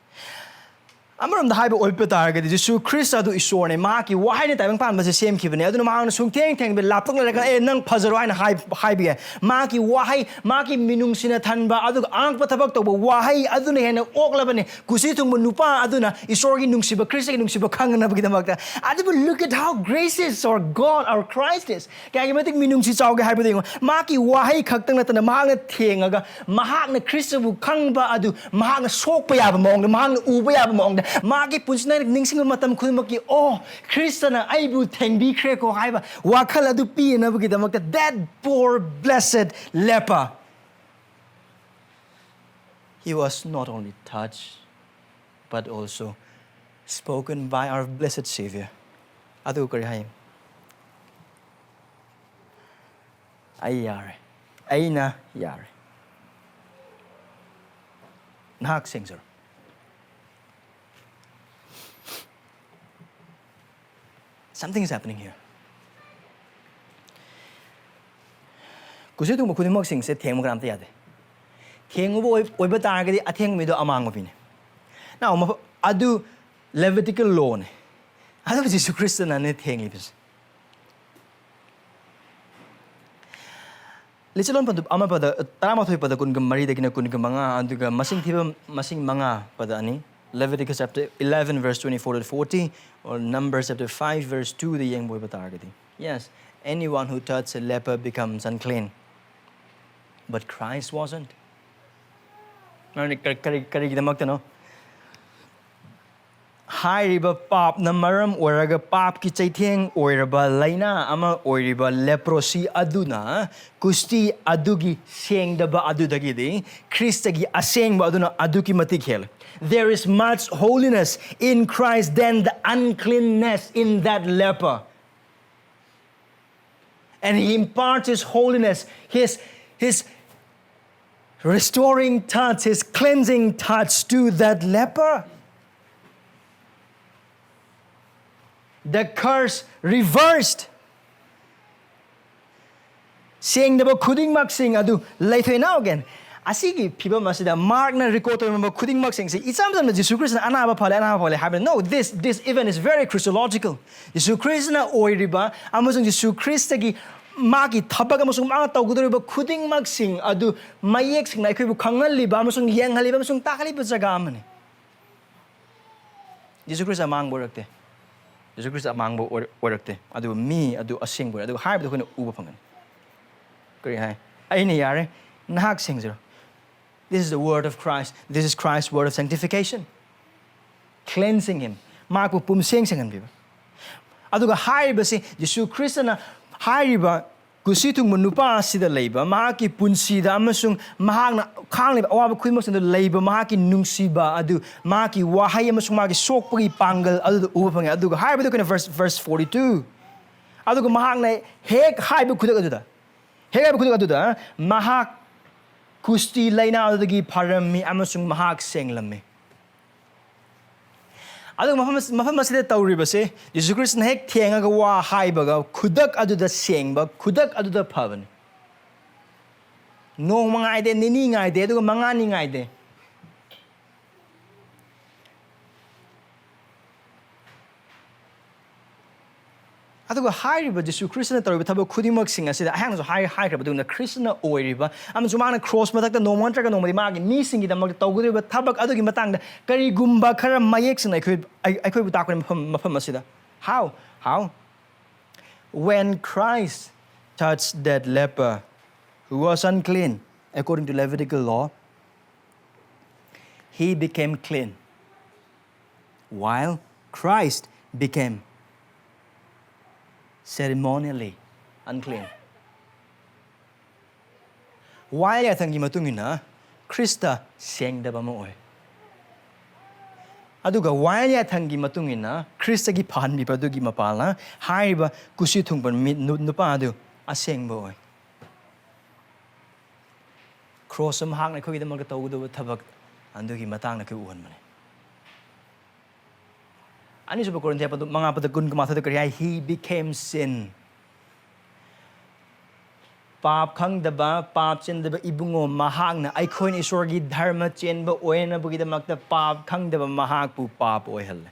ꯑꯃꯔꯣꯝꯗ ꯍꯥꯏꯕ ꯑꯣꯏꯕ ꯇꯥꯔꯒꯗꯤ ꯖꯤꯁꯨ ꯈ꯭ꯔꯤꯁꯇ ꯑꯗꯨ ꯏꯁꯣꯔꯅꯦ꯫ ꯃꯍꯥꯛꯀꯤ ꯋꯥꯍꯩꯅ ꯇꯥꯏꯕꯪ ꯄꯥꯟꯕꯁꯦ ꯁꯦꯝꯈꯤꯕꯅꯦ꯫ ꯑꯗꯨꯅ ꯃꯍꯥꯛꯅ ꯁꯨꯡꯊꯦꯡ ꯊꯦꯡꯕ ꯂꯥꯞꯇꯛꯅ ꯂꯩꯔꯒ "ꯑꯦ, ꯅꯪ ꯐꯖꯔꯣ" ꯍꯥꯏꯅ ꯍꯥꯏ- ꯍꯥꯏꯕ ꯌꯥꯏ꯫ ꯃꯍꯥꯛꯀꯤ ꯋꯥꯍꯩ, ꯃꯍꯥꯛꯀꯤ ꯃꯤꯅꯨꯡꯁꯤꯅ ꯊꯟꯕ ꯑꯗꯨꯒ ꯑꯉꯛꯄ ꯊꯕꯛ ꯇꯧꯕ ꯋꯥꯍꯩ ꯑꯗꯨꯅ ꯍꯦꯟꯅ ꯑꯣꯛꯂꯕꯅꯤ ꯀꯨꯁꯤ ꯊꯨꯡꯕ ꯅꯨꯄꯥ ꯑꯗꯨꯅ ꯏꯁꯣꯔꯒꯤ ꯅꯨꯡꯁꯤꯕ, ꯈ꯭ꯔꯤꯁꯇꯒꯤ ꯅꯨꯡꯁꯤꯕ ꯈꯪꯅꯅꯕꯒꯤꯗꯃꯛꯇ꯫ ꯑꯗꯨꯕꯨ look at how gracious our God, our Christ is. ꯀꯌꯥꯒꯤ ꯃꯇꯤꯛ ꯃꯤꯅꯨꯡꯁꯤ ꯆꯥꯎꯒꯦ ꯍꯥꯏꯕꯗꯨ ꯌꯦꯡꯉꯣ꯫ ꯃꯍꯥꯛꯀꯤ ꯋꯥꯍꯩ ꯈꯛꯇꯪ ꯅꯠꯇꯅ ꯃꯍꯥꯛꯅ ꯊꯦꯡꯉꯒ ꯃꯍꯥꯛꯅ ꯈ꯭ꯔꯤꯁꯇꯕꯨ ꯈꯪꯕ ꯑꯗꯨ ꯃꯍꯥꯛꯅ ꯁꯣꯛꯄ ꯌꯥꯕ ꯃꯑꯣꯡꯗ, ꯃꯍꯥꯛꯅ ꯎꯕ ꯌꯥꯕ ꯃꯑꯣꯡꯗ, ꯃꯍꯥꯛꯀꯤ ꯄꯨꯟꯁꯤꯅ ꯅꯤꯡꯁꯤꯡꯕ ꯃꯇꯝ ꯈꯨꯗꯤꯡꯃꯛꯀꯤ, "ꯑꯣ, ꯈ꯭ꯔꯤꯁꯇꯅ ꯑꯩꯕꯨ ꯊꯦꯡꯕꯤꯈ꯭ꯔꯦꯀꯣ" ꯍꯥꯏꯕ ꯋꯥꯈꯜ ꯑꯗꯨ ꯄꯤꯅꯕꯒꯤꯗꯃꯛꯇ, that poor blessed leper, he was not only touched but also spoken by our blessed Savior. ꯑꯗꯨ ꯀꯔꯤ ꯍꯥꯏ? "ꯑꯩ ꯌꯥꯔꯦ, ꯑꯩꯅ ꯌꯥꯔꯦ, ꯅꯍꯥꯛ ꯁꯦꯡꯖꯔꯣ." Something is happening here. ꯀꯨꯁꯤ ꯊꯨꯡꯕ ꯈꯨꯗꯤꯡꯃꯛꯁꯤꯡꯁꯦ ꯊꯦꯡꯕ ꯀꯅꯥꯝꯇ ꯌꯥꯗꯦ꯫ ꯊꯦꯡꯉꯨꯕ ꯑꯣꯏ- ꯑꯣꯏꯕ ꯇꯥꯔꯒꯗꯤ ꯑꯊꯦꯡꯕ ꯃꯤꯗꯣ ꯑꯃꯥꯡꯕ ꯃꯤꯅꯦ꯫ Now, ꯃꯐ- ꯑꯗꯨ Levitical lawꯅꯦ꯫ ꯑꯗꯨꯕꯨ ꯖꯤꯁꯨ ꯈ꯭ꯔꯤꯁꯇꯅꯅꯦ ꯊꯦꯡꯂꯤꯕꯁꯦ꯫ ꯂꯤꯆꯠꯂꯣꯟ ꯄꯟꯊꯨꯞ ꯑꯃ ꯄꯗ ꯇꯔꯥꯃꯥꯊꯣꯏ ꯄꯗ ꯀꯨꯟꯒ ꯃꯔꯤꯗꯒꯤꯅ ꯀꯨꯟꯒ ꯃꯉꯥ, ꯑꯗꯨꯒ ꯃꯁꯤꯡ ꯊꯤꯕ ꯃꯁꯤꯡ ꯃꯉꯥ ꯄꯗ ꯑꯅꯤ, Leviticus chapter eleven verse twenty-four to forty, or Numbers chapter five verse two ꯗ ꯌꯦꯡꯕ ꯑꯣꯏꯕ ꯇꯥꯔꯒꯗꯤ, yes, anyone who touches a leper becomes unclean. But Christ wasn't. ꯅꯪꯗꯤ ꯀꯔꯤ, ꯀꯔꯤ, ꯀꯔꯤꯒꯤꯗꯃꯛꯇꯅꯣ? ꯍꯥꯏꯔꯤꯕ ꯄꯥꯞꯅ ꯃꯔꯝ ꯑꯣꯏꯔꯒ ꯄꯥꯞꯀꯤ ꯆꯩꯊꯦꯡ ꯑꯣꯏꯔꯕ ꯂꯥꯏꯅꯥ ꯑꯃ ꯑꯣꯏꯔꯤꯕ ꯂꯦꯄ꯭ꯔꯣꯁꯤ ꯑꯗꯨꯅ ꯀꯨꯁꯇꯤ ꯑꯗꯨꯒꯤ ꯁꯦꯡꯗꯕ ꯑꯗꯨꯗꯒꯤꯗꯤ ꯈ꯭ꯔꯤꯁꯇꯒꯤ ꯑꯁꯦꯡꯕ ꯑꯗꯨꯅ ꯑꯗꯨꯛꯀꯤ ꯃꯇꯤꯛ ꯍꯦꯜꯂꯤ꯫ There is much holiness in Christ than the uncleanness in that leper. And he imparts his holiness, his, his restoring touch, his cleansing touch to that leper. The curse reversed. ꯁꯦꯡꯗꯕ ꯈꯨꯗꯤꯡꯃꯛꯁꯤꯡ ꯑꯗꯨ ꯂꯩꯊꯣꯛꯑꯦ꯫ Now again, ꯑꯁꯤꯒꯤ ꯐꯤꯕꯝ ꯑꯁꯤꯗ ꯃꯥꯔꯛꯅ ꯔꯤꯀꯣꯔꯗ ꯇꯧꯔꯝꯕ ꯈꯨꯗꯤꯡꯃꯛꯁꯤꯡꯁꯤ ꯏꯆꯝ ꯆꯝꯅ ꯖꯤꯁꯨ ꯈ꯭ꯔꯤꯁꯇꯅ ꯑꯅꯥꯕ ꯐꯍꯜꯂꯦ, ꯑꯅꯥꯕ ꯐꯍꯜꯂꯦ ꯍꯥꯏꯕꯅꯤ꯫ No, this, this event is very Christological. ꯖꯤꯁꯨ ꯈ꯭ꯔꯤꯁꯇꯅ ꯑꯣꯏꯔꯤꯕ ꯑꯃꯁꯨꯡ ꯖꯤꯁꯨ ꯈ꯭ꯔꯤꯁꯇꯒꯤ ꯃꯥꯒꯤ ꯊꯕꯛ ꯑꯃꯁꯨꯡ ꯃꯥꯅ ꯇꯧꯒꯗꯧꯔꯤꯕ ꯈꯨꯗꯤꯡꯃꯛꯁꯤꯡ ꯑꯗꯨ ꯃꯌꯦꯛ ꯁꯦꯡꯅ ꯑꯩꯈꯣꯏꯕꯨ ꯈꯪꯍꯜꯂꯤꯕ ꯑꯃꯁꯨꯡ ꯌꯦꯡꯍꯜꯂꯤꯕ ꯑꯃꯁꯨꯡ ꯇꯥꯛꯍꯜꯂꯤꯕ ꯖꯒꯥ ꯑꯃꯅꯤ꯫ ꯖꯤꯁꯨ ꯈ꯭ꯔꯤꯁꯇ ꯑꯃꯥꯡꯕ ꯑꯣꯏꯔꯛꯇꯦ꯫ ꯖꯤꯁꯨ ꯈ꯭ꯔꯤꯁꯇ ꯑꯃꯥꯡꯕ ꯑꯣꯏ-, ꯑꯣꯏꯔꯛꯇꯦ꯫ ꯑꯗꯨꯕꯨ ꯃꯤ ꯑꯗꯨ ꯑꯁꯦꯡꯕ ꯑꯣꯏꯔꯦ꯫ ꯑꯗꯨꯒ ꯍꯥꯏꯕꯗꯨ ꯑꯩꯈꯣꯏꯅ ꯎꯕ ꯐꯪꯒꯅꯤ꯫ ꯀꯔꯤ ꯍꯥꯏ? "ꯑꯩꯅ ꯌꯥꯔꯦ, ꯅꯍꯥꯛ ꯁꯦꯡꯖꯔꯣ." This is the word of Christ. This is Christ's word of sanctification. Cleansing him. ꯃꯍꯥꯛꯄꯨ ꯄꯨꯝꯁꯦꯡ ꯁꯦꯡꯍꯟꯕꯤꯕ꯫ ꯑꯗꯨꯒ ꯍꯥꯏꯔꯤꯕꯁꯤ ꯖꯤꯁꯨ ꯈ꯭ꯔꯤꯁꯇꯅ ꯍꯥꯏꯔꯤꯕ ꯀꯨꯁꯤ ꯊꯨꯡꯕ ꯅꯨꯄꯥ ꯑꯁꯤꯗ ꯂꯩꯕ, ꯃꯍꯥꯛꯀꯤ ꯄꯨꯟꯁꯤꯗ ꯑꯃꯁꯨꯡ ꯃꯍꯥꯛꯅ ꯈꯥꯡꯂꯤꯕ ꯑꯋꯥꯕ ꯈꯨꯗꯤꯡꯃꯛꯁꯤꯡꯗ ꯂꯩꯕ ꯃꯍꯥꯛꯀꯤ ꯅꯨꯡꯁꯤꯕ ꯑꯗꯨ, ꯃꯍꯥꯛꯀꯤ ꯋꯥꯍꯩ ꯑꯃꯁꯨꯡ ꯃꯍꯥꯛꯀꯤ ꯁꯣꯛꯄꯒꯤ ꯄꯥꯡꯒꯜ ꯑꯗꯨꯗ ꯎꯕ ꯐꯪꯉꯦ꯫ ꯑꯗꯨꯒ ꯍꯥꯏꯕꯗꯨ ꯑꯩꯈꯣꯏꯅ verse, verse forty-two, ꯑꯗꯨꯒ ꯃꯍꯥꯛꯅ ꯍꯦꯛ ꯍꯥꯏꯕ ꯈꯨꯗꯛ ꯑꯗꯨꯗ, ꯍꯦꯛ ꯍꯥꯏꯕ ꯈꯨꯗꯛ ꯑꯗꯨꯗ ꯃꯍꯥꯛ ꯀꯨꯁꯇꯤ ꯂꯥꯏꯅꯥ ꯑꯗꯨꯗꯒꯤ ꯐꯔꯝꯃꯤ ꯑꯃꯁꯨꯡ ꯃꯍꯥꯛ ꯁꯦꯡꯂꯝꯃꯤ꯫ ꯑꯗꯨꯒ ꯃꯐꯝ ꯑꯁ-, ꯃꯐꯝ ꯑꯁꯤꯗ ꯇꯧꯔꯤꯕꯁꯦ, ꯖꯤꯁꯨ ꯈ꯭ꯔꯤꯁꯇꯅ ꯍꯦꯛ ꯊꯦꯡꯉꯒ ꯋꯥ ꯍꯥꯏꯕꯒ ꯈꯨꯗꯛ ꯑꯗꯨꯗ ꯁꯦꯡꯕ, ꯈꯨꯗꯛ ꯑꯗꯨꯗ ꯐꯕꯅꯤ꯫ ꯅꯣꯡꯃ ꯉꯥꯏꯗꯦ, ꯅꯤꯅꯤ ꯉꯥꯏꯗꯦ, ꯑꯗꯨꯒ ꯃꯉꯥꯅꯤ ꯉꯥꯏꯗꯦ꯫ ꯑꯗꯨꯒ ꯍꯥꯏꯔꯤꯕ ꯖꯤꯁꯨ ꯈ꯭ꯔꯤꯁꯇꯅ ꯇꯧꯔꯤꯕ ꯊꯕꯛ ꯈꯨꯗꯤꯡꯃꯛꯁꯤꯡ ꯑꯁꯤꯗ ꯑꯩꯍꯥꯛꯅꯁꯨ ꯍꯥꯏ-, ꯍꯥꯏꯈ꯭ꯔꯕ ꯑꯗꯨꯒꯨꯝꯅ ꯈ꯭ꯔꯤꯁꯇꯅ ꯑꯣꯏꯔꯤꯕ ꯑꯃꯁꯨꯡ ꯃꯥꯅ ꯀ꯭ꯔꯣꯁ ꯃꯊꯛꯇ ꯅꯣꯡꯃ ꯅꯠꯇ꯭ꯔꯒ ꯅꯣꯡꯃꯗꯤ ꯃꯥꯒꯤ ꯃꯤꯁꯤꯡꯒꯤꯗꯃꯛꯇ ꯇꯧꯒꯗꯧꯔꯤꯕ ꯊꯕꯛ ꯑꯗꯨꯒꯤ ꯃꯇꯥꯡꯗ ꯀꯔꯤꯒꯨꯝꯕ ꯈꯔ ꯃꯌꯦꯛ ꯁꯦꯡꯅ ꯑꯩꯈꯣꯏ, ꯑꯩ-, ꯑꯩꯈꯣꯏꯕꯨ ꯇꯥꯛꯄꯒꯤ ꯃꯐꯝ, ꯃꯐꯝ ꯑꯁꯤꯗ꯫ How? How? When Christ touched that leper who was unclean according to Levitical law, He became clean, while Christ became ceremonially unclean. ꯋꯥꯌꯦꯜ ꯌꯥꯊꯪꯒꯤ ꯃꯇꯨꯡ ꯏꯟꯅ ꯈ꯭ꯔꯤꯁꯇ ꯁꯦꯡꯗꯕ ꯑꯃ ꯑꯣꯏ꯫ ꯑꯗꯨꯒ ꯋꯥꯌꯦꯜ ꯌꯥꯊꯪꯒꯤ ꯃꯇꯨꯡ ꯏꯟꯅ ꯈ꯭ꯔꯤꯁꯇꯒꯤ ꯐꯍꯟꯕꯤꯕ ꯑꯗꯨꯒꯤ ꯃꯄꯥꯜꯅ ꯍꯥꯏꯔꯤꯕ ꯀꯨꯁꯤ ꯊꯨꯡꯕ ꯃꯤ-, ꯅꯨ-, ꯅꯨꯄꯥ ꯑꯗꯨ ꯑꯁꯦꯡꯕ ꯑꯣꯏ꯫ ꯈ꯭ꯔꯣꯁꯇ ꯃꯍꯥꯛꯅ ꯑꯩꯈꯣꯏꯒꯤꯗꯃꯛꯇ ꯇꯧꯒꯗꯕ ꯊꯕꯛ ꯑꯗꯨꯒꯤ ꯃꯇꯥꯡꯗ ꯑꯩꯈꯣꯏ ꯎꯍꯟꯕꯅꯤ꯫ ꯑꯅꯤꯁꯨꯕ ꯀꯣꯔꯤꯟꯊꯤꯌꯥ ꯄꯗꯨ ꯃꯉꯥ ꯄꯗ ꯀꯨꯟꯒ ꯃꯥꯊꯣꯏꯗ ꯀꯔꯤ ꯍꯥꯏ? He became sin. ꯄꯥꯞ ꯈꯪꯗꯕ, ꯄꯥꯞ ꯆꯦꯟꯗꯕ ꯏꯕꯨꯡꯉꯣ ꯃꯍꯥꯛꯅ ꯑꯩꯈꯣꯏꯅ ꯏꯁꯣꯔꯒꯤ ꯙꯔꯃ ꯆꯦꯟꯕ ꯑꯣꯏꯅꯕꯒꯤꯗꯃꯛꯇ ꯄꯥꯞ ꯈꯪꯗꯕ ꯃꯍꯥꯛꯄꯨ ꯄꯥꯞ ꯑꯣꯏꯍꯜꯂꯦ꯫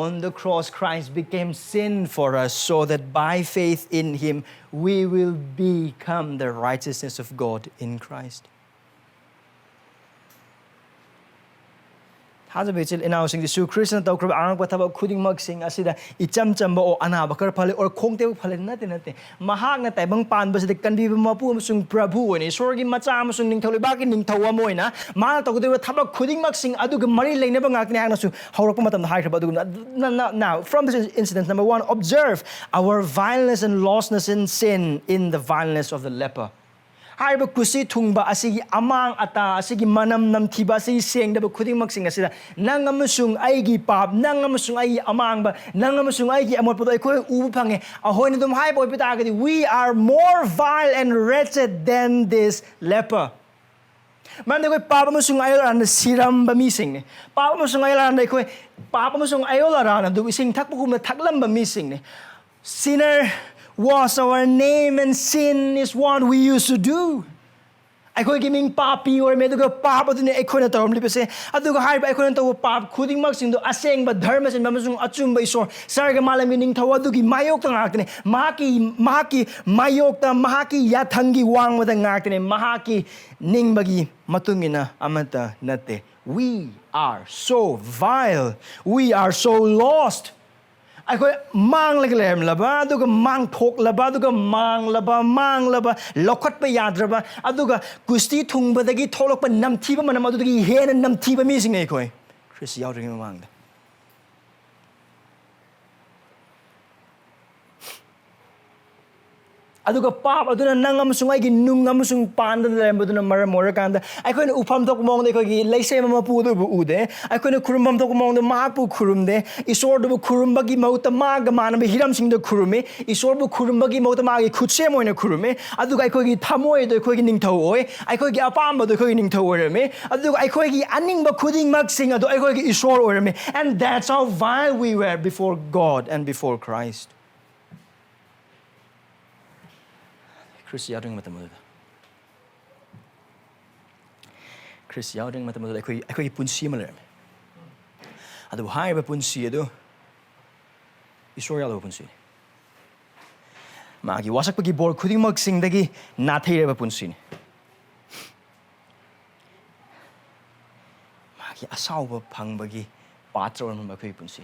On the cross, Christ became sin for us, so that by faith in him, we will become the righteousness of God in Christ. ꯊꯥꯖꯕ ꯏꯆꯤꯜ ꯏꯅꯥꯎꯁꯤꯡ, ꯖꯤꯁꯨ ꯈ꯭ꯔꯤꯁꯇꯅ ꯇꯧꯈ꯭ꯔꯕ ꯑꯉꯛꯄ ꯊꯕꯛ ꯈꯨꯗꯤꯡꯃꯛꯁꯤꯡ ꯑꯁꯤꯗ ꯏꯆꯝ ꯆꯝꯕ ꯑꯣ ꯑꯅꯥꯕ ꯈꯔ ꯐꯍꯜꯂꯤ ꯑꯣꯔ ꯈꯣꯡ ꯇꯦꯛꯄ ꯐꯍꯜꯂꯤ ꯅꯠꯇꯦ, ꯅꯠꯇꯦ꯫ ꯃꯍꯥꯛꯅ ꯇꯥꯏꯕꯪ ꯄꯥꯟꯕꯁꯤꯗ ꯀꯟꯕꯤꯕ ꯃꯄꯨ ꯑꯃꯁꯨꯡ ꯄ꯭ꯔꯚꯨ ꯑꯣꯏꯅ, ꯏꯁꯣꯔꯒꯤ ꯃꯆꯥ ꯑꯃꯁꯨꯡ ꯅꯤꯡꯊꯧ ꯂꯩꯕꯥꯛꯀꯤ ꯅꯤꯡꯊꯧ ꯑꯃ ꯑꯣꯏꯅ ꯃꯍꯥꯛꯅ ꯇꯧꯒꯗꯧꯔꯤꯕ ꯊꯕꯛ ꯈꯨꯗꯤꯡꯃꯛꯁꯤꯡ ꯑꯗꯨꯒ ꯃꯔꯤ ꯂꯩꯅꯕ ꯉꯥꯛꯇꯅꯤ ꯍꯥꯏꯅꯁꯨ ꯍꯧꯔꯛꯄ ꯃꯇꯝꯗ ꯍꯥꯏꯈ꯭ꯔꯕ ꯑꯗꯨꯒꯨꯝꯅ꯫ Now, now, from this incident, number one, observe our vileness and lostness in sin in the vileness of the leper. ꯍꯥꯏꯔꯤꯕ ꯀꯨꯁꯤ ꯊꯨꯡꯕ ꯑꯁꯤꯒꯤ ꯑꯃꯥꯡ ꯑꯇꯥ, ꯑꯁꯤꯒꯤ ꯃꯅꯝ ꯅꯝꯊꯤꯕ, ꯑꯁꯤꯒꯤ ꯁꯦꯡꯗꯕ ꯈꯨꯗꯤꯡꯃꯛꯁꯤꯡ ꯑꯁꯤꯗ ꯅꯪ ꯑꯃꯁꯨꯡ ꯑꯩꯒꯤ ꯄꯥꯞ, ꯅꯪ ꯑꯃꯁꯨꯡ ꯑꯩꯒꯤ ꯑꯃꯥꯡꯕ, ꯅꯪ ꯑꯃꯁꯨꯡ ꯑꯩꯒꯤ ꯑꯃꯣꯠꯄꯗꯣ ꯑꯩꯈꯣꯏ ꯎꯕ ꯐꯪꯉꯦ꯫ ꯑꯩꯈꯣꯏꯅ ꯑꯗꯨꯝ ꯍꯥꯏꯕ ꯑꯣꯏꯕ ꯇꯥꯔꯒꯗꯤ, "We are more vile and wretched than this leper." ꯃꯔꯝꯗꯤ ꯑꯩꯈꯣꯏ ꯄꯥꯞ ꯑꯃꯁꯨꯡ ꯑꯌꯣꯜ ꯑꯔꯥꯟꯗ ꯁꯤꯔꯝꯕ ꯃꯤꯁꯤꯡꯅꯤ꯫ ꯄꯥꯞ ꯑꯃꯁꯨꯡ ꯑꯌꯣꯜ ꯑꯔꯥꯟꯗ ꯑꯩꯈꯣꯏ, ꯄꯥꯞ ꯑꯃꯁꯨꯡ ꯑꯌꯣꯜ ꯑꯔꯥꯟ ꯑꯗꯨ ꯏꯁꯤꯡ ꯊꯛꯄꯒꯨꯝꯅ ꯊꯛꯂꯝꯕ ꯃꯤꯁꯤꯡꯅꯤ꯫ Sinner was our name and sin is what we used to do. ꯑꯩꯈꯣꯏꯒꯤ ꯃꯤꯡ ꯄꯥꯄꯤ ꯑꯣꯏꯔꯝꯃꯦ, ꯑꯗꯨꯒ ꯄꯥꯞ ꯑꯗꯨꯅꯤ ꯑꯩꯈꯣꯏꯅ ꯇꯧꯔꯝꯂꯤꯕꯁꯦ꯫ ꯑꯗꯨꯒ ꯍꯥꯏꯔꯤꯕ ꯑꯩꯈꯣꯏꯅ ꯇꯧꯕ ꯄꯥꯞ ꯈꯨꯗꯤꯡꯃꯛꯁꯤꯡꯗꯣ ꯑꯁꯦꯡꯕ ꯙꯔꯃ ꯆꯦꯟꯕ ꯑꯃꯁꯨꯡ ꯑꯆꯨꯝꯕ ꯏꯁꯣꯔ ꯁꯔꯒ ꯃꯥꯂꯦꯝꯒꯤ ꯅꯤꯡꯊꯧ ꯑꯗꯨꯒꯤ ꯃꯥꯌꯣꯛꯇ ꯉꯥꯛꯇꯅꯤ꯫ ꯃꯍꯥꯛꯀꯤ, ꯃꯍꯥꯛꯀꯤ ꯃꯥꯌꯣꯛꯇ, ꯃꯍꯥꯛꯀꯤ ꯌꯥꯊꯪꯒꯤ ꯋꯥꯡꯃꯗ ꯉꯥꯛꯇꯅꯤ꯫ ꯃꯍꯥꯛꯀꯤ ꯅꯤꯡꯕꯒꯤ ꯃꯇꯨꯡ ꯏꯟꯅ ꯑꯃꯠꯇ ꯅꯠꯇꯦ꯫ We are so vile. We are so lost. ꯑꯩꯈꯣꯏ ꯃꯥꯡꯂꯒ ꯂꯩꯔꯝꯂꯕ, ꯑꯗꯨꯒ ꯃꯥꯡꯊꯣꯛꯂꯕ, ꯑꯗꯨꯒ ꯃꯥꯡꯂꯕ, ꯃꯥꯡꯂꯕ, ꯂꯧꯈꯠꯄ ꯌꯥꯗ꯭ꯔꯕ, ꯑꯗꯨꯒ ꯒꯨꯁꯇꯤ ꯊꯨꯡꯕꯗꯒꯤ ꯊꯣꯛꯂꯛꯄ ꯅꯝꯊꯤꯕ ꯃꯅꯝ ꯑꯗꯨꯗꯒꯤ ꯍꯦꯟꯅ ꯅꯝꯊꯤꯕ ꯃꯤꯁꯤꯡꯅꯤ ꯑꯩꯈꯣꯏ, ꯈ꯭ꯔꯤꯁꯇ ꯌꯥꯎꯗ꯭ꯔꯤꯉꯩ ꯃꯃꯥꯡꯗ꯫ ꯑꯗꯨꯒ ꯄꯥꯞ ꯑꯗꯨꯅ ꯅꯪ ꯑꯃꯁꯨꯡ ꯑꯩꯒꯤ ꯅꯨꯡ ꯑꯃꯁꯨꯡ ꯄꯥꯟꯗ ꯂꯩꯔꯝꯕꯗꯨꯅ ꯃꯔꯝ ꯑꯣꯏꯔꯀꯥꯟꯗ, ꯑꯩꯈꯣꯏꯅ ꯎꯐꯝ ꯊꯣꯛꯄ ꯃꯑꯣꯡꯗ ꯑꯩꯈꯣꯏꯒꯤ ꯂꯩꯁꯦꯝꯕ ꯃꯄꯨ ꯑꯗꯨꯕꯨ ꯎꯗꯦ, ꯑꯩꯈꯣꯏꯅ ꯈꯨꯔꯨꯝꯐꯝ ꯊꯣꯛꯄ ꯃꯑꯣꯡꯗ ꯃꯍꯥꯛꯄꯨ ꯈꯨꯔꯨꯝꯗꯦ꯫ ꯏꯁꯣꯔꯗꯨꯕꯨ ꯈꯨꯔꯨꯝꯕꯒꯤ ꯃꯍꯨꯠꯇ ꯃꯥꯒ ꯃꯥꯟꯅꯕ ꯍꯤꯔꯝꯁꯤꯡꯗ ꯈꯨꯔꯨꯝꯃꯤ꯫ ꯏꯁꯣꯔꯕꯨ ꯈꯨꯔꯨꯝꯕꯒꯤ ꯃꯍꯨꯠꯇ ꯃꯥꯒꯤ ꯈꯨꯠꯁꯦꯝ ꯑꯣꯏꯅ ꯈꯨꯔꯨꯝꯃꯤ꯫ ꯑꯗꯨꯒ ꯑꯩꯈꯣꯏꯒꯤ ꯊꯃꯣꯏꯗꯣ ꯑꯩꯈꯣꯏꯒꯤ ꯅꯤꯡꯊꯧ ꯑꯣꯏ, ꯑꯩꯈꯣꯏꯒꯤ ꯑꯄꯥꯝꯕꯗꯣ ꯑꯩꯈꯣꯏꯒꯤ ꯅꯤꯡꯊꯧ ꯑꯣꯏꯔꯝꯃꯤ꯫ ꯑꯗꯨꯒ ꯑꯩꯈꯣꯏꯒꯤ ꯑꯅꯤꯡꯕ ꯈꯨꯗꯤꯡꯃꯛꯁꯤꯡ ꯑꯗꯣ ꯑꯩꯈꯣꯏꯒꯤ ꯏꯁꯣꯔ ꯑꯣꯏꯔꯝꯃꯤ꯫ And that's how vile we were before God and before Christ. ꯈ꯭ꯔꯤꯁ ꯌꯥꯎꯗ꯭ꯔꯤꯉꯩ ꯃꯇꯝ ꯑꯗꯨꯗ, ꯈ꯭ꯔꯤꯁ ꯌꯥꯎꯗ꯭ꯔꯤꯉꯩ ꯃꯇꯝ ꯑꯗꯨꯗ ꯑꯩꯈꯣꯏ, ꯑꯩꯈꯣꯏꯒꯤ ꯄꯨꯟꯁꯤ ꯑꯃ ꯂꯩꯔꯝꯃꯤ꯫ ꯑꯗꯨꯕꯨ ꯍꯥꯏꯔꯤꯕ ꯄꯨꯟꯁꯤ ꯑꯗꯨ ꯏꯁꯣꯔ ꯌꯥꯎꯗꯕ ꯄꯨꯟꯁꯤꯅꯤ꯫ ꯃꯥꯒꯤ ꯋꯥꯁꯛꯄꯒꯤ ꯕꯣꯔ ꯈꯨꯗꯤꯡꯃꯛꯁꯤꯡꯗꯒꯤ ꯅꯥꯊꯩꯔꯕ ꯄꯨꯟꯁꯤꯅꯤ꯫ ꯃꯥꯒꯤ ꯑꯁꯥꯎꯕ ꯐꯪꯕꯒꯤ ꯄꯥꯇ꯭ꯔ ꯑꯣꯏꯔꯝꯕ ꯑꯩꯈꯣꯏꯒꯤ ꯄꯨꯟꯁꯤ꯫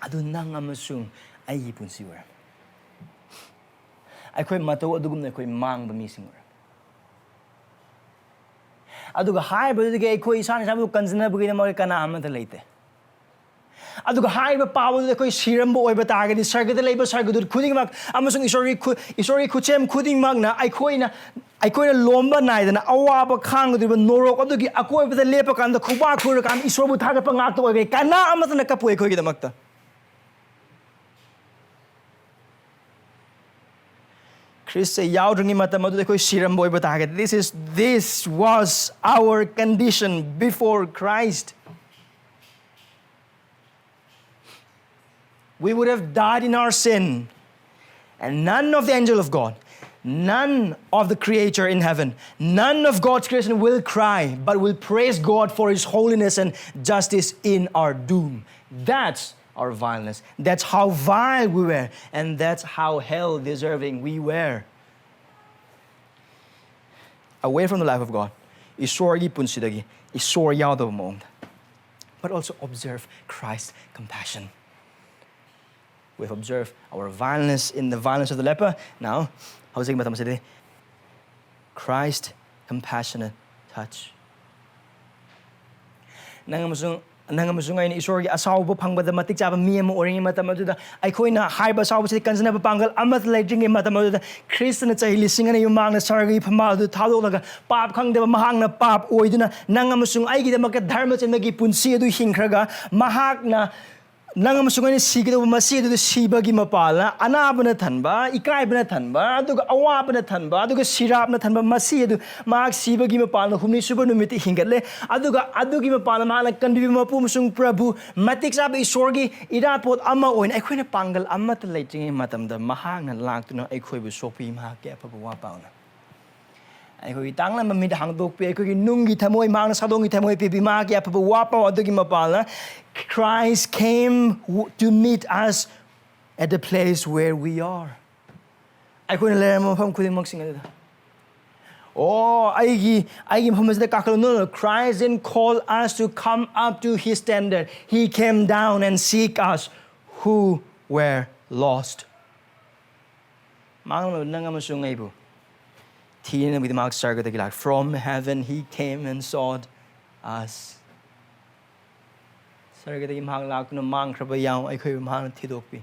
ꯑꯗꯨ ꯅꯪ ꯑꯃꯁꯨꯡ ꯑꯩꯒꯤ ꯄꯨꯟꯁꯤ ꯑꯣꯏꯔꯝꯃꯤ꯫ ꯑꯩꯈꯣꯏ ꯃꯇꯧ ꯑꯗꯨꯒꯨꯝꯅ ꯑꯩꯈꯣꯏ ꯃꯥꯡꯕ ꯃꯤꯁꯤꯡ ꯑꯣꯏꯔꯝꯃꯤ꯫ ꯑꯗꯨꯒ ꯍꯥꯏꯔꯤꯕꯗꯨꯗꯒꯤ ꯑꯩꯈꯣꯏ ꯏꯁꯥꯅ ꯏꯁꯥꯕꯨ ꯀꯟꯖꯅꯕꯒꯤꯗꯃꯛ ꯀꯅꯥ ꯑꯃꯠꯇ ꯂꯩꯇꯦ꯫ ꯑꯗꯨꯒ ꯍꯥꯏꯔꯤꯕ ꯄꯥꯎ ꯑꯗꯨꯗ ꯑꯩꯈꯣꯏ ꯁꯤꯔꯝꯕ ꯑꯣꯏꯕ ꯇꯥꯔꯒꯗꯤ, ꯁꯔꯒꯗ ꯂꯩꯕ ꯁꯔꯒꯗꯨꯠ ꯈꯨꯗꯤꯡꯃꯛ ꯑꯃꯁꯨꯡ ꯏꯁꯣꯔꯒꯤ ꯈꯨ-, ꯏꯁꯣꯔꯒꯤ ꯈꯨꯠꯁꯦꯝ ꯈꯨꯗꯤꯡꯃꯛꯅ ꯑꯩꯈꯣꯏꯅ, ꯑꯩꯈꯣꯏꯅ ꯂꯣꯝꯕ ꯅꯥꯏꯗꯅ ꯑꯋꯥꯕ ꯈꯥꯡꯒꯗꯧꯔꯤꯕ ꯅꯣꯔꯣꯛ ꯑꯗꯨꯒꯤ ꯑꯀꯣꯏꯕꯗ ꯂꯦꯞꯄꯀꯥꯟꯗ, ꯈꯨꯕꯥꯛ ꯈꯨꯔꯀꯥꯟꯗ ꯏꯁꯣꯔꯕꯨ ꯊꯥꯒꯠꯄ ꯉꯥꯛꯇ ꯑꯣꯏꯒꯅꯤ꯫ ꯀꯅꯥ ꯑꯃꯠꯇꯅ ꯀꯞꯄꯣꯏ ꯑꯩꯈꯣꯏꯒꯤꯗꯃꯛꯇ꯫ ꯈ꯭ꯔꯤꯁꯇ ꯌꯥꯎꯗ꯭ꯔꯤꯉꯩ ꯃꯇꯝ ꯑꯗꯨꯗ ꯑꯩꯈꯣꯏ ꯁꯤꯔꯝꯕ ꯑꯣꯏꯕ ꯇꯥꯔꯒꯗꯤ, this is, this was our condition before Christ. We would have died in our sin, and none of the angel of God, none of the creature in heaven, none of God's creation will cry, but will praise God for his holiness and justice in our doom. That's our vileness. That's how vile we were, and that's how hell deserving we were. Away from the life of God. ꯏꯁꯣꯔꯒꯤ ꯄꯨꯟꯁꯤꯗꯒꯤ ꯏꯁꯣꯔ ꯌꯥꯎꯗꯕ ꯃꯑꯣꯡꯗ꯫ but also observe Christ's compassion. We have observed our vileness in the vileness of the leper. Now, ꯍꯧꯖꯤꯛ ꯃꯇꯝ ꯑꯁꯤꯗꯤ Christ compassionate touch. ꯅꯪ ꯑꯃꯁꯨꯡ ꯅꯪ ꯑꯃꯁꯨꯡ ꯑꯩꯅ ꯏꯁꯣꯔꯒꯤ ꯑꯁꯥꯎꯕ ꯐꯪꯕꯗ ꯃꯇꯤꯛ ꯆꯥꯕ ꯃꯤ ꯑꯃ ꯑꯣꯏꯔꯤꯉꯩ ꯃꯇꯝ ꯑꯗꯨꯗ, ꯑꯩꯈꯣꯏꯅ ꯍꯥꯏꯕ ꯑꯁꯥꯎꯕꯁꯤꯗ ꯀꯟꯖꯅꯕ ꯄꯥꯡꯒꯜ ꯑꯃꯠꯇ ꯂꯩꯇ꯭ꯔꯤꯉꯩ ꯃꯇꯝ ꯑꯗꯨꯗ, ꯈ꯭ꯔꯤꯁꯇꯅ ꯆꯍꯤ ꯂꯤꯁꯤꯡ ꯑꯅꯤ ꯃꯃꯥꯡꯗ ꯁꯔꯒꯒꯤ ꯐꯝꯕꯥꯜ ꯑꯗꯨ ꯊꯥꯗꯣꯛꯂꯒ, ꯄꯥꯞ ꯈꯪꯗꯕ ꯃꯍꯥꯛꯅ ꯄꯥꯞ ꯑꯣꯏꯗꯨꯅ ꯅꯪ ꯑꯃꯁꯨꯡ ꯑꯩꯒꯤꯗꯃꯛꯇ ꯙꯔꯃ ꯆꯦꯟꯕꯒꯤ ꯄꯨꯟꯁꯤ ꯑꯗꯨ ꯍꯤꯡꯈ꯭ꯔꯒ, ꯃꯍꯥꯛꯅ ꯅꯪ ꯑꯃꯁꯨꯡ ꯑꯩꯅ ꯁꯤꯒꯗꯧꯕ ꯃꯁꯤ ꯑꯗꯨꯗ ꯁꯤꯕꯒꯤ ꯃꯄꯥꯜꯅ, ꯑꯅꯥꯕꯅ ꯊꯟꯕ, ꯏꯀꯥꯏꯕꯅ ꯊꯟꯕ, ꯑꯗꯨꯒ ꯑꯋꯥꯕꯅ ꯊꯟꯕ, ꯑꯗꯨꯒ ꯁꯤꯔꯥꯞꯅ ꯊꯟꯕ ꯃꯁꯤ ꯑꯗꯨ ꯃꯍꯥꯛ ꯁꯤꯕꯒꯤ ꯃꯄꯥꯜꯅ ꯍꯨꯝꯅꯤ ꯁꯨꯕ ꯅꯨꯃꯤꯠꯇ ꯍꯤꯡꯒꯠꯂꯦ꯫ ꯑꯗꯨꯒ ꯑꯗꯨꯒꯤ ꯃꯄꯥꯜꯅ ꯃꯍꯥꯛꯅ ꯀꯟꯕꯤꯕ ꯃꯄꯨ ꯑꯃꯁꯨꯡ ꯄ꯭ꯔꯚꯨ, ꯃꯇꯤꯛ ꯆꯥꯕ ꯏꯁꯣꯔꯒꯤ ꯏꯔꯥꯠꯄꯣꯠ ꯑꯃ ꯑꯣꯏꯅ ꯑꯩꯈꯣꯏꯅ ꯄꯥꯡꯒꯜ ꯑꯃꯠꯇ ꯂꯩꯇ꯭ꯔꯤꯉꯩ ꯃꯇꯝꯗ ꯃꯍꯥꯛꯅ ꯂꯥꯛꯇꯨꯅ ꯑꯩꯈꯣꯏꯕꯨ ꯁꯣꯛꯄꯤ꯫ ꯃꯍꯥꯛꯀꯤ ꯑꯐꯕ ꯋꯥ ꯄꯥꯎꯅ ꯑꯩꯈꯣꯏꯒꯤ ꯇꯥꯡꯂꯝꯕ ꯃꯤꯠ ꯍꯥꯡꯗꯣꯛꯄꯤ, ꯑꯩꯈꯣꯏꯒꯤ ꯅꯨꯡꯒꯤ ꯊꯃꯣꯏ, ꯃꯍꯥꯛꯅ ꯁꯥꯗꯣꯡꯒꯤ ꯊꯃꯣꯏ ꯄꯤꯕꯤ꯫ ꯃꯍꯥꯛꯀꯤ ꯑꯐꯕ ꯋꯥ ꯄꯥꯎ ꯑꯗꯨꯒꯤ ꯃꯄꯥꯜꯅ, Christ came to meet us at the place where we are. ꯑꯩꯈꯣꯏꯅ ꯂꯩꯔꯝꯕ ꯃꯐꯝ ꯈꯨꯗꯤꯡꯃꯛꯁꯤꯡ ꯑꯗꯨꯗ, ꯑꯣ, ꯑꯩꯒꯤ ꯑꯩꯒꯤ ꯃꯐꯝ ꯑꯁꯤꯗ ꯀꯥꯈꯠꯂꯨ꯫ No, no, Christ didn't call us to come up to his standard. He came down and seek us who were lost. ꯃꯥꯡꯂꯕ ꯅꯪ ꯑꯃꯁꯨꯡ ꯑꯩꯕꯨ ꯊꯤꯅꯕꯒꯤꯗꯃꯛ ꯁꯔꯒꯗꯒꯤ ꯂꯥꯛ꯫ From heaven he came and sought us. ꯁꯔꯒꯗꯒꯤ ꯃꯍꯥꯛ ꯂꯥꯛꯇꯨꯅ ꯃꯥꯡꯈ꯭ꯔꯕ ꯌꯥꯎ ꯑꯩꯈꯣꯏꯕꯨ ꯃꯍꯥꯛꯅ ꯊꯤꯗꯣꯛꯄꯤ꯫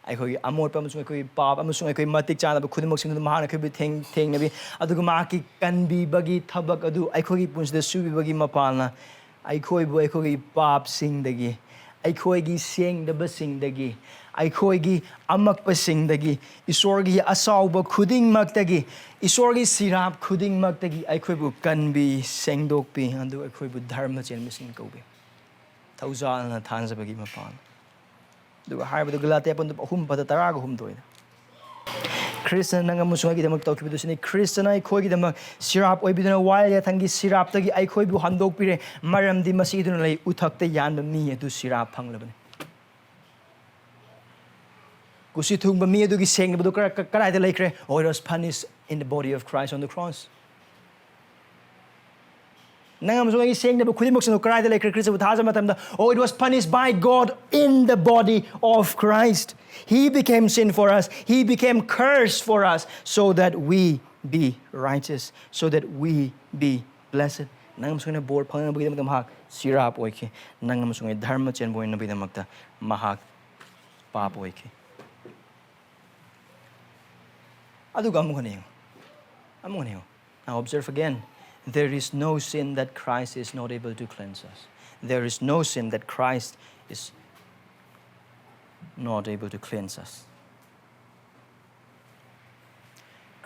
ꯑꯩꯈꯣꯏꯒꯤ ꯑꯃꯣꯠꯄ ꯑꯃꯁꯨꯡ ꯑꯩꯈꯣꯏꯒꯤ ꯄꯥꯞ ꯑꯃꯁꯨꯡ ꯑꯩꯈꯣꯏꯒꯤ ꯃꯇꯤꯛ ꯆꯥꯗꯕ ꯈꯨꯗꯤꯡꯃꯛꯁꯤꯡꯗꯨꯗ ꯃꯍꯥꯛꯅ ꯑꯩꯈꯣꯏꯕꯨ ꯊꯦꯡ-, ꯊꯦꯡꯅꯕꯤ꯫ ꯑꯗꯨꯒ ꯃꯍꯥꯛꯀꯤ ꯀꯟꯕꯤꯕꯒꯤ ꯊꯕꯛ ꯑꯗꯨ ꯑꯩꯈꯣꯏꯒꯤ ꯄꯨꯟꯁꯤꯗ ꯁꯨꯕꯤꯕꯒꯤ ꯃꯄꯥꯜꯅ ꯑꯩꯈꯣꯏꯕꯨ ꯑꯩꯈꯣꯏꯒꯤ ꯄꯥꯞꯁꯤꯡꯗꯒꯤ, ꯑꯩꯈꯣꯏꯒꯤ ꯁꯦꯡꯗꯕꯁꯤꯡꯗꯒꯤ, ꯑꯩꯈꯣꯏꯒꯤ ꯑꯃꯛꯄꯁꯤꯡꯗꯒꯤ, ꯏꯁꯣꯔꯒꯤ ꯑꯁꯥꯎꯕ ꯈꯨꯗꯤꯡꯃꯛꯇꯒꯤ, ꯏꯁꯣꯔꯒꯤ ꯁꯤꯔꯥꯞ ꯈꯨꯗꯤꯡꯃꯛꯇꯒꯤ ꯑꯩꯈꯣꯏꯕꯨ ꯀꯟꯕꯤ, ꯁꯦꯡꯗꯣꯛꯄꯤ, ꯑꯗꯨ ꯑꯩꯈꯣꯏꯕꯨ ꯙꯔꯃ ꯆꯦꯟꯕꯁꯤꯡ ꯀꯧꯕꯤ꯫ ꯊꯧꯖꯥꯜꯅ ꯊꯥꯖꯕꯒꯤ ꯃꯄꯥꯜ꯫ ꯑꯗꯨꯒ ꯍꯥꯏꯕꯗꯨ ꯒꯂꯥꯇꯤꯌꯥ ꯄꯟꯗꯨꯞ ꯑꯍꯨꯝ ꯄꯗ ꯇꯔꯥꯒ ꯍꯨꯝꯗꯣꯏꯗ꯫ ꯈ꯭ꯔꯤꯁꯇꯅ ꯅꯪ ꯑꯃꯁꯨꯡ ꯑꯩꯒꯤꯗꯃꯛ ꯇꯧꯈꯤꯕꯗꯨ ꯁꯤꯅꯤ꯫ ꯈ꯭ꯔꯤꯁꯇꯅ ꯑꯩꯈꯣꯏꯒꯤꯗꯃꯛ ꯁꯤꯔꯥꯞ ꯑꯣꯏꯕꯤꯗꯨꯅ ꯋꯥꯌꯦꯜ ꯌꯥꯊꯪꯒꯤ ꯁꯤꯔꯥꯞꯇꯒꯤ ꯑꯩꯈꯣꯏꯕꯨ ꯍꯟꯗꯣꯛꯄꯤꯔꯦ꯫ ꯃꯔꯝꯗꯤ ꯃꯁꯤꯗꯨꯅ ꯂꯩ, ꯎꯊꯛꯇ ꯌꯥꯟꯕ ꯃꯤ ꯑꯗꯨ ꯁꯤꯔꯥꯞ ꯐꯪꯂꯕꯅꯤ꯫ ꯀꯨꯁꯤ ꯊꯨꯡꯕ ꯃꯤ ꯑꯗꯨꯒꯤ ꯁꯦꯡꯗꯕꯗꯨ ꯀꯔ-, ꯀ-, ꯀꯗꯥꯏꯗ ꯂꯩꯈ꯭ꯔꯦ? Oh, it was punished in the body of Christ on the cross. ꯅꯪ ꯑꯃꯁꯨꯡ ꯑꯩꯒꯤ ꯁꯦꯡꯗꯕ ꯈꯨꯗꯤꯡꯃꯛꯁꯤꯡꯗꯣ ꯀꯗꯥꯏꯗ ꯂꯩꯈ꯭ꯔꯦ? ꯈ꯭ꯔꯤꯁꯇꯕꯨ ꯊꯥꯖꯕ ꯃꯇꯝꯗ, oh, it was punished by God in the body of Christ. He became sin for us. He became curse for us so that we be righteous, so that we be blessed. ꯅꯪ ꯑꯃꯁꯨꯡ ꯑꯩꯅ ꯕꯣꯔ ꯐꯪꯅꯕꯒꯤꯗꯃꯛꯇ ꯃꯍꯥꯛ ꯁꯤꯔꯥꯞ ꯑꯣꯏꯈꯤ. ꯅꯪ ꯑꯃꯁꯨꯡ ꯑꯩ ꯙꯔꯃ ꯆꯦꯟꯕ ꯑꯣꯏꯅꯕꯒꯤꯗꯃꯛꯇ ꯃꯍꯥꯛ ꯄꯥꯞ ꯑꯣꯏꯈꯤ. ꯑꯗꯨꯒ ꯑꯃꯨꯛ ꯍꯟꯅ ꯌꯦꯡꯉꯨ, ꯑꯃꯨꯛ ꯍꯟꯅ ꯌꯦꯡꯉꯨ. Now observe again. There is no sin that Christ is not able to cleanse us. There is no sin that Christ is not able to cleanse us.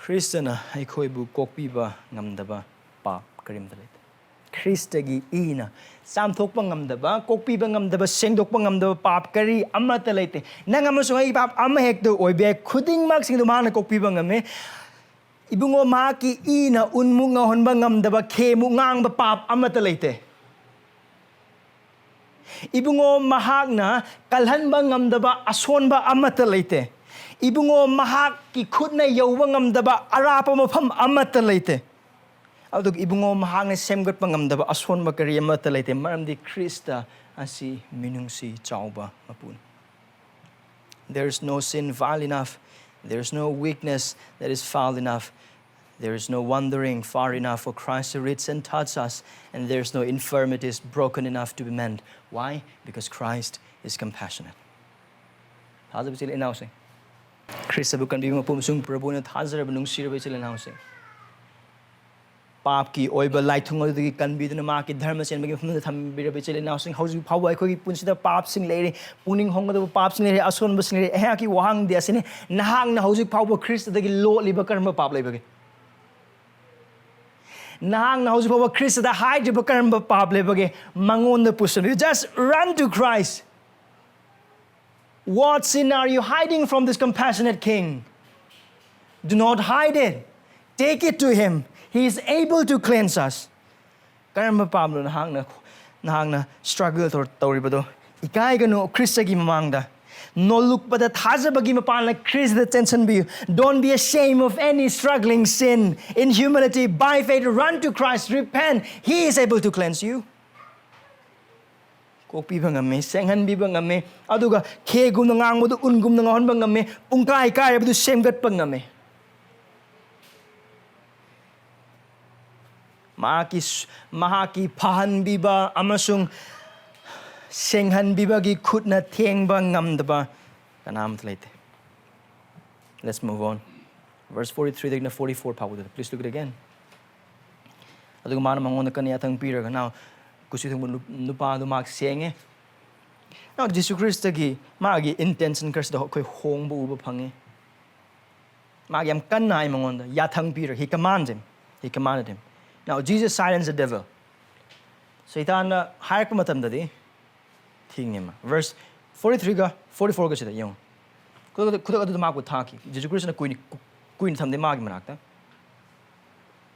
ꯈ꯭ꯔꯤꯁꯇꯅ ꯑꯩꯈꯣꯏꯕꯨ ꯀꯣꯛꯄꯤꯕ ꯉꯝꯗꯕ ꯄꯥꯞ ꯀꯔꯤꯝꯇ ꯂꯩꯇꯦ. ꯈ꯭ꯔꯤꯁꯇꯒꯤ ꯏꯅ ꯆꯥꯝꯊꯣꯛꯄ ꯉꯝꯗꯕ, ꯀꯣꯛꯄꯤꯕ ꯉꯝꯗꯕ, ꯁꯦꯡꯗꯣꯛꯄ ꯉꯝꯗꯕ ꯄꯥꯞ ꯀꯔꯤ ꯑꯃꯠꯇ ꯂꯩꯇꯦ. ꯅꯪ ꯑꯃꯁꯨꯡ ꯑꯩ ꯄꯥꯞ ꯑꯃꯍꯦꯛꯇ ꯑꯣꯏꯕ ꯌꯥꯏ, ꯈꯨꯗꯤꯡꯃꯛꯁꯤꯡꯗꯨ ꯃꯍꯥꯛꯅ ꯀꯣꯛꯄꯤꯕ ꯉꯝꯃꯤ. ꯏꯕꯨꯡꯉꯣ, ꯃꯍꯥꯛꯀꯤ ꯏꯅ ꯎꯟꯃꯨꯛ ꯉꯧꯍꯟꯕ ꯉꯝꯗꯕ, ꯈꯦꯃꯨꯛ ꯉꯥꯡꯕ ꯄꯥꯞ ꯑꯃꯠꯇ ꯂꯩꯇꯦ. ꯏꯕꯨꯡꯉꯣ, ꯃꯍꯥꯛꯅ ꯀꯜꯍꯟꯕ ꯉꯝꯗꯕ ꯑꯁꯣꯟꯕ ꯑꯃꯠꯇ ꯂꯩꯇꯦ. ꯏꯕꯨꯡꯉꯣ, ꯃꯍꯥꯛꯀꯤ ꯈꯨꯠꯅ ꯌꯧꯕ ꯉꯝꯗꯕ ꯑꯔꯥꯞꯄ ꯃꯐꯝ ꯑꯃꯠꯇ ꯂꯩꯇꯦ. ꯑꯗꯨꯒ ꯏꯕꯨꯡꯉꯣ, ꯃꯍꯥꯛꯅ ꯁꯦꯝꯒꯠꯄ ꯉꯝꯗꯕ ꯑꯁꯣꯟꯕ ꯀꯔꯤ ꯑꯃꯠꯇ ꯂꯩꯇꯦ, ꯃꯔꯝꯗꯤ ꯈ꯭ꯔꯤꯁꯇ ꯑꯁꯤ ꯃꯤꯅꯨꯡꯁꯤ ꯆꯥꯎꯕ ꯃꯄꯨꯅꯤ. There is no sin vile enough. There is no weakness that is foul enough. There is no wandering far enough for Christ to reach and touch us. And there is no infirmities broken enough to be mended. Why? Because Christ is compassionate. ꯊꯥꯖꯕ ꯏꯆꯤꯜ ꯏꯅꯥꯎꯁꯤꯡ, ꯈ꯭ꯔꯤꯁꯇꯕꯨ ꯀꯟꯕꯤꯕ ꯃꯄꯨ ꯑꯃꯁꯨꯡ ꯄ꯭ꯔꯚꯨꯅ ꯊꯥꯖꯔꯕ ꯅꯨꯡꯁꯤꯔꯕ ꯏꯆꯤꯜ ꯏꯅꯥꯎꯁꯤꯡ, ꯄꯥꯞꯀꯤ ꯑꯣꯏꯕ ꯂꯥꯏꯊꯨꯡ ꯑꯗꯨꯗꯒꯤ ꯀꯟꯕꯤꯗꯨꯅ ꯃꯍꯥꯛꯀꯤ ꯙꯔꯃ ꯆꯦꯟꯕꯒꯤ ꯃꯐꯝꯗ ꯊꯝꯕꯤꯔꯕ ꯏꯆꯤꯜ ꯏꯅꯥꯎꯁꯤꯡ, ꯍꯧꯖꯤꯛ ꯐꯥꯎꯕ ꯑꯩꯈꯣꯏꯒꯤ ꯄꯨꯟꯁꯤꯗ ꯄꯥꯞꯁꯤꯡ ꯂꯩꯔꯤ, ꯄꯨꯛꯅꯤꯡ ꯍꯣꯡꯒꯗꯕ ꯄꯥꯞꯁꯤꯡ ꯂꯩꯔꯤ, ꯑꯁꯣꯟꯕꯁꯤꯡ ꯂꯩꯔꯤ꯫ ꯑꯩꯍꯥꯛꯀꯤ ꯋꯥꯍꯪꯗꯤ ꯑꯁꯤꯅꯤ: ꯅꯍꯥꯛꯅ ꯍꯧꯖꯤꯛ ꯐꯥꯎꯕ ꯈ꯭ꯔꯤꯁꯇꯗꯒꯤ ꯂꯣꯠꯂꯤꯕ ꯀꯔꯝꯕ ꯄꯥꯞ ꯂꯩꯕꯒꯦ? ꯅꯍꯥꯛꯅ ꯍꯧꯖꯤꯛ ꯐꯥꯎꯕ ꯈ꯭ꯔꯤꯁꯇꯗ ꯍꯥꯏꯗ꯭ꯔꯤꯕ ꯀꯔꯝꯕ ꯄꯥꯞ ꯂꯩꯕꯒꯦ? ꯃꯉꯣꯟꯗ ꯄꯨꯁꯤꯜꯂꯨ. Just run to Christ. What sin are you hiding from this compassionate King? Do not hide it. Take it to Him. He is able to cleanse us. ꯀꯔꯝꯕ ꯄꯥꯞꯅꯣ ꯅꯍꯥꯛꯅ, ꯅꯍꯥꯛꯅ struggle ꯇꯧ-, ꯇꯧꯔꯤꯕꯗꯣ? ꯏꯀꯥꯏꯒꯅꯨ ꯈ꯭ꯔꯤꯁꯇꯒꯤ ꯃꯃꯥꯡꯗ. ꯅꯣꯜꯂꯨꯛꯄꯗ ꯊꯥꯖꯕꯒꯤ ꯃꯄꯥꯟꯅ Christ ꯆꯦꯟꯁꯤꯟꯕꯤꯌꯨ. Don't be ashamed of any struggling sin. In humility, by faith, run to Christ, repent. He is able to cleanse you. ꯀꯣꯛꯄꯤꯕ ꯉꯝꯃꯤ, ꯁꯦꯡꯍꯟꯕꯤꯕ ꯉꯝꯃꯤ, ꯑꯗꯨꯒ ꯈꯦꯒꯨꯝꯅ ꯉꯥꯡꯕꯗꯨ ꯎꯟꯒꯨꯝꯅ ꯉꯥꯎꯍꯟꯕ ꯉꯝꯃꯤ, ꯄꯨꯡꯀꯥꯏ ꯀꯥꯏꯔꯕꯗꯨ ꯁꯦꯝꯒꯠꯄ ꯉꯝꯃꯤ. ꯃꯍꯥꯛꯀꯤ ꯁ- ꯃꯍꯥꯛꯀꯤ ꯐꯍꯟꯕꯤꯕ ꯑꯃꯁꯨꯡ ꯁꯦꯡꯍꯟꯕꯤꯕꯒꯤ ꯈꯨꯠꯅ ꯊꯦꯡꯕ ꯉꯝꯗꯕ ꯀꯅꯥ ꯑꯃꯠꯇ ꯂꯩꯇꯦ. Let's move on. Verse forty-three ꯗꯒꯤꯅ forty-four ꯐꯥꯎꯕꯗꯨꯗ. Please look it again. ꯑꯗꯨꯒ ꯃꯥꯅ ꯃꯉꯣꯟꯗ ꯀꯟꯌꯥꯊꯪ ꯄꯤꯔꯒ, now, ꯀꯨꯁꯤ ꯊꯨꯡꯕ ꯅꯨ- ꯅꯨꯄꯥꯗꯨ ꯃꯍꯥꯛ ꯁꯦꯡꯉꯦ. Now, ꯖꯤꯁꯨ ꯈ꯭ꯔꯤꯁꯇꯒꯤ ꯃꯥꯒꯤ intention ꯈꯔꯁꯤꯗ ꯑꯩꯈꯣꯏ ꯍꯣꯡꯕ ꯎꯕ ꯐꯪꯉꯦ. ꯃꯥꯒꯤ ꯌꯥꯝ ꯀꯟꯅ ꯍꯥꯏ ꯃꯉꯣꯟꯗ, ꯌꯥꯊꯪ ꯄꯤꯔ. He commanded him. He commanded him. Now, Jesus silenced the devil. ꯁꯩꯇꯥꯟꯅ ꯍꯥꯏꯔꯛꯄ ꯃꯇꯝꯗꯗꯤ ꯊꯤꯡꯉꯦ ꯃꯥ. Verse forty-three ꯒ forty-four ꯒꯁꯤꯗ ꯌꯦꯡꯉꯨ. ꯈꯨꯗꯛ, ꯈꯨꯗꯛ ꯑꯗꯨꯗ ꯃꯥꯕꯨ ꯊꯥꯈꯤ. ꯖꯤꯁꯨ ꯈ꯭ꯔꯤꯁꯇꯅ ꯀꯨꯏꯅ, ꯀꯨꯏꯅ ꯊꯝꯗꯦ ꯃꯥꯒꯤ ꯃꯅꯥꯛꯇ.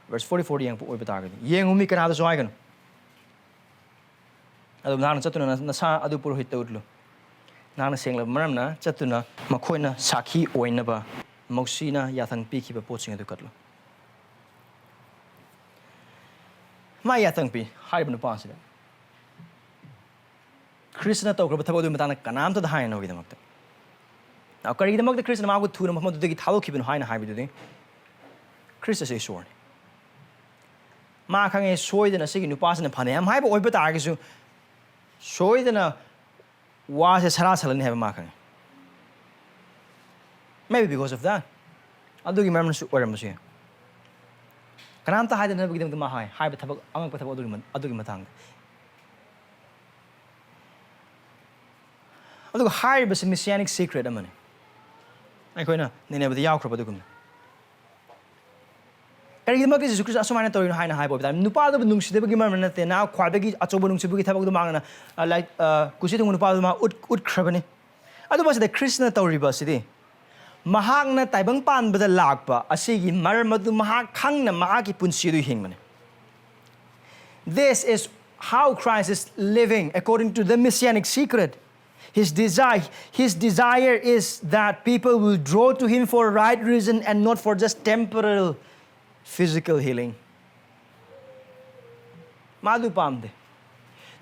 Verse forty-four ꯗ ꯌꯦꯡꯉꯛꯄ ꯑꯣꯏꯕ ꯇꯥꯔꯒꯗꯤ, "ꯌꯦꯡꯉꯨ, ꯃꯤ ꯀꯅꯥꯗꯁꯨ ꯍꯥꯏꯒꯅꯨ꯫ ꯑꯗꯨ ꯅꯍꯥꯛꯅ ꯆꯠꯇꯨꯅ ꯅꯁꯥ ꯑꯗꯨ ꯄꯨꯔꯣꯍꯤꯠꯇ ꯎꯠꯂꯨ꯫ ꯅꯍꯥꯛꯅ ꯁꯦꯡꯂꯕ ꯃꯔꯝꯅ ꯆꯠꯇꯨꯅ ꯃꯈꯣꯏꯅ ꯁꯥꯈꯤ ꯑꯣꯏꯅꯕ ꯃꯧꯁꯤꯅ ꯌꯥꯊꯪ ꯄꯤꯈꯤꯕ ꯄꯣꯠꯁꯤꯡ ꯑꯗꯨ ꯀꯠꯂꯨ"꯫ ꯃꯥ ꯌꯥꯊꯪ ꯄꯤ ꯍꯥꯏꯔꯤꯕ ꯅꯨꯄꯥ ꯑꯁꯤꯗ꯫ ꯈ꯭ꯔꯤꯁꯇꯅ ꯇꯧꯈ꯭ꯔꯕ ꯊꯕꯛ ꯑꯗꯨꯒꯤ ꯃꯇꯥꯡꯗ ꯀꯅꯥꯝꯇꯗ ꯍꯥꯏꯅꯕꯒꯤꯗꯃꯛꯇ꯫ Now, ꯀꯔꯤꯒꯤꯗꯃꯛꯇ ꯈ꯭ꯔꯤꯁꯇꯅ ꯃꯥꯕꯨ ꯊꯨꯅ ꯃꯐꯝ ꯑꯗꯨꯗꯒꯤ ꯊꯥꯗꯣꯛꯈꯤꯕꯅꯣ ꯍꯥꯏꯅ ꯍꯥꯏꯕꯗꯨꯗꯤ, ꯈ꯭ꯔꯤꯁꯇꯁꯦ ꯏꯁꯣꯔꯅꯤ꯫ ꯃꯥ ꯈꯪꯉꯦ, ꯁꯣꯏꯗꯅ ꯁꯤꯒꯤ ꯅꯨꯄꯥꯁꯤꯅ ꯐꯅ ꯌꯥꯝ ꯍꯥꯏꯕ ꯑꯣꯏꯕ ꯇꯥꯔꯒꯁꯨ, ꯁꯣꯏꯗꯅ ꯋꯥꯁꯦ ꯁꯔꯥ ꯁꯜꯂꯅꯤ ꯍꯥꯏꯕ ꯃꯥ ꯈꯪꯉꯦ꯫ Maybe because of that. ꯑꯗꯨꯒꯤ ꯃꯔꯝꯅꯁꯨ ꯑꯣꯏꯔꯝꯕꯁꯨ ꯌꯥꯏ꯫ ꯀꯅꯥꯝꯇ ꯍꯥꯏꯗꯅꯕꯒꯤꯗꯃꯛꯇ ꯃꯥ ꯍꯥꯏ, ꯍꯥꯏꯕ ꯊꯕꯛ, ꯑꯉꯛꯄ ꯊꯕꯛ ꯑꯗꯨꯒꯤ ꯃ-, ꯑꯗꯨꯒꯤ ꯃꯇꯥꯡꯗ꯫ ꯑꯗꯨꯒ ꯍꯥꯏꯔꯤꯕꯁꯤ messianic secret ꯑꯃꯅꯤ꯫ ꯑꯩꯈꯣꯏꯅ ꯅꯩꯅꯕꯗ ꯌꯥꯎꯈ꯭ꯔꯕ ꯑꯗꯨꯒꯨꯝꯅ꯫ ꯀꯔꯤꯒꯤꯗꯃꯛꯇ ꯖꯤꯁꯨ ꯈ꯭ꯔꯤꯁꯇ ꯑꯁꯨꯃꯥꯏꯅ ꯇꯧꯔꯤꯅꯣ ꯍꯥꯏꯅ ꯍꯥꯏꯕ ꯑꯣꯏꯕ ꯇꯥꯔꯗꯤ, ꯅꯨꯄꯥꯗꯨꯕꯨ ꯅꯨꯡꯁꯤꯗꯕꯒꯤ ꯃꯔꯝ ꯅꯠꯇꯦ, ꯅꯍꯥꯛ ꯈ꯭ꯋꯥꯏꯗꯒꯤ ꯑꯆꯧꯕ ꯅꯨꯡꯁꯤꯕꯒꯤ ꯊꯕꯛꯇꯨ ꯃꯍꯥꯛꯅ, ꯑ, like, ꯑ, ꯀꯨꯁꯤ ꯊꯨꯡꯕ ꯅꯨꯄꯥꯗꯨ ꯃꯍꯥꯛ ꯎꯠ-, ꯎꯠꯈ꯭ꯔꯕꯅꯤ꯫ ꯑꯗꯨꯕꯨ ꯑꯁꯤꯗ ꯈ꯭ꯔꯤꯁꯇꯅ ꯇꯧꯔꯤꯕ ꯑꯁꯤꯗꯤ, ꯃꯍꯥꯛꯅ ꯇꯥꯏꯕꯪ ꯄꯥꯟꯕꯗ ꯂꯥꯛꯄ ꯑꯁꯤꯒꯤ ꯃꯔꯝ ꯑꯗꯨ ꯃꯍꯥꯛ ꯈꯪꯅ ꯃꯍꯥꯛꯀꯤ ꯄꯨꯟꯁꯤ ꯑꯗꯨ ꯍꯤꯡꯕꯅꯤ꯫ This is how Christ is living according to the messianic secret. His desire, his desire is that people will draw to him for right reason and not for just temporal physical healing. ꯃꯥꯗꯨ ꯄꯥꯝꯗꯦ꯫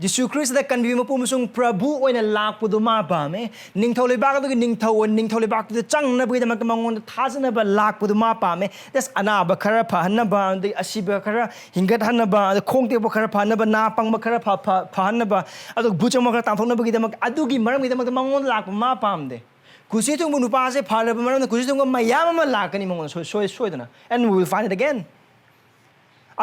ꯖꯤꯁꯨ ꯈ꯭ꯔꯤꯁꯇꯗ ꯀꯟꯕꯤꯕ ꯃꯄꯨ ꯑꯃꯁꯨꯡ ꯄ꯭ꯔꯚꯨ ꯑꯣꯏꯅ ꯂꯥꯛꯄꯗꯨ ꯃꯥ ꯄꯥꯝꯃꯦ꯫ ꯅꯤꯡꯊꯧ ꯂꯩꯕꯥꯛ ꯑꯗꯨꯒꯤ ꯅꯤꯡꯊꯧ ꯑꯣꯏꯅ ꯅꯤꯡꯊꯧ ꯂꯩꯕꯥꯛꯇꯨꯗ ꯆꯪꯅꯕꯒꯤꯗꯃꯛꯇ ꯃꯉꯣꯟꯗ ꯊꯥꯖꯅꯕ ꯂꯥꯛꯄꯗꯨ ꯃꯥ ꯄꯥꯝꯃꯦ꯫ Just ꯑꯅꯥꯕ ꯈꯔ ꯐꯍꯟꯅꯕ, ꯑꯗꯩ ꯑꯁꯤꯕ ꯈꯔ ꯍꯤꯡꯒꯠꯍꯟꯅꯕ, ꯑꯗ ꯈꯣꯡ ꯇꯦꯛꯄ ꯈꯔ ꯐꯍꯟꯅꯕ, ꯅꯥ ꯄꯪꯕ ꯈꯔ ꯐ-, ꯐ-, ꯐꯍꯟꯅꯕ, ꯑꯗꯨꯒ ꯕꯨꯠ ꯆꯪꯕ ꯈꯔ ꯇꯥꯟꯊꯣꯛꯅꯕꯒꯤꯗꯃꯛ, ꯑꯗꯨꯒꯤ ꯃꯔꯝꯒꯤꯗꯃꯛꯇ ꯃꯉꯣꯟꯗ ꯂꯥꯛꯄ ꯃꯥ ꯄꯥꯝꯗꯦ꯫ ꯀꯨꯁꯤ ꯊꯨꯡꯕ ꯅꯨꯄꯥꯁꯦ ꯐꯔꯕ ꯃꯔꯝꯅ ꯀꯨꯁꯤ ꯊꯨꯡꯕ ꯃꯌꯥꯝ ꯑꯃ ꯂꯥꯛꯀꯅꯤ ꯃꯉꯣꯟꯗ ꯁꯣꯏ-, ꯁꯣꯏ-, ꯁꯣꯏꯗꯅ꯫ And we will find it again.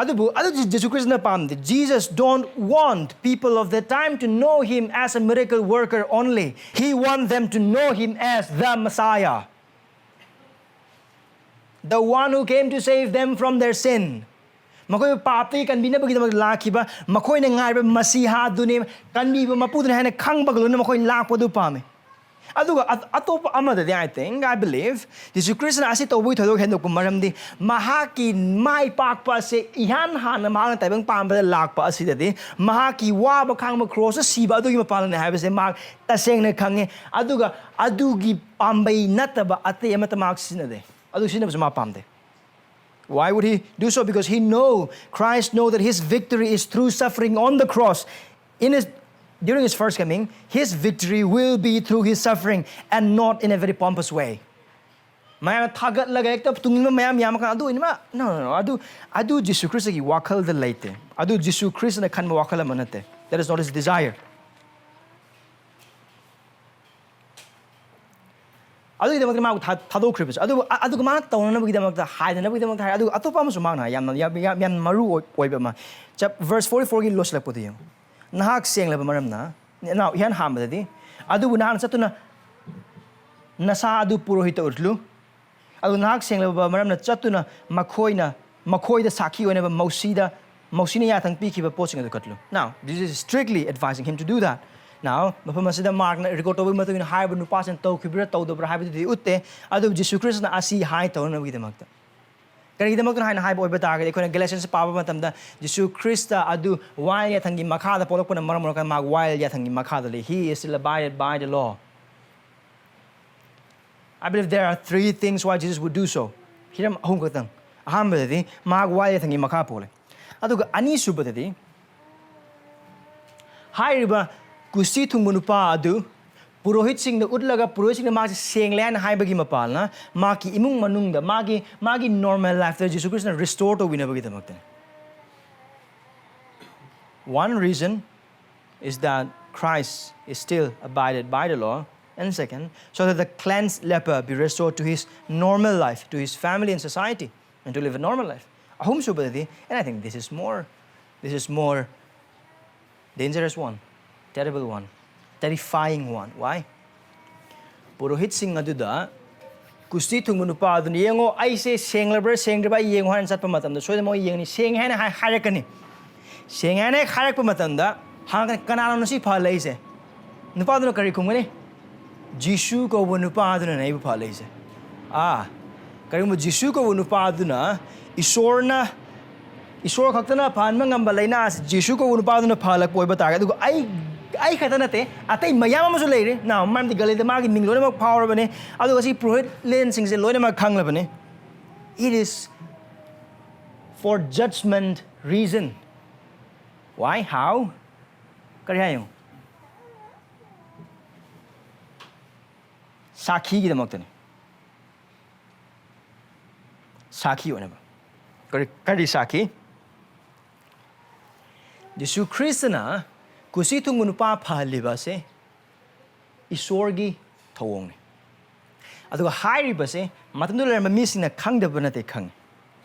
ꯑꯗꯨꯕꯨ ꯑꯗꯨ ꯖꯤ-, ꯖꯤꯁꯨ ꯈ꯭ꯔꯤꯁꯇꯅ ꯄꯥꯝꯗꯦ꯫ Jesus don't want people of the time to know him as a miracle worker only. He want them to know him as the Messiah, the one who came to save them from their sin. ꯃꯈꯣꯏꯕꯨ ꯄꯥꯞꯇꯒꯤ ꯀꯟꯕꯤꯅꯕꯒꯤꯗꯃꯛ ꯂꯥꯛꯈꯤꯕ, ꯃꯈꯣꯏꯅ ꯉꯥꯏꯕ ꯃꯁꯤꯍꯥꯗꯨꯅꯤ, ꯀꯟꯕꯤꯕ ꯃꯄꯨꯗꯨꯅꯤ ꯍꯥꯏꯅ ꯈꯪꯕꯒ ꯂꯣꯏꯅꯅ ꯃꯈꯣꯏ ꯂꯥꯛꯄꯗꯨ ꯄꯥꯝꯃꯤ꯫ ꯑꯗꯨꯒ ꯑ-, ꯑꯇꯣꯞꯄ ꯑꯃꯗꯗꯤ, I think, I believe, ꯖꯤꯁꯨ ꯈ꯭ꯔꯤꯁꯇꯅ ꯑꯁꯤ ꯇꯧꯕꯒꯤ ꯊꯣꯏꯗꯣꯛ ꯍꯦꯟꯗꯣꯛꯄ ꯃꯔꯝꯗꯤ ꯃꯍꯥꯛꯀꯤ ꯃꯥꯏ ꯄꯥꯛꯄ ꯑꯁꯦ ꯏꯍꯥꯟ ꯍꯥꯟꯅ ꯃꯍꯥꯛꯅ ꯇꯥꯏꯕꯪ ꯄꯥꯟꯕꯗ ꯂꯥꯛꯄ ꯑꯁꯤꯗꯗꯤ ꯃꯍꯥꯛꯀꯤ ꯋꯥꯕ ꯈꯥꯡꯕ, ꯀ꯭ꯔꯣꯁꯇ ꯁꯤꯕ ꯑꯗꯨꯒꯤ ꯃꯄꯥꯟꯅꯤ ꯍꯥꯏꯕꯁꯦ ꯃꯍꯥꯛ ꯇꯁꯦꯡꯅ ꯈꯪꯉꯤ꯫ ꯑꯗꯨꯒ ꯑꯗꯨꯒꯤ ꯄꯥꯝꯕꯩ ꯅꯠꯇꯕ ꯑꯇꯩ ꯑꯃꯠꯇ ꯃꯍꯥꯛ ꯁꯤꯖꯤꯟꯅꯗꯦ꯫ ꯑꯗꯨ ꯁꯤꯖꯤꯟꯅꯕꯁꯨ ꯃꯥ ꯄꯥꯝꯗꯦ꯫ Why would he do so? Because he know, Christ know that his victory is through suffering on the cross. In his, during his first coming, his victory will be through his suffering and not in a very pompous way. ꯃꯌꯥꯝꯅ ꯊꯥꯒꯠꯂꯒ ꯍꯦꯛꯇ ꯇꯨꯡꯏꯟꯕ ꯃꯌꯥꯝ ꯌꯥꯝꯃꯀꯥꯟꯗ ꯑꯗꯨ ꯑꯣꯏꯅꯃꯛ, no, no, no, ꯑꯗꯨ, ꯑꯗꯨ ꯖꯤꯁꯨ ꯈ꯭ꯔꯤꯁꯇꯒꯤ ꯋꯥꯈꯜꯗ ꯂꯩꯇꯦ꯫ ꯑꯗꯨ ꯖꯤꯁꯨ ꯈ꯭ꯔꯤꯁꯇꯅ ꯈꯟꯕ ꯋꯥꯈꯜ ꯑꯃ ꯅꯠꯇꯦ꯫ That is not his desire. ꯑꯗꯨꯒꯤꯗꯃꯛꯇ ꯃꯥꯕꯨ ꯊꯥ-, ꯊꯥꯗꯣꯛꯈ꯭ꯔꯤꯕꯁꯦ꯫ ꯑꯗꯨꯕꯨ ꯑ-, ꯑꯗꯨꯒ ꯃꯥꯅ ꯇꯧꯅꯅꯕꯒꯤꯗꯃꯛꯇ, ꯍꯥꯏꯗꯅꯕꯒꯤꯗꯃꯛꯇ ꯍꯥꯏ꯫ ꯑꯗꯨꯒ ꯑꯇꯣꯞꯄ ꯑꯃꯁꯨ ꯃꯥꯅ ꯌꯥꯝꯅ, ꯌꯥꯝ, ꯌꯥꯝ, ꯌꯥꯝ ꯃꯔꯨ ꯑꯣꯏ-, ꯑꯣꯏꯕ ꯑꯃ, ꯆꯞ-, verse forty-fourꯒꯤ ꯂꯣꯏꯁꯤꯜꯂꯛꯄꯗꯨ ꯌꯦꯡꯉꯨ꯫ ꯅꯍꯥꯛ ꯁꯦꯡꯂꯕ ꯃꯔꯝꯅ, now, ꯏꯍꯥꯟ ꯍꯥꯟꯕꯗꯗꯤ, "ꯑꯗꯨꯕꯨ ꯅꯍꯥꯛꯅ ꯆꯠꯇꯨꯅ ꯅꯁꯥ ꯑꯗꯨ ꯄꯨꯔꯣꯍꯤꯠꯇ ꯎꯠꯂꯨ꯫ ꯑꯗꯨ ꯅꯍꯥꯛ ꯁꯦꯡꯂꯕ ꯃꯔꯝꯅ ꯆꯠꯇꯨꯅ ꯃꯈꯣꯏꯅ, ꯃꯈꯣꯏꯗ ꯁꯥꯈꯤ ꯑꯣꯏꯅꯕ ꯃꯧꯁꯤꯗ, ꯃꯧꯁꯤꯅ ꯌꯥꯊꯪ ꯄꯤꯈꯤꯕ ꯄꯣꯠꯁꯤꯡ ꯑꯗꯨ ꯀꯠꯂꯨ." Now, this is strictly advising him to do that. Now, ꯃꯐꯝ ꯑꯁꯤꯗ ꯃꯥꯔꯛꯅ record ꯇꯧꯕꯒꯤ ꯃꯇꯨꯡ ꯏꯟꯅ ꯍꯥꯏꯔꯤꯕ ꯅꯨꯄꯥꯁꯤꯅ ꯇꯧꯈꯤꯕ꯭ꯔꯥ ꯇꯧꯗꯕ꯭ꯔꯥ ꯍꯥꯏꯕꯗꯨꯗꯤ ꯎꯠꯇꯦ꯫ ꯑꯗꯨꯕꯨ ꯖꯤꯁꯨ ꯈ꯭ꯔꯤꯁꯇꯅ ꯑꯁꯤ ꯍꯥꯏ ꯇꯧꯅꯅꯕꯒꯤꯗꯃꯛꯇ꯫ ꯀꯔꯤꯒꯤꯗꯃꯛꯇꯅꯣ ꯍꯥꯏꯅ ꯍꯥꯏꯕ ꯑꯣꯏꯕ ꯇꯥꯔꯒꯗꯤ, ꯑꯩꯈꯣꯏꯅ Galatians ꯄꯥꯕ ꯃꯇꯝꯗ, ꯖꯤꯁꯨ ꯈ꯭ꯔꯤꯁꯇ ꯑꯗꯨ ꯋꯥꯌꯦꯜ ꯌꯥꯊꯪꯒꯤ ꯃꯈꯥꯗ ꯄꯣꯛꯂꯛꯄꯅ ꯃꯔꯝ ꯑꯣꯏꯔꯒ ꯃꯍꯥꯛ ꯋꯥꯌꯦꯜ ꯌꯥꯊꯪꯒꯤ ꯃꯈꯥꯗ ꯂꯩ꯫ He is still abided by the law. I believe there are three things why Jesus would do so. ꯍꯤꯔꯝ ꯑꯍꯨꯝ ꯈꯛꯇꯪ꯫ ꯑꯍꯥꯟꯕꯗꯗꯤ, ꯃꯍꯥꯛ ꯋꯥꯌꯦꯜ ꯌꯥꯊꯪꯒꯤ ꯃꯈꯥ ꯄꯣꯜꯂꯦ꯫ ꯑꯗꯨꯒ ꯑꯅꯤꯁꯨꯕꯗꯗꯤ, ꯍꯥꯏꯔꯤꯕ ꯀꯨꯁꯤ ꯊꯨꯡꯕ ꯅꯨꯄꯥ ꯑꯗꯨ ꯄꯨꯔꯣꯍꯤꯠꯁꯤꯡꯗ ꯎꯠꯂꯒ, ꯄꯨꯔꯣꯍꯤꯠꯁꯤꯡꯅ ꯃꯥꯁꯦ ꯁꯦꯡꯂꯦ ꯍꯥꯏꯅ ꯍꯥꯏꯕꯒꯤ ꯃꯄꯥꯜꯅ, ꯃꯥꯒꯤ ꯏꯃꯨꯡ ꯃꯅꯨꯡꯗ, ꯃꯥꯒꯤ, ꯃꯥꯒꯤ normal lifeꯇ Jesus ꯈ꯭ꯔꯤꯁꯇꯅ restore ꯇꯧꯕꯤꯅꯕꯒꯤꯗꯃꯛꯇꯅꯤ꯫ One reason is that Christ is still abided by the law. And second, so that the cleansed leper be restored to his normal life, to his family and society, and to live a normal life. ꯑꯍꯨꯝꯁꯨꯕꯗꯗꯤ, and I think this is more, this is more dangerous one, terrible one, terrifying one. Why? ꯄꯨꯔꯣꯍꯤꯠꯁꯤꯡ ꯑꯗꯨꯗ ꯀꯨꯁꯤ ꯊꯨꯡꯕ ꯅꯨꯄꯥ ꯑꯗꯨꯅ, "ꯌꯦꯡꯉꯣ, ꯑꯩꯁꯦ ꯁꯦꯡꯂꯕ꯭ꯔꯥ ꯁꯦꯡꯗ꯭ꯔꯤꯕ꯭ꯔꯥ ꯌꯦꯡꯉꯣ" ꯍꯥꯏꯅ ꯆꯠꯄ ꯃꯇꯝꯗ, ꯁꯣꯏꯗꯅ ꯃꯣꯏ ꯌꯦꯡꯅꯤ, "ꯁꯦꯡꯉꯦ" ꯍꯥꯏꯅ ꯍꯥꯏ-, ꯍꯥꯏꯔꯛꯀꯅꯤ꯫ "ꯁꯦꯡꯉꯦ" ꯍꯥꯏꯅ ꯍꯦꯛ ꯍꯥꯏꯔꯛꯄ ꯃꯇꯝꯗ ꯍꯪꯉꯛꯀꯅꯤ, "ꯀꯅꯥꯅꯣ ꯁꯤ ꯐꯍꯜꯂꯛꯏꯁꯦ?" ꯅꯨꯄꯥꯗꯨꯅ ꯀꯔꯤ ꯈꯨꯝꯒꯅꯤ? "ꯖꯤꯁꯨ ꯀꯧꯕ ꯅꯨꯄꯥꯗꯨꯅꯅꯦ ꯑꯩꯕꯨ ꯐꯍꯜꯂꯛꯏꯁꯦ"꯫ ꯑꯥ, ꯀꯔꯤꯒꯨꯝꯕ ꯖꯤꯁꯨ ꯀꯧꯕ ꯅꯨꯄꯥꯗꯨꯅ ꯏꯁꯣꯔꯅ, ꯏꯁꯣꯔ ꯈꯛꯇꯅ ꯐꯍꯟꯕ ꯉꯝꯕ ꯂꯥꯏꯅꯥ ꯑꯁꯤ ꯖꯤꯁꯨ ꯀꯧꯕ ꯅꯨꯄꯥꯗꯨꯅ ꯐꯍꯜꯂꯛꯄ ꯑꯣꯏꯕ ꯇꯥꯔꯒꯗꯤ, ꯑꯗꯨꯒ ꯑꯩ, ꯑꯩ ꯈꯛꯇ ꯅꯠꯇꯦ, ꯑꯇꯩ ꯃꯌꯥꯝ ꯑꯃꯁꯨ ꯂꯩꯔꯦ꯫ ꯅꯥ, ꯃꯔꯝꯗꯤ ꯒꯂꯤꯂꯤꯗ ꯃꯥꯒꯤ ꯃꯤꯡ ꯂꯣꯏꯅꯃꯛ ꯐꯥꯎꯔꯕꯅꯤ, ꯑꯗꯨꯒ ꯁꯤ ꯄꯨꯔꯣꯍꯤꯠ ꯂꯦꯟꯁꯤꯡꯁꯦ ꯂꯣꯏꯅꯃꯛ ꯈꯪꯂꯕꯅꯤ꯫ It is for judgment reason. Why? How? ꯀꯔꯤ ꯍꯥꯏꯌꯨ? ꯁꯥꯈꯤꯒꯤꯗꯃꯛꯇꯅꯤ꯫ ꯁꯥꯈꯤ ꯑꯣꯏꯅꯕ꯫ ꯀꯔꯤ, ꯀꯔꯤ ꯁꯥꯈꯤ? ꯖꯤꯁꯨ ꯈ꯭ꯔꯤꯁꯇꯅ ꯀꯨꯁꯤ ꯊꯨꯡꯕ ꯅꯨꯄꯥ ꯐꯍꯜꯂꯤꯕ ꯑꯁꯦ ꯏꯁꯣꯔꯒꯤ ꯊꯧꯑꯣꯡꯅꯤ꯫ ꯑꯗꯨꯒ ꯍꯥꯏꯔꯤꯕꯁꯦ ꯃꯇꯝꯗꯨꯗ ꯂꯩꯔꯝꯕ ꯃꯤꯁꯤꯡꯅ ꯈꯪꯗꯕ ꯅꯠꯇꯦ, ꯈꯪꯉꯤ꯫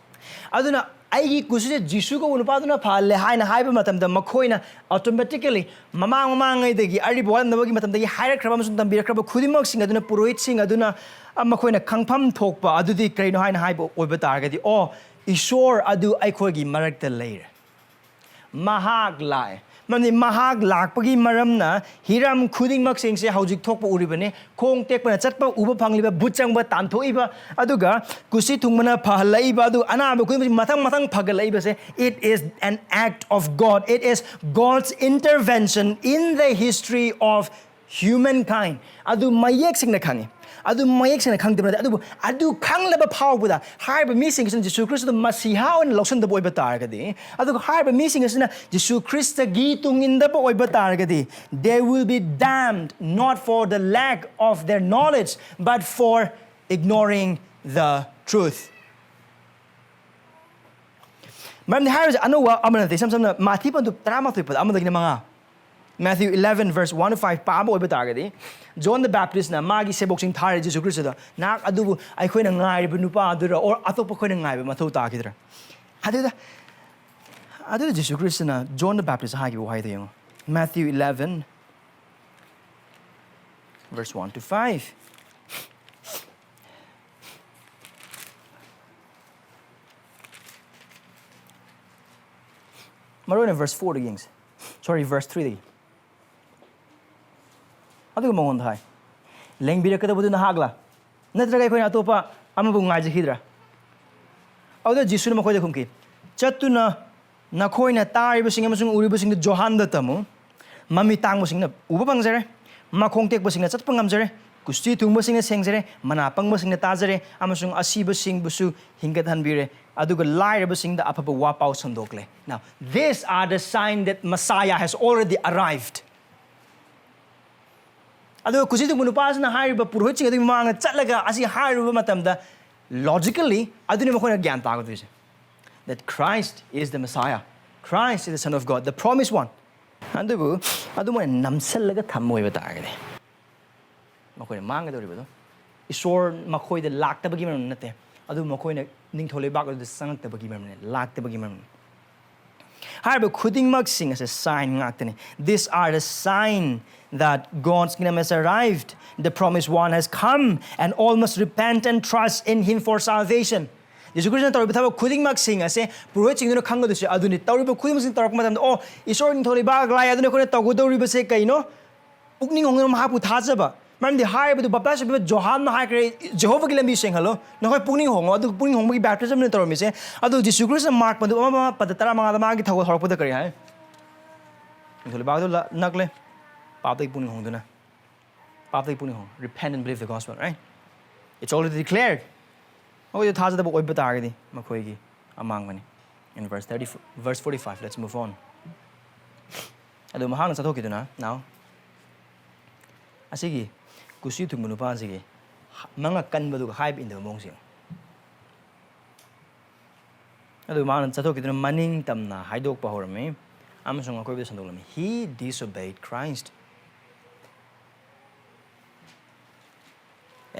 ꯑꯗꯨꯅ ꯑꯩꯒꯤ ꯀꯨꯁꯤꯁꯦ ꯖꯤꯁꯨ ꯀꯧꯕ ꯅꯨꯄꯥꯗꯨꯅ ꯐꯍꯜꯂꯦ ꯍꯥꯏꯅ ꯍꯥꯏꯕ ꯃꯇꯝꯗ, ꯃꯈꯣꯏꯅ automatically ꯃꯃꯥꯡ ꯃꯃꯥꯡꯉꯩꯗꯒꯤ, ꯑꯔꯤꯕ ꯋꯥꯠꯂꯝꯗꯕꯒꯤ ꯃꯇꯝꯗꯒꯤ ꯍꯥꯏꯔꯛꯈ꯭ꯔꯕ ꯑꯃꯁꯨꯡ ꯇꯝꯕꯤꯔꯛꯈ꯭ꯔꯕ ꯈꯨꯗꯤꯡꯃꯛꯁꯤꯡ ꯑꯗꯨꯅ, ꯄꯨꯔꯣꯍꯤꯠꯁꯤꯡ ꯑꯗꯨꯅ, ꯑ, ꯃꯈꯣꯏꯅ ꯈꯪꯐꯝ ꯊꯣꯛꯄ ꯑꯗꯨꯗꯤ ꯀꯔꯤꯅꯣ ꯍꯥꯏꯅ ꯍꯥꯏꯕ ꯑꯣꯏꯕ ꯇꯥꯔꯒꯗꯤ, "ꯑꯣ, ꯏꯁꯣꯔ ꯑꯗꯨ ꯑꯩꯈꯣꯏꯒꯤ ꯃꯔꯛꯇ ꯂꯩꯔꯦ꯫ ꯃꯍꯥꯛ ꯂꯥꯛꯑꯦ꯫ ꯃꯔꯝꯗꯤ ꯃꯍꯥꯛ ꯂꯥꯛꯄꯒꯤ ꯃꯔꯝꯅ ꯍꯤꯔꯝ ꯈꯨꯗꯤꯡꯃꯛꯁꯤꯡꯁꯦ ꯍꯧꯖꯤꯛ ꯊꯣꯛꯄ ꯎꯔꯤꯕꯅꯤ꯫ ꯈꯣꯡ ꯇꯦꯛꯄꯅ ꯆꯠꯄ ꯎꯕ ꯐꯪꯂꯤꯕ, ꯕꯨꯠ ꯆꯪꯕ ꯇꯥꯟꯊꯣꯛꯏꯕ, ꯑꯗꯨꯒ ꯀꯨꯁꯤ ꯊꯨꯡꯕꯅ ꯐꯍꯜꯂꯛꯏꯕ, ꯑꯗꯨ ꯑꯅꯥꯕ ꯈꯨꯗꯤꯡꯃꯛ ꯃꯊꯪ ꯃꯊꯪ ꯐꯒꯠꯂꯛꯏꯕꯁꯦ, it is an act of God. It is God's intervention in the history of humankind. ꯑꯗꯨ ꯃꯌꯦꯛ ꯁꯦꯡꯅ ꯈꯪꯉꯤ꯫ ꯑꯗꯨ ꯃꯌꯦꯛ ꯁꯦꯡꯅ ꯈꯪꯗꯕ ꯅꯠꯇꯦ꯫ ꯑꯗꯨꯕꯨ ꯑꯗꯨ ꯈꯪꯂꯕ ꯐꯥꯎꯕꯗ ꯍꯥꯏꯔꯤꯕ ꯃꯤꯁꯤꯡ ꯑꯁꯤꯅ ꯖꯤꯁꯨ ꯈ꯭ꯔꯤꯁꯇꯗ ꯃꯁꯤꯍꯥ ꯑꯣꯏꯅ ꯂꯧꯁꯤꯟꯗꯕ ꯑꯣꯏꯕ ꯇꯥꯔꯒꯗꯤ, ꯑꯗꯨꯒ ꯍꯥꯏꯔꯤꯕ ꯃꯤꯁꯤꯡ ꯑꯁꯤꯅ ꯖꯤꯁꯨ ꯈ꯭ꯔꯤꯁꯇꯒꯤ ꯇꯨꯡ ꯏꯟꯗꯕ ꯑꯣꯏꯕ ꯇꯥꯔꯒꯗꯤ, they will be damned not for the lack of their knowledge, but for ignoring the truth. ꯃꯔꯝꯗꯤ ꯍꯥꯏꯔꯤꯕꯁꯦ ꯑꯅꯧꯕ ꯑꯃ ꯅꯠꯇꯦ꯫ ꯏꯁꯝ ꯁꯝꯅ ꯃꯥꯊꯤ ꯄꯟꯗꯨꯞ ꯇꯔꯥꯃꯥꯊꯣꯏ ꯄꯗ ꯑꯃꯗꯒꯤꯅ ꯃꯉꯥ, Matthew eleven verse one to five ꯄꯥꯕ ꯑꯣꯏꯕ ꯇꯥꯔꯒꯗꯤ, ꯖꯣꯟ ꯗ ꯕꯦꯞꯇꯤꯁꯅ ꯃꯥꯒꯤ ꯁꯦꯕꯣꯛꯁꯤꯡ ꯊꯥꯔꯦ ꯖꯤꯁꯨ ꯈ꯭ꯔꯤꯁꯇꯗ, "ꯅꯍꯥꯛ ꯑꯗꯨꯕꯨ ꯑꯩꯈꯣꯏꯅ ꯉꯥꯏꯔꯤꯕ ꯅꯨꯄꯥ ꯑꯗꯨꯔ, or ꯑꯇꯣꯞꯄ ꯑꯩꯈꯣꯏꯅ ꯉꯥꯏꯕ ꯃꯊꯧ ꯇꯥꯈꯤꯗ꯭ꯔꯥ?" ꯑꯗꯨꯗ, ꯑꯗꯨꯗ ꯖꯤꯁꯨ ꯈ꯭ꯔꯤꯁꯇꯅ ꯖꯣꯟ ꯗ ꯕꯦꯞꯇꯤꯁ ꯍꯥꯏꯈꯤꯕ ꯋꯥꯍꯩꯗꯣ ꯌꯦꯡꯉꯣ꯫ Matthew eleven verse one to five. ꯃꯔꯨ ꯑꯣꯏꯅ verse four ꯗꯒꯤ ꯌꯦꯡꯁꯦ꯫ Sorry, verse three ꯗꯒꯤ꯫ ꯑꯗꯨꯒ ꯃꯉꯣꯟꯗ ꯍꯥꯏ, "ꯂꯦꯡꯕꯤꯔꯛꯀꯗꯕꯗꯨ ꯅꯍꯥꯛꯂ? ꯅꯠꯇ꯭ꯔꯒ ꯑꯩꯈꯣꯏꯅ ꯑꯇꯣꯞꯄ ꯑꯃꯕꯨ ꯉꯥꯏꯖꯈꯤꯗ꯭ꯔꯥ?" ꯑꯗꯨꯗ ꯖꯤꯁꯨꯅ ꯃꯈꯣꯏꯗ ꯈꯨꯝꯈꯤ, "ꯆꯠꯇꯨꯅ ꯅꯈꯣꯏꯅ ꯇꯥꯔꯤꯕꯁꯤꯡ ꯑꯃꯁꯨꯡ ꯎꯔꯤꯕꯁꯤꯡꯗꯨ ꯖꯣꯍꯥꯟꯗ ꯇꯝꯃꯨ꯫ ꯃꯃꯤꯠ ꯇꯥꯡꯕꯁꯤꯡꯅ ꯎꯕ ꯐꯪꯖꯔꯦ, ꯃꯈꯣꯡ ꯇꯦꯛꯄꯁꯤꯡꯅ ꯆꯠꯄ ꯉꯝꯖꯔꯦ, ꯀꯨꯁꯇꯤ ꯊꯨꯡꯕꯁꯤꯡꯅ ꯁꯦꯡꯖꯔꯦ, ꯃꯅꯥ ꯄꯪꯕꯁꯤꯡꯅ ꯇꯥꯖꯔꯦ, ꯑꯃꯁꯨꯡ ꯑꯁꯤꯕꯁꯤꯡꯕꯨꯁꯨ ꯍꯤꯡꯒꯠꯍꯟꯕꯤꯔꯦ, ꯑꯗꯨꯒ ꯂꯥꯏꯔꯕꯁꯤꯡꯗ ꯑꯐꯕ ꯋꯥꯄꯥꯎ ꯁꯟꯗꯣꯛꯂꯦ." Now, these are the sign that Messiah has already arrived. ꯑꯗꯨꯒ ꯀꯨꯁꯤ ꯊꯨꯡꯕ ꯅꯨꯄꯥꯁꯤꯅ ꯍꯥꯏꯔꯤꯕ ꯄꯨꯔꯣꯍꯤꯠꯁꯤꯡ ꯑꯗꯨꯒꯤ ꯃꯃꯥꯡꯗ ꯆꯠꯂꯒ ꯑꯁꯤ ꯍꯥꯏꯔꯨꯕ ꯃꯇꯝꯗ, logically, ꯑꯗꯨꯅꯤ ꯃꯈꯣꯏꯅ ꯒ꯭ꯌꯥꯟ ꯇꯥꯒꯗꯣꯏꯁꯦ, that Christ is the Messiah, Christ is the Son of God, the promised one. ꯑꯗꯨꯕꯨ ꯑꯗꯨ ꯃꯣꯏꯅ ꯅꯝꯁꯤꯜꯂꯒ ꯊꯝꯕ ꯑꯣꯏꯕ ꯇꯥꯔꯒꯗꯤ, ꯃꯈꯣꯏꯅ ꯃꯥꯡꯒꯗꯧꯔꯤꯕꯗꯣ ꯏꯁꯣꯔ ꯃꯈꯣꯏꯗ ꯂꯥꯛꯇꯕꯒꯤ ꯃꯔꯝ ꯅꯠꯇꯦ, ꯑꯗꯨꯕꯨ ꯃꯈꯣꯏꯅ ꯅꯤꯡꯊꯧ ꯂꯩꯕꯥꯛ ꯑꯗꯨꯗ ꯆꯪꯉꯛꯇꯕꯒꯤ ꯃꯔꯝꯅꯤ, ꯂꯥꯛꯇꯕꯒꯤ ꯃꯔꯝꯅꯤ꯫ ꯍꯥꯏꯔꯤꯕ ꯈꯨꯗꯤꯡꯃꯛꯁꯤꯡ ꯑꯁꯦ sign ꯉꯥꯛꯇꯅꯤ꯫ These are the sign that God's kingdom has arrived. The promised one has come, and all must repent and trust in him for salvation. ꯖꯤꯁꯨ ꯈ꯭ꯔꯤꯁꯇꯅ ꯇꯧꯔꯤꯕ ꯊꯕꯛ ꯈꯨꯗꯤꯡꯃꯛꯁꯤꯡ ꯑꯁꯦ ꯄꯨꯔꯣꯍꯤꯠꯁꯤꯡꯗꯨꯅ ꯈꯪꯒꯗꯣꯏꯁꯦ ꯑꯗꯨꯅꯤ꯫ ꯇꯧꯔꯤꯕ ꯈꯨꯗꯤꯡꯃꯛꯁꯤꯡ ꯇꯧꯔꯛꯄ ꯃꯇꯝꯗ, "ꯑꯣ, ꯏꯁꯣꯔ ꯅꯤꯡꯊꯧ ꯂꯩꯕꯥꯛ ꯂꯥꯏ ꯑꯗꯨꯅ ꯑꯩꯈꯣꯏꯅ ꯇꯧꯒꯗꯧꯔꯤꯕꯁꯦ ꯀꯩꯅꯣ?" ꯄꯨꯛꯅꯤꯡ ꯍꯣꯡꯗꯨꯅ ꯃꯍꯥꯛꯄꯨ ꯊꯥꯖꯕ꯫ ꯃꯔꯝꯗꯤ ꯍꯥꯏꯔꯤꯕꯗꯨ ꯕꯞꯇꯥꯏꯁ ꯄꯤꯕ ꯖꯣꯍꯥꯟꯅ ꯍꯥꯏꯈ꯭ꯔꯦ, "ꯖꯦꯍꯣꯚꯥꯒꯤ ꯂꯝꯕꯤ ꯁꯦꯡꯍꯜꯂꯣ, ꯅꯈꯣꯏ ꯄꯨꯛꯅꯤꯡ ꯍꯣꯡꯉꯣ"꯫ ꯑꯗꯨ ꯄꯨꯛꯅꯤꯡ ꯍꯣꯡꯕꯒꯤ ꯕꯦꯞꯇꯤꯖꯝꯅ ꯇꯧꯔꯝꯃꯤꯁꯦ꯫ ꯑꯗꯨ ꯖꯤꯁꯨ ꯈ꯭ꯔꯤꯁꯇꯅ ꯃꯥꯔꯛ ꯃꯗꯨ ꯑꯃ, ꯑꯃ ꯄꯗ ꯇꯔꯥꯃꯉꯥꯗ ꯃꯥꯒꯤ ꯊꯧꯒꯜ ꯍꯧꯔꯛꯄꯗ ꯀꯔꯤ ꯍꯥꯏ? ꯅꯤꯡꯊꯧ ꯂꯩꯕꯥꯛ ꯑꯗꯨ ꯂ-, ꯅꯛꯂꯦ꯫ ꯄꯥꯞꯇꯒꯤ ꯄꯨꯛꯅꯤꯡ ꯍꯣꯡꯗꯨꯅ꯫ ꯄꯥꯞꯇꯒꯤ ꯄꯨꯛꯅꯤꯡ ꯍꯣꯡ-, repent and believe the gospel, right? It's already declared. ꯃꯈꯣꯏꯗ ꯊꯥꯖꯗꯕ ꯑꯣꯏꯕ ꯇꯥꯔꯒꯗꯤ ꯃꯈꯣꯏꯒꯤ ꯑꯃꯥꯡꯕꯅꯤ꯫ In verse thirty, verse forty-five, let's move on. ꯑꯗꯨ ꯃꯍꯥꯛꯅ ꯆꯠꯊꯣꯛꯈꯤꯗꯨꯅ, now, ꯑꯁꯤꯒꯤ ꯀꯨꯁꯤ ꯊꯨꯡꯕ ꯅꯨꯄꯥꯁꯤꯒꯤ ꯃꯉꯛ ꯀꯟꯕꯗꯨꯒ ꯍꯥꯏꯕ ꯏꯟꯗꯕ ꯃꯑꯣꯡꯁꯦ ꯌꯦꯡꯉꯨ꯫ ꯑꯗꯨ ꯃꯍꯥꯛꯅ ꯆꯠꯊꯣꯛꯈꯤꯗꯨꯅ ꯃꯅꯤꯡ ꯇꯝꯅ ꯍꯥꯏꯗꯣꯛꯄ ꯍꯧꯔꯝꯃꯤ ꯑꯃꯁꯨꯡ ꯑꯀꯣꯏꯕꯗ ꯁꯟꯗꯣꯛꯂꯝꯃꯤ꯫ He disobeyed Christ.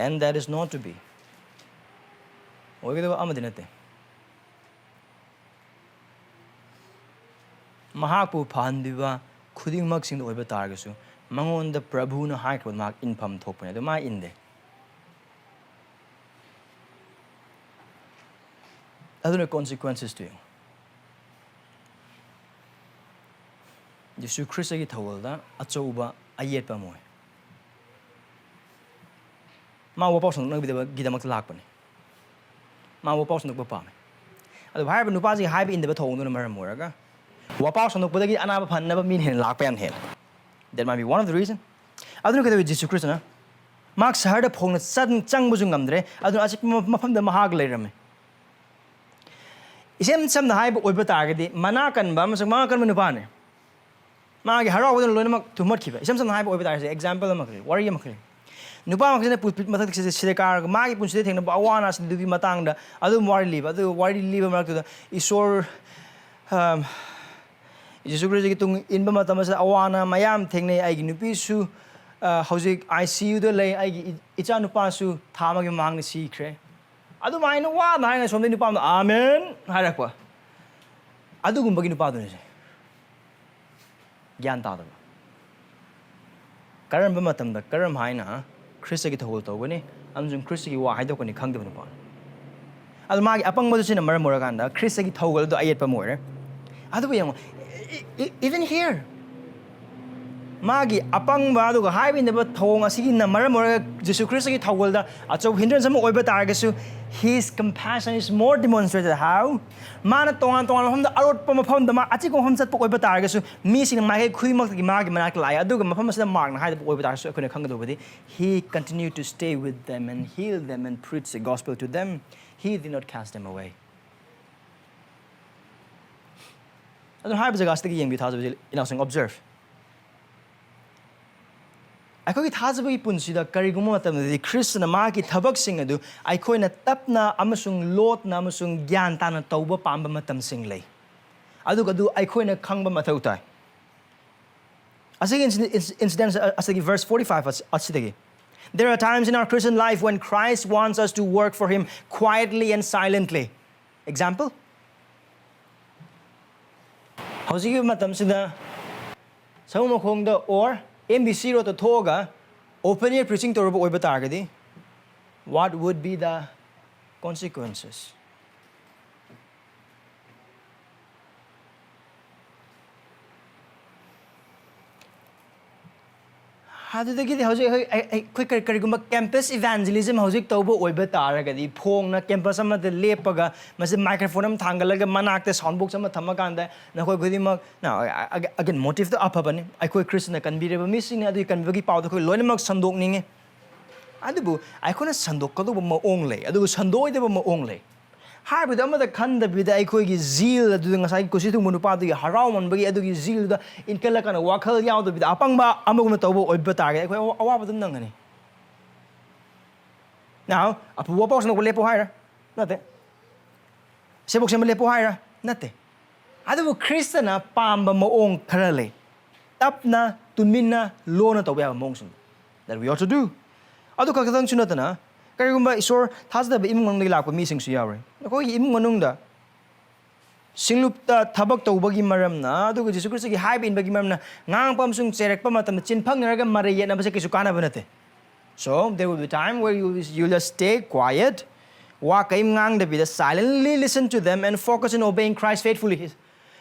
And that is not to be. ꯑꯣꯏꯒꯗꯕ ꯑꯃꯗꯤ ꯅꯠꯇꯦ꯫ ꯃꯍꯥꯛꯄꯨ ꯐꯍꯟꯕꯤꯕ ꯈꯨꯗꯤꯡꯃꯛꯁꯤꯡꯗ ꯑꯣꯏꯕ ꯇꯥꯔꯒꯁꯨ, ꯃꯉꯣꯟꯗ ꯄ꯭ꯔꯚꯨꯅ ꯍꯥꯏꯈ꯭ꯔꯕ ꯃꯍꯥꯛ ꯏꯟꯐꯝ ꯊꯣꯛꯄꯅꯤ, ꯑꯗꯨ ꯃꯥ ꯏꯟꯗꯦ꯫ ꯑꯗꯨꯅ consequences ꯇꯨ ꯌꯦꯡꯉꯨ꯫ ꯖꯤꯁꯨ ꯈ꯭ꯔꯤꯁꯇꯒꯤ ꯊꯧꯒꯜꯗ ꯑꯆꯧꯕ ꯑꯌꯦꯠꯄ ꯑꯃ ꯑꯣꯏ꯫ ꯃꯥ ꯋꯥꯄꯥꯎ ꯁꯟꯗꯣꯛꯅꯕꯒꯤꯗꯃꯛꯇ ꯂꯥꯛꯄꯅꯤ꯫ ꯃꯥ ꯋꯥꯄꯥꯎ ꯁꯟꯗꯣꯛꯄ ꯄꯥꯝꯃꯤ꯫ ꯑꯗꯨꯕꯨ ꯍꯥꯏꯔꯤꯕ ꯅꯨꯄꯥꯁꯤꯒꯤ ꯍꯥꯏꯕ ꯏꯟꯗꯕ ꯊꯧꯑꯣꯡꯗꯨꯅ ꯃꯔꯝ ꯑꯣꯏꯔꯒ ꯋꯥꯄꯥꯎ ꯁꯟꯗꯣꯛꯄꯗꯒꯤ ꯑꯅꯥꯕ ꯐꯅꯕ ꯃꯤꯅ ꯍꯦꯟꯅ ꯂꯥꯛꯄ ꯌꯥꯝ ꯍꯦꯜꯂꯦ꯫ That might be one of the reason. ꯑꯗꯨꯅ ꯀꯩꯗꯧꯋꯤ? ꯖꯤꯁꯨ ꯈ꯭ꯔꯤꯁꯇꯅ ꯃꯍꯥꯛ ꯁꯍꯔꯗ ꯐꯣꯡꯅ ꯆꯪ-, ꯆꯪꯕꯁꯨ ꯉꯝꯗ꯭ꯔꯦ꯫ ꯑꯗꯨꯅ ꯑꯆꯤꯛꯄ ꯃ-, ꯃꯐꯝꯗ ꯃꯍꯥꯛ ꯂꯩꯔꯝꯃꯤ꯫ ꯏꯁꯝ ꯁꯝꯅ ꯍꯥꯏꯕ ꯑꯣꯏꯕ ꯇꯥꯔꯒꯗꯤ, ꯃꯅꯥ ꯀꯟꯕ ꯑꯃꯁꯨꯡ ꯃꯉꯛ ꯀꯟꯕ ꯅꯨꯄꯥꯅꯤ꯫ ꯃꯥꯒꯤ ꯍꯔꯥꯎꯕꯗꯨꯅ ꯂꯣꯏꯅꯃꯛ ꯊꯨꯝꯍꯠꯈꯤꯕ꯫ ꯏꯁꯝ ꯁꯝꯅ ꯍꯥꯏꯕ ꯑꯣꯏꯕ ꯇꯥꯔꯁꯦ, example ꯑꯃꯈꯛ, ꯋꯥꯔꯤ ꯑꯃꯈꯛ꯫ ꯅꯨꯄꯥ ꯑꯃꯈꯛꯁꯤꯅ pulpit ꯃꯊꯛꯁꯤꯗ, ꯁꯤꯗ ꯀꯥꯔꯒ ꯃꯥꯒꯤ ꯄꯨꯟꯁꯤꯗ ꯊꯦꯡꯅꯕ ꯑꯋꯥ ꯑꯅꯥꯁꯤꯡꯗꯨꯒꯤ ꯃꯇꯥꯡꯗ ꯑꯗꯨꯝ ꯋꯥꯔꯤ ꯂꯤꯕ꯫ ꯑꯗꯨ ꯋꯥꯔꯤ ꯂꯤꯕ ꯃꯔꯛꯇꯨꯗ, "ꯏꯁꯣꯔ, ꯑꯝ, ꯖꯤꯁꯨ ꯈ꯭ꯔꯤꯁꯇꯒꯤ ꯇꯨꯡ ꯏꯟꯕ ꯃꯇꯝ ꯑꯁꯤꯗ ꯑꯋꯥ ꯑꯅꯥ ꯃꯌꯥꯝ ꯊꯦꯡꯅꯩ꯫ ꯑꯩꯒꯤ ꯅꯨꯄꯤꯁꯨ, ꯑ, ꯍꯧꯖꯤꯛ I C U ꯗ ꯂꯩ꯫ ꯑꯩꯒꯤ ꯏ-, ꯏꯆꯥ ꯅꯨꯄꯥꯁꯨ ꯊꯥ ꯑꯃꯒꯤ ꯃꯃꯥꯡꯗ ꯁꯤꯈ꯭ꯔꯦ"꯫ ꯑꯗꯨꯃꯥꯏꯅ ꯋꯥꯅ ꯍꯥꯏꯅ ꯁꯣꯝꯗꯩ ꯅꯨꯄꯥ ꯑꯃꯅ "ꯑꯥꯃꯦꯟ" ꯍꯥꯏꯔꯛꯄ꯫ ꯑꯗꯨꯒꯨꯝꯕꯒꯤ ꯅꯨꯄꯥꯗꯨꯅꯤꯁꯦ꯫ ꯒ꯭ꯌꯥꯟ ꯇꯥꯗꯕ꯫ ꯀꯔꯝꯕ ꯃꯇꯝꯗ ꯀꯔꯝ ꯍꯥꯏꯅ ꯈ꯭ꯔꯤꯁꯇꯒꯤ ꯊꯧꯒꯜ ꯇꯧꯒꯅꯤ ꯑꯃꯁꯨꯡ ꯈ꯭ꯔꯤꯁꯇꯒꯤ ꯋꯥ ꯍꯥꯏꯗꯣꯛꯀꯅꯤ ꯈꯪꯗꯕ ꯅꯨꯄꯥꯅꯤ꯫ ꯑꯗꯨ ꯃꯥꯒꯤ ꯑꯄꯪꯕꯗꯨꯁꯤꯅ ꯃꯔꯝ ꯑꯣꯏꯔꯀꯥꯟꯗ ꯈ꯭ꯔꯤꯁꯇꯒꯤ ꯊꯧꯒꯜꯗꯨ ꯑꯌꯦꯠꯄ ꯑꯃ ꯑꯣꯏꯔꯦ꯫ ꯑꯗꯨꯕꯨ ꯌꯦꯡꯉꯣ, even here, ꯃꯥꯒꯤ ꯑꯄꯪꯕ ꯑꯗꯨꯒ ꯍꯥꯏꯕ ꯏꯟꯗꯕ ꯊꯧꯑꯣꯡ ꯑꯁꯤꯒꯤꯅ ꯃꯔꯝ ꯑꯣꯏꯔꯒ ꯖꯤꯁꯨ ꯈ꯭ꯔꯤꯁꯇꯒꯤ ꯊꯧꯒꯜꯗ ꯑꯆꯧꯕ hindrance ꯑꯃ ꯑꯣꯏꯕ ꯇꯥꯔꯒꯁꯨ, his compassion is more demonstrated. How? ꯃꯥꯅ ꯇꯣꯉꯥꯟ ꯇꯣꯉꯥꯟꯕ ꯃꯐꯝꯗ, ꯑꯔꯣꯠꯄ ꯃꯐꯝꯗ, ꯃꯥ ꯑꯆꯤꯛꯄ ꯃꯐꯝ ꯆꯠꯄ ꯑꯣꯏꯕ ꯇꯥꯔꯒꯁꯨ, ꯃꯤꯁꯤꯡꯅ ꯃꯥꯏꯀꯩ ꯈꯨꯗꯤꯡꯃꯛꯇꯒꯤ ꯃꯥꯒꯤ ꯃꯅꯥꯛꯇ ꯂꯥꯛꯑꯦ꯫ ꯑꯗꯨꯒ ꯃꯐꯝ ꯑꯁꯤꯗ ꯃꯥꯔꯛꯅ ꯍꯥꯏꯗꯕ ꯑꯣꯏꯕ ꯇꯥꯔꯒꯁꯨ, ꯑꯩꯈꯣꯏꯅ ꯈꯪꯒꯗꯧꯕꯗꯤ, he continued to stay with them and heal them and preach the gospel to them. He did not cast them away. ꯑꯗꯨꯅ ꯍꯥꯏꯔꯤꯕ ꯖꯒꯥꯁꯤꯗꯒꯤ ꯌꯦꯡꯕꯤꯌꯨ, ꯊꯥꯖꯕꯁꯦ ꯏꯅꯥꯎꯁꯤꯡ, observe꯫ ꯑꯩꯈꯣꯏꯒꯤ ꯊꯥꯖꯕꯒꯤ ꯄꯨꯟꯁꯤꯗ ꯀꯔꯤꯒꯨꯝꯕ ꯃꯇꯝꯗꯗꯤ ꯈ꯭ꯔꯤꯁꯇꯅ ꯃꯍꯥꯛꯀꯤ ꯊꯕꯛꯁꯤꯡ ꯑꯗꯨ ꯑꯩꯈꯣꯏꯅ ꯇꯞꯅ ꯑꯃꯁꯨꯡ ꯂꯣꯠꯅ ꯑꯃꯁꯨꯡ ꯒ꯭ꯌꯥꯟ ꯇꯥꯅ ꯇꯧꯕ ꯄꯥꯝꯕ ꯃꯇꯝꯁꯤꯡ ꯂꯩ꯫ ꯑꯗꯨꯒ ꯑꯗꯨ ꯑꯩꯈꯣꯏꯅ ꯈꯪꯕ ꯃꯊꯧ ꯇꯥꯏ꯫ ꯑꯁꯤꯒꯤ incident ꯑꯁꯤꯒꯤ verse forty five ꯑꯁꯤꯗꯒꯤ, "There are times in our Christian life when Christ wants us to work for him quietly and silently." Example? ꯍꯧꯖꯤꯛꯀꯤ ꯃꯇꯝꯁꯤꯗ ꯁꯃꯨ ꯃꯈꯣꯡꯗ or M B C roadꯇ ꯊꯣꯛꯑꯒ open air preaching ꯇꯧꯔꯕ ꯑꯣꯏꯕ ꯇꯥꯔꯒꯗꯤ, what would be the consequences? ꯑꯗꯨꯗꯒꯤꯗꯤ ꯍꯧꯖꯤꯛ ꯑꯩꯈꯣꯏ, ꯑꯩ-, ꯑꯩꯈꯣꯏ ꯀꯔꯤ-, ꯀꯔꯤꯒꯨꯝꯕ campus evangelism ꯍꯧꯖꯤꯛ ꯇꯧꯕ ꯑꯣꯏꯕ ꯇꯥꯔꯒꯗꯤ, ꯐꯣꯡꯅ campus ꯑꯃꯗ ꯂꯦꯞꯄꯒ, ꯃꯁꯤ microphone ꯑꯃ ꯊꯥꯡꯒꯠꯂꯒ, ꯃꯅꯥꯛꯇ sound box ꯑꯃ ꯊꯝꯃꯀꯥꯟꯗ, "ꯅꯈꯣꯏ ꯈꯨꯗꯤꯡꯃꯛ", now, I-, I-, again, motiveꯇꯣ ꯑꯐꯕꯅꯤ, "ꯑꯩꯈꯣꯏ ꯈ꯭ꯔꯤꯁꯇꯅ ꯀꯟꯕꯤꯔꯕ ꯃꯤꯁꯤꯡꯅꯤ", ꯑꯗꯨꯒꯤ ꯀꯟꯕꯒꯤ ꯄꯥꯎꯗꯣ ꯑꯩꯈꯣꯏ ꯂꯣꯏꯅꯃꯛ ꯁꯟꯗꯣꯛꯅꯤꯡꯉꯤ꯫ ꯑꯗꯨꯕꯨ ꯑꯩꯈꯣꯏꯅ ꯁꯟꯗꯣꯛꯀꯗꯧꯕ ꯃꯑꯣꯡ ꯂꯩ, ꯑꯗꯨꯒ ꯁꯟꯗꯣꯛꯑꯣꯏꯗꯕ ꯃꯑꯣꯡ ꯂꯩ꯫ ꯍꯥꯏꯕꯗꯤ ꯑꯃꯗ ꯈꯟꯗꯕꯤꯗ ꯑꯩꯈꯣꯏꯒꯤ zeal ꯑꯗꯨꯗ, ꯉꯁꯥꯏꯒꯤ ꯀꯨꯁꯤ ꯊꯨꯡꯕ ꯅꯨꯄꯥꯗꯨꯒꯤ ꯍꯔꯥꯎꯃꯟꯕꯒꯤ ꯑꯗꯨꯒꯤ zealꯗꯨꯗ ꯏꯟꯈꯠꯂꯀꯥꯟꯗ ꯋꯥꯈꯜ ꯌꯥꯎꯗꯕꯤꯗ ꯑꯄꯪꯕ ꯑꯃꯒꯨꯝꯅ ꯇꯧꯕ ꯑꯣꯏꯕ ꯇꯥꯔꯒꯗꯤ ꯑꯩꯈꯣꯏ ꯑꯋꯥ-, ꯑꯋꯥꯕ ꯑꯗꯨꯝ ꯅꯪꯒꯅꯤ꯫ Now, ꯑꯄꯨꯕ ꯄꯥꯎ ꯁꯟꯗꯣꯛꯄ ꯂꯦꯞꯄꯣ ꯍꯥꯏꯔ? ꯅꯠꯇꯦ꯫ ꯁꯦꯕꯣꯛ ꯁꯦꯝꯕ ꯂꯦꯞꯄꯣ ꯍꯥꯏꯔ? ꯅꯠꯇꯦ꯫ ꯑꯗꯨꯕꯨ ꯈ꯭ꯔꯤꯁꯇꯅ ꯄꯥꯝꯕ ꯃꯑꯣꯡ ꯈꯔ ꯂꯩ꯫ ꯇꯞꯅ, ꯇꯨꯃꯤꯟꯅ, ꯂꯣꯟꯅ ꯇꯧꯕ ꯌꯥꯕ ꯃꯑꯣꯡꯁꯤꯡ꯫ That we ought to do. ꯑꯗꯨ ꯈꯛꯇꯪꯁꯨ ꯅꯠꯇꯅ, ꯀꯔꯤꯒꯨꯝꯕ ꯏꯁꯣꯔ ꯊꯥꯖꯗꯕ ꯏꯃꯨꯡ ꯃꯅꯨꯡꯗꯒꯤ ꯂꯥꯛꯄ ꯃꯤꯁꯤꯡꯁꯨ ꯌꯥꯎꯔꯤ꯫ ꯑꯩꯈꯣꯏꯒꯤ ꯏꯃꯨꯡ ꯃꯅꯨꯡꯗ ꯁꯤꯡꯂꯨꯞꯇ ꯊꯕꯛ ꯇꯧꯕꯒꯤ ꯃꯔꯝꯅ, ꯑꯗꯨꯒ ꯖꯤꯁꯨ ꯈ꯭ꯔꯤꯁꯇꯒꯤ ꯍꯥꯏꯕ ꯏꯟꯕꯒꯤ ꯃꯔꯝꯅ ꯉꯥꯡꯉꯛꯄ ꯑꯃꯁꯨꯡ ꯆꯩꯔꯛꯄ ꯃꯇꯝꯗ ꯆꯤꯟꯐꯛꯅꯔꯒ ꯃꯔꯩ ꯌꯦꯠꯅꯕꯁꯦ ꯀꯩꯁꯨ ꯀꯥꯟꯅꯕ ꯅꯠꯇꯦ꯫ So, there will be time where you will, you will just stay quiet, ꯋꯥ ꯀꯔꯤꯝ ꯉꯥꯡꯗꯕꯤꯗ, silently listen to them and focus in obeying Christ faithfully.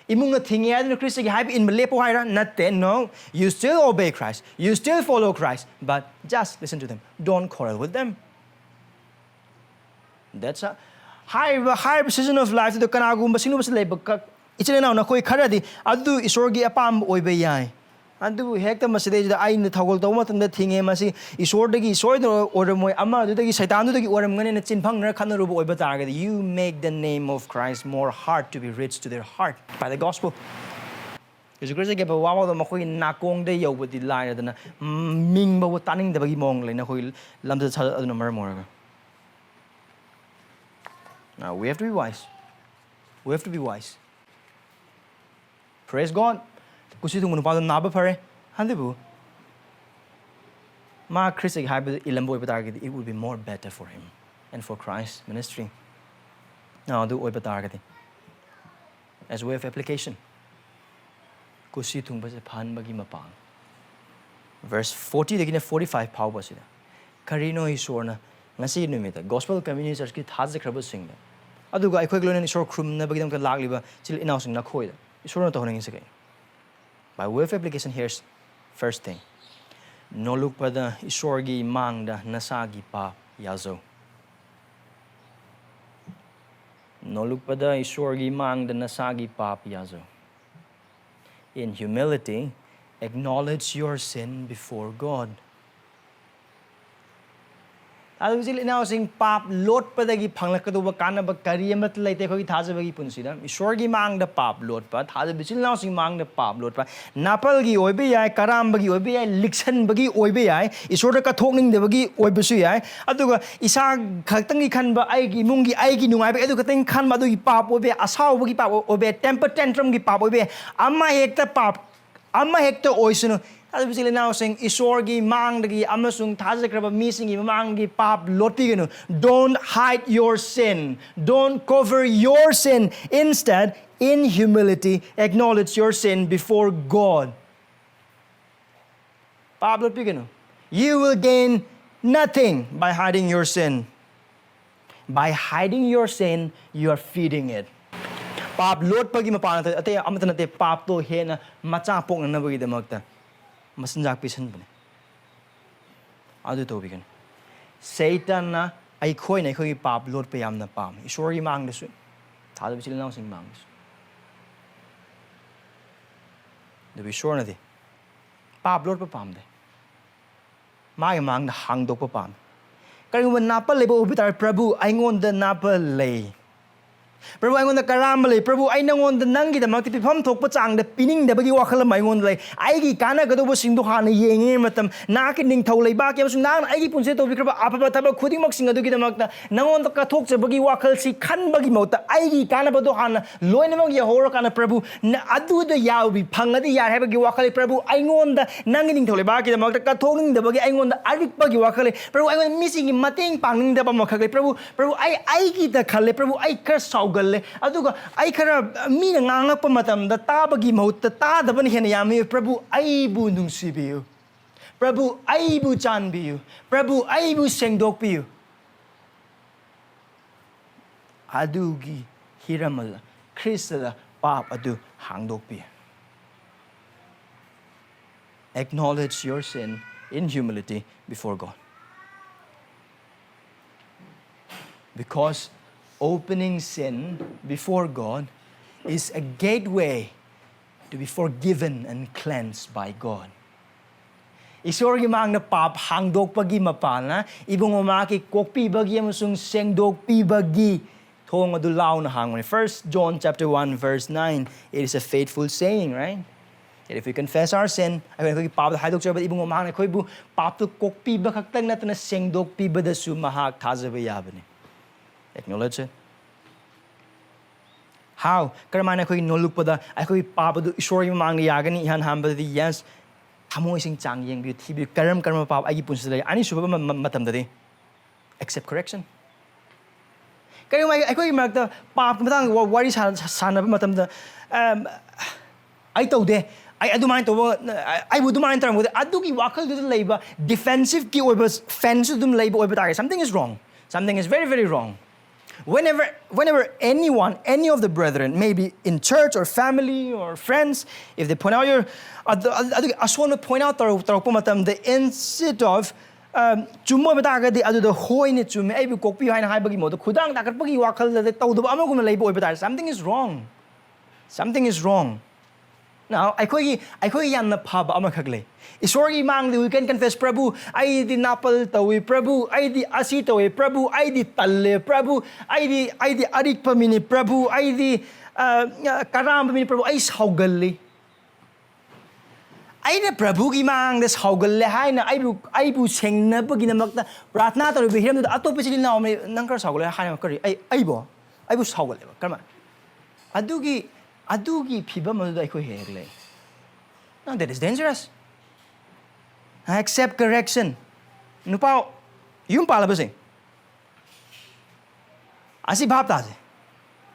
ꯏꯃꯨꯡꯅ ꯊꯤꯡꯉꯦ ꯍꯥꯏꯗꯨꯅ ꯈ꯭ꯔꯤꯁꯇꯒꯤ ꯍꯥꯏꯕ ꯏꯟꯕ ꯂꯦꯞꯄꯣ ꯍꯥꯏꯔ? ꯅꯠꯇꯦ, no. You still obey Christ. You still follow Christ. But just listen to them. Don't quarrel with them. That's a, ꯍꯥꯏꯔꯤꯕ, ꯍꯥꯏꯔꯤꯕ season of life ꯇꯨꯗ ꯀꯅꯥꯒꯨꯝꯕ ꯁꯤꯒꯨꯝꯕꯁꯤ ꯂꯩꯕ ꯀ-, ꯏꯆꯤꯜ ꯏꯅꯥꯎ ꯅꯈꯣꯏ ꯈꯔꯗꯤ ꯑꯗꯨ ꯏꯁꯣꯔꯒꯤ ꯑꯄꯥꯝꯕ ꯑꯣꯏꯕ ꯌꯥꯏ꯫ ꯑꯗꯨꯕꯨ ꯍꯦꯛꯇ ꯃꯁꯤꯗꯩꯁꯤꯗ ꯑꯩꯅ ꯊꯧꯒꯜ ꯇꯧꯕ ꯃꯇꯝꯗ ꯊꯤꯡꯉꯦ, ꯃꯁꯤ ꯏꯁꯣꯔꯗꯒꯤ ꯁꯣꯏꯗꯅ ꯑꯣꯏꯔꯝꯃꯣꯏ, ꯑꯃ ꯑꯗꯨꯗꯒꯤ ꯁꯩꯇꯥꯟꯗꯨꯗꯒꯤ ꯑꯣꯏꯔꯝꯒꯅꯤꯅ ꯆꯤꯟꯐꯪꯅꯔ ꯈꯠꯅꯔꯨꯕ ꯑꯣꯏꯕ ꯇꯥꯔꯒꯗꯤ, you make the name of Christ more hard to be reached to their heart by the gospel. ꯖꯤꯁꯨ ꯈ꯭ꯔꯤꯁꯇꯒꯤ ꯑꯐꯕ ꯋꯥꯐꯥꯎꯗ ꯃꯈꯣꯏꯒꯤ ꯅꯥꯀꯣꯡꯗ ꯌꯧꯕꯗꯤ ꯂꯥꯏꯔꯗꯅ, ꯎꯝ, ꯃꯤꯡ ꯐꯥꯎꯕ ꯇꯥꯅꯤꯡꯗꯕꯒꯤ ꯃꯑꯣꯡ ꯂꯩꯅ ꯑꯩꯈꯣꯏ ꯂꯝꯆꯠ ꯁꯥꯖꯠ ꯑꯗꯨꯅ ꯃꯔꯝ ꯑꯣꯏꯔꯒ. Now, we have to be wise. We have to be wise. Praise God. ꯀꯨꯁꯤ ꯊꯨꯡꯕ ꯅꯨꯄꯥꯗꯣ ꯅꯥꯕ ꯐꯔꯦ꯫ ꯑꯗꯨꯕꯨ ꯃꯥ ꯈ꯭ꯔꯤꯁꯇꯒꯤ ꯍꯥꯏꯕꯗꯨ ꯏꯜꯂꯝꯕ ꯑꯣꯏꯕ ꯇꯥꯔꯒꯗꯤ, it would be more better for him and for Christ ministry. ꯑꯥ, ꯑꯗꯨ ꯑꯣꯏꯕ ꯇꯥꯔꯒꯗꯤ, as way of application, ꯀꯨꯁꯤ ꯊꯨꯡꯕꯁꯦ ꯐꯍꯟꯕꯒꯤ ꯃꯄꯥꯡ꯫ Verse forty ꯗꯒꯤꯅ forty five ꯐꯥꯎꯕꯁꯤꯗ, ꯀꯔꯤꯅꯣ ꯏꯁꯣꯔꯅ ꯉꯁꯤ ꯅꯨꯃꯤꯠꯇ Gospel Community Churchꯀꯤ ꯊꯥꯖꯈ꯭ꯔꯕꯁꯤꯡꯗ, ꯑꯗꯨꯒ ꯑꯩꯈꯣꯏꯒ ꯂꯣꯏꯅꯅ ꯏꯁꯣꯔ ꯈꯨꯔꯨꯝꯅꯕꯒꯤꯗꯃꯛꯇ ꯂꯥꯛꯂꯤꯕ ꯏꯆꯤꯜ ꯏꯅꯥꯎꯁꯤꯡ ꯅꯈꯣꯏꯗ ꯏꯁꯣꯔꯅ ꯇꯧꯍꯟꯅꯤꯡꯉꯤꯁꯦ ꯀꯩ? By way of application, here's first thing. ꯅꯣꯂꯨꯛꯄꯗ ꯏꯁꯣꯔꯒꯤ ꯃꯥꯡꯗ ꯅꯁꯥꯒꯤ ꯄꯥꯞ ꯌꯥꯖꯧ꯫ ꯅꯣꯂꯨꯛꯄꯗ ꯏꯁꯣꯔꯒꯤ ꯃꯥꯡꯗ ꯅꯁꯥꯒꯤ ꯄꯥꯞ ꯌꯥꯖꯧ꯫ In humility, acknowledge your sin before God. ꯑꯗꯨ ꯏꯆꯤꯜ ꯏꯅꯥꯎꯁꯤꯡ, ꯄꯥꯞ ꯂꯣꯠꯄꯗꯒꯤ ꯐꯪꯂꯛꯀꯗꯧꯕ ꯀꯥꯟꯅꯕ ꯀꯔꯤ ꯑꯃꯠꯇ ꯂꯩꯇꯦ ꯑꯩꯈꯣꯏꯒꯤ ꯊꯥꯖꯕꯒꯤ ꯄꯨꯟꯁꯤꯗ꯫ ꯏꯁꯣꯔꯒꯤ ꯃꯥꯡꯗ ꯄꯥꯞ ꯂꯣꯠꯄ, ꯊꯥꯖꯕ ꯏꯆꯤꯜ ꯏꯅꯥꯎꯁꯤꯡ ꯃꯥꯡꯗ ꯄꯥꯞ ꯂꯣꯠꯄ, ꯅꯥꯄꯜꯒꯤ ꯑꯣꯏꯕ ꯌꯥꯏ, ꯀꯔꯥꯝꯕꯒꯤ ꯑꯣꯏꯕ ꯌꯥꯏ, ꯂꯤꯛꯁꯟꯕꯒꯤ ꯑꯣꯏꯕ ꯌꯥꯏ, ꯏꯁꯣꯔꯗ ꯀꯠꯊꯣꯛꯅꯤꯡꯗꯕꯒꯤ ꯑꯣꯏꯕꯁꯨ ꯌꯥꯏ꯫ ꯑꯗꯨꯒ ꯏꯁꯥ ꯈꯛꯇꯪꯒꯤ ꯈꯟꯕ, ꯑꯩꯒꯤ ꯏꯃꯨꯡꯒꯤ, ꯑꯩꯒꯤ ꯅꯨꯡꯉꯥꯏꯕꯒꯤ ꯑꯗꯨ ꯈꯛꯇꯪ ꯈꯟꯕ, ꯑꯗꯨꯒꯤ ꯄꯥꯞ ꯑꯣꯏꯕ ꯌꯥꯏ, ꯑꯁꯥꯎꯕꯒꯤ ꯄꯥꯞ ꯑꯣꯏꯕ ꯌꯥꯏ, temper tantrumꯒꯤ ꯄꯥꯞ ꯑꯣꯏꯕ ꯌꯥꯏ, ꯑꯃ ꯍꯦꯛꯇ ꯄꯥꯞ ꯑꯃ ꯍꯦꯛꯇ ꯑꯣꯏꯁꯅꯨ꯫ ꯑꯗꯨꯕꯨ ꯏꯆꯤꯜ ꯏꯅꯥꯎꯁꯤꯡ, ꯏꯁꯣꯔꯒꯤ ꯃꯥꯡꯗꯒꯤ ꯑꯃꯁꯨꯡ ꯊꯥꯖꯈ꯭ꯔꯕ ꯃꯤꯁꯤꯡꯒꯤ ꯃꯃꯥꯡꯒꯤ ꯄꯥꯞ ꯂꯣꯠꯄꯤꯒꯅꯨ꯫ Don't hide your sin. Don't cover your sin. Instead, in humility, acknowledge your sin before God. ꯄꯥꯞ ꯂꯣꯠꯄꯤꯒꯅꯨ꯫ You will gain nothing by hiding your sin. By hiding your sin, you are feeding it. ꯄꯥꯞ ꯂꯣꯠꯄꯒꯤ ꯃꯄꯥꯟ ꯅꯠꯇꯦ, ꯑꯇꯩ ꯑꯃꯠꯇ ꯅꯠꯇꯦ, ꯄꯥꯞꯇꯣ ꯍꯦꯟꯅ ꯃꯆꯥ ꯄꯣꯛꯅꯅꯕꯒꯤꯗꯃꯛꯇ ꯃꯆꯤꯟꯖꯥꯛ ꯄꯤꯁꯟꯕꯅꯦ꯫ ꯑꯗꯨ ꯇꯧꯕꯤꯒꯅꯨ꯫ ꯁꯩꯇꯥꯟꯅ ꯑꯩꯈꯣꯏꯅ ꯑꯩꯈꯣꯏꯒꯤ ꯄꯥꯞ ꯂꯣꯠꯄ ꯌꯥꯝꯅ ꯄꯥꯝꯃꯤ, ꯏꯁꯣꯔꯒꯤ ꯃꯥꯡꯗꯁꯨ, ꯊꯥꯖꯕ ꯏꯆꯤꯜ ꯏꯅꯥꯎꯁꯤꯡꯒꯤ ꯃꯥꯡꯗꯁꯨ꯫ ꯑꯗꯨꯕꯨ ꯏꯁꯣꯔꯅꯗꯤ ꯄꯥꯞ ꯂꯣꯠꯄ ꯄꯥꯝꯗꯦ, ꯃꯥꯒꯤ ꯃꯥꯡꯗ ꯍꯥꯡꯗꯣꯛꯄ ꯄꯥꯝꯃꯤ꯫ ꯀꯔꯤꯒꯨꯝꯕ ꯅꯥꯄꯜ ꯂꯩꯕ ꯎꯕ ꯇꯥꯔꯦ, "ꯄ꯭ꯔꯚꯨ, ꯑꯩꯉꯣꯟꯗ ꯅꯥꯄꯜ ꯂꯩ꯫ ꯄ꯭ꯔꯚꯨ, ꯑꯩꯉꯣꯟꯗ ꯀꯔꯥꯝꯕ ꯂꯩ꯫ ꯄ꯭ꯔꯚꯨ, ꯑꯩ ꯅꯉꯣꯟꯗ ꯅꯪꯒꯤꯗꯃꯛꯇ ꯄꯤꯐꯝ ꯊꯣꯛꯄ ꯆꯥꯡꯗ ꯄꯤꯅꯤꯡꯗꯕꯒꯤ ꯋꯥꯈꯜ ꯑꯃ ꯑꯩꯉꯣꯟꯗ ꯂꯩ꯫ ꯑꯩꯒꯤ ꯀꯥꯟꯅꯒꯗꯧꯕꯁꯤꯡꯗꯣ ꯍꯥꯟꯅ ꯌꯦꯡꯉꯤꯉꯩ ꯃꯇꯝ, ꯅꯍꯥꯛꯀꯤ ꯅꯤꯡꯊꯧ ꯂꯩꯕꯥꯛꯀꯤ ꯑꯃꯁꯨꯡ ꯅꯍꯥꯛꯅ ꯑꯩꯒꯤ ꯄꯨꯟꯁꯤꯗ ꯇꯧꯕꯤꯈ꯭ꯔꯕ ꯑꯐꯕ ꯊꯕꯛ ꯈꯨꯗꯤꯡꯃꯛꯁꯤꯡ ꯑꯗꯨꯒꯤꯗꯃꯛꯇ ꯅꯉꯣꯟꯗ ꯀꯠꯊꯣꯛꯆꯕꯒꯤ ꯋꯥꯈꯜꯁꯤ ꯈꯟꯕꯒꯤ ꯃꯍꯨꯠꯇ ꯑꯩꯒꯤ ꯀꯥꯟꯅꯕꯗꯣ ꯍꯥꯟꯅ ꯂꯣꯏꯅꯃꯛ ꯌꯧꯍꯧꯔꯀꯥꯟꯗ, ꯄ꯭ꯔꯚꯨ, ꯅ-, ꯑꯗꯨꯗ ꯌꯥꯎꯕꯤ ꯐꯪꯉꯗꯤ ꯌꯥꯔꯦ ꯍꯥꯏꯕꯒꯤ ꯋꯥꯈꯜ ꯂꯩ꯫ ꯄ꯭ꯔꯚꯨ, ꯑꯩꯉꯣꯟꯗ ꯅꯪꯒꯤ ꯅꯤꯡꯊꯧ ꯂꯩꯕꯥꯛꯀꯤꯗꯃꯛꯇ ꯀꯠꯊꯣꯛꯅꯤꯡꯗꯕꯒꯤ ꯑꯩꯉꯣꯟꯗ ꯑꯔꯤꯛꯄꯒꯤ ꯋꯥꯈꯜ ꯂꯩ꯫ ꯄ꯭ꯔꯚꯨ, ꯑꯩꯉꯣꯟꯗ ꯃꯤꯁꯤꯡꯒꯤ ꯃꯇꯦꯡ ꯄꯥꯡꯅꯤꯡꯗꯕ ꯑꯃꯈꯛ ꯂꯩ꯫ ꯄ꯭ꯔꯚꯨ, ꯄ꯭ꯔꯚꯨ, ꯑꯩ ꯑꯩꯒꯤꯗ ꯈꯜꯂꯦ꯫ ꯄ꯭ꯔꯚꯨ, ꯑꯩ ꯈꯔ ꯁꯥꯎꯒꯜꯂꯦ꯫ ꯑꯗꯨꯒ ꯑꯩ ꯈꯔ, ꯑ, ꯃꯤꯅ ꯉꯥꯡꯂꯛꯄ ꯃꯇꯝꯗ ꯇꯥꯕꯒꯤ ꯃꯍꯨꯠꯇ ꯇꯥꯗꯕꯅ ꯍꯦꯟꯅ ꯌꯥꯝꯃꯤ꯫ ꯄ꯭ꯔꯚꯨ, ꯑꯩꯕꯨ ꯅꯨꯡꯁꯤꯕꯤꯌꯨ꯫ ꯄ꯭ꯔꯚꯨ, ꯑꯩꯕꯨ ꯆꯥꯟꯕꯤꯌꯨ꯫ ꯄ꯭ꯔꯚꯨ, ꯑꯩꯕꯨ ꯁꯦꯡꯗꯣꯛꯄꯤꯌꯨ꯫ ꯑꯗꯨꯒꯤ ꯍꯤꯔꯝ ꯑꯗꯨꯗ ꯈ꯭ꯔꯤꯁꯇꯗ ꯄꯥꯞ ꯑꯗꯨ ꯍꯥꯡꯗꯣꯛꯄꯤ꯫ Acknowledge your sin in humility before God. Because opening sin before God is a gateway to be forgiven and cleansed by God. ꯏꯁꯣꯔꯒꯤ ꯃꯥꯡꯗ ꯄꯥꯞ ꯍꯥꯡꯗꯣꯛꯄꯒꯤ ꯃꯄꯥꯜꯅ ꯏꯕꯨꯡꯉꯣ ꯃꯍꯥꯛꯀꯤ ꯀꯣꯛꯄꯤꯕꯒꯤ ꯑꯃꯁꯨꯡ ꯁꯦꯡꯗꯣꯛꯄꯤꯕꯒꯤ ꯊꯣꯡ ꯑꯗꯨ ꯂꯥꯎꯅ ꯍꯥꯡꯕꯅꯤ꯫ First John chapter one verse nine, it is a faithful saying, right? That if we confess our sin, ꯑꯩꯈꯣꯏ ꯑꯩꯈꯣꯏꯒꯤ ꯄꯥꯞꯇ ꯍꯥꯏꯗꯣꯛꯆꯕꯗ ꯏꯕꯨꯡꯉꯣ ꯃꯍꯥꯛꯅ ꯑꯩꯈꯣꯏꯕꯨ ꯄꯥꯞꯇꯨ ꯀꯣꯛꯄꯤꯕ ꯈꯛꯇꯪ ꯅꯠꯇꯅ ꯁꯦꯡꯗꯣꯛꯄꯤꯕꯗꯁꯨ ꯃꯍꯥꯛ ꯊꯥꯖꯕ ꯌꯥꯕꯅꯤ꯫ Acknowledge it. How? ꯀꯔꯝꯍꯥꯏꯅ ꯑꯩꯈꯣꯏꯒꯤ ꯅꯣꯜꯂꯨꯛꯄꯗ ꯑꯩꯈꯣꯏꯒꯤ ꯄꯥꯞ ꯑꯗꯨ ꯏꯁꯣꯔꯒꯤ ꯃꯃꯥꯡꯗ ꯌꯥꯒꯅꯤ? ꯏꯍꯥꯟ ꯍꯥꯟꯕꯗꯗꯤ, yes, ꯊꯃꯣꯏꯁꯤꯡ ꯆꯥꯡ ꯌꯦꯡꯕꯤꯌꯨ, ꯊꯤꯕꯤꯌꯨ, ꯀꯔꯝ ꯀꯔꯝꯕ ꯄꯥꯞ ꯑꯩꯒꯤ ꯄꯨꯟꯁꯤꯗ ꯂꯩ꯫ ꯑꯅꯤꯁꯨꯕ ꯃ-, ꯃ-, ꯃꯇꯝꯗꯗꯤ, accept correction. ꯀꯔꯤꯒꯨꯝꯕ ꯑꯩ-, ꯑꯩꯈꯣꯏꯒꯤ ꯃꯔꯛꯇ ꯄꯥꯞꯀꯤ ꯃꯇꯥꯡꯗ ꯋꯥ-, ꯋꯥꯔꯤ ꯁꯥ-, ꯁꯥ-, ꯁꯥꯟꯅꯕ ꯃꯇꯝꯗ, ꯑꯝ, "ꯑꯩ ꯇꯧꯗꯦ, ꯑꯩ ꯑꯗꯨꯃꯥꯏꯅ ꯇꯧꯕ, ꯑꯩꯕꯨ ꯑꯗꯨꯃꯥꯏꯅ ꯇꯧꯔꯝꯒꯗꯦ", ꯑꯗꯨꯒꯤ ꯋꯥꯈꯜꯗꯨꯗ ꯂꯩꯕ defensive ꯀꯤ ꯑꯣꯏꯕ ꯐꯦꯟꯁꯨ ꯑꯗꯨꯝ ꯂꯩꯕ ꯑꯣꯏꯕ ꯇꯥꯔꯒꯗꯤ, something is wrong. Something is very, very wrong. Whenever, whenever anyone, any of the brethren, maybe in church or family or friends, if they point out your, ꯑꯗꯨ, ꯑꯗꯨ, ꯑꯗꯨꯒꯤ ꯑꯁꯣꯟꯕ point out ꯇꯧꯔꯛ-, ꯇꯧꯔꯛꯄ ꯃꯇꯝꯗ, instead of, um, ꯆꯨꯝꯕ ꯑꯣꯏꯕ ꯇꯥꯔꯒꯗꯤ ꯑꯗꯨꯗ ꯍꯣꯏꯅꯦ, ꯆꯨꯝꯃꯦ, ꯑꯩꯕꯨ ꯀꯣꯛꯄꯤꯌꯨ ꯍꯥꯏꯅ ꯍꯥꯏꯕꯒꯤ ꯃꯍꯨꯠꯇ ꯈꯨꯗꯥꯡ ꯊꯥꯡꯒꯠꯄꯒꯤ ꯋꯥꯈꯜꯗ ꯇꯧꯗꯕ ꯑꯃꯒꯨꯝꯅ ꯂꯩꯕ ꯑꯣꯏꯕ ꯇꯥꯔꯗꯤ, something is wrong. Something is wrong. Now, ꯑꯩꯈꯣꯏꯒꯤ, ꯑꯩꯈꯣꯏꯒꯤ ꯌꯥꯝꯅ ꯐꯕ ꯑꯃꯈꯛ ꯂꯩ꯫ ꯏꯁꯣꯔꯒꯤ ꯃꯥꯡꯗ we can confess, "ꯄ꯭ꯔꯚꯨ, ꯑꯩꯗꯤ ꯅꯥꯄꯜ ꯇꯧꯏ, ꯄ꯭ꯔꯚꯨ, ꯑꯩꯗꯤ ꯑꯁꯤ ꯇꯧꯏ, ꯄ꯭ꯔꯚꯨ, ꯑꯩꯗꯤ ꯇꯜꯂꯦ, ꯄ꯭ꯔꯚꯨ, ꯑꯩꯗꯤ, ꯑꯩꯗꯤ ꯑꯔꯤꯛꯄ ꯃꯤꯅꯤ, ꯄ꯭ꯔꯚꯨ, ꯑꯩꯗꯤ, ꯑ, ꯑ, ꯀꯔꯥꯝꯕ ꯃꯤꯅꯤ, ꯄ꯭ꯔꯚꯨ, ꯑꯩ ꯁꯥꯎꯒꯜꯂꯤ"꯫ ꯑꯩꯅ ꯄ꯭ꯔꯚꯨꯒꯤ ꯃꯥꯡꯗ ꯁꯥꯎꯒꯜꯂꯦ ꯍꯥꯏꯅ ꯑꯩꯕꯨ, ꯑꯩꯕꯨ ꯁꯦꯡꯅꯕꯒꯤꯗꯃꯛꯇ ꯄ꯭ꯔꯥꯊꯅꯥ ꯇꯧꯔꯤꯕ ꯍꯤꯔꯝꯗꯨꯗ ꯑꯇꯣꯞꯄ ꯏꯆꯤꯜ ꯏꯅꯥꯎ ꯑꯃꯅ, "ꯅꯪ ꯈꯔ ꯁꯥꯎꯒꯜꯂꯦ" ꯍꯥꯏꯅ ꯀꯔꯤ? ꯑꯩ, ꯑꯩꯕꯣ? ꯑꯩꯕꯨ ꯁꯥꯎꯒꯜꯂꯦꯕ꯫ ꯀꯔꯝꯍꯥꯏꯅ? ꯑꯗꯨꯒꯤ, ꯑꯗꯨꯒꯤ ꯐꯤꯕꯝ ꯑꯗꯨꯗ ꯑꯩꯈꯣꯏ ꯍꯦꯛ ꯍꯦꯛ ꯂꯩ꯫ Now that is dangerous. Accept correction. ꯅꯨꯄꯥ ꯌꯨꯝ ꯄꯥꯜꯂꯕꯁꯤꯡ, ꯑꯁꯤ ꯚꯥꯞ ꯇꯥꯁꯦ꯫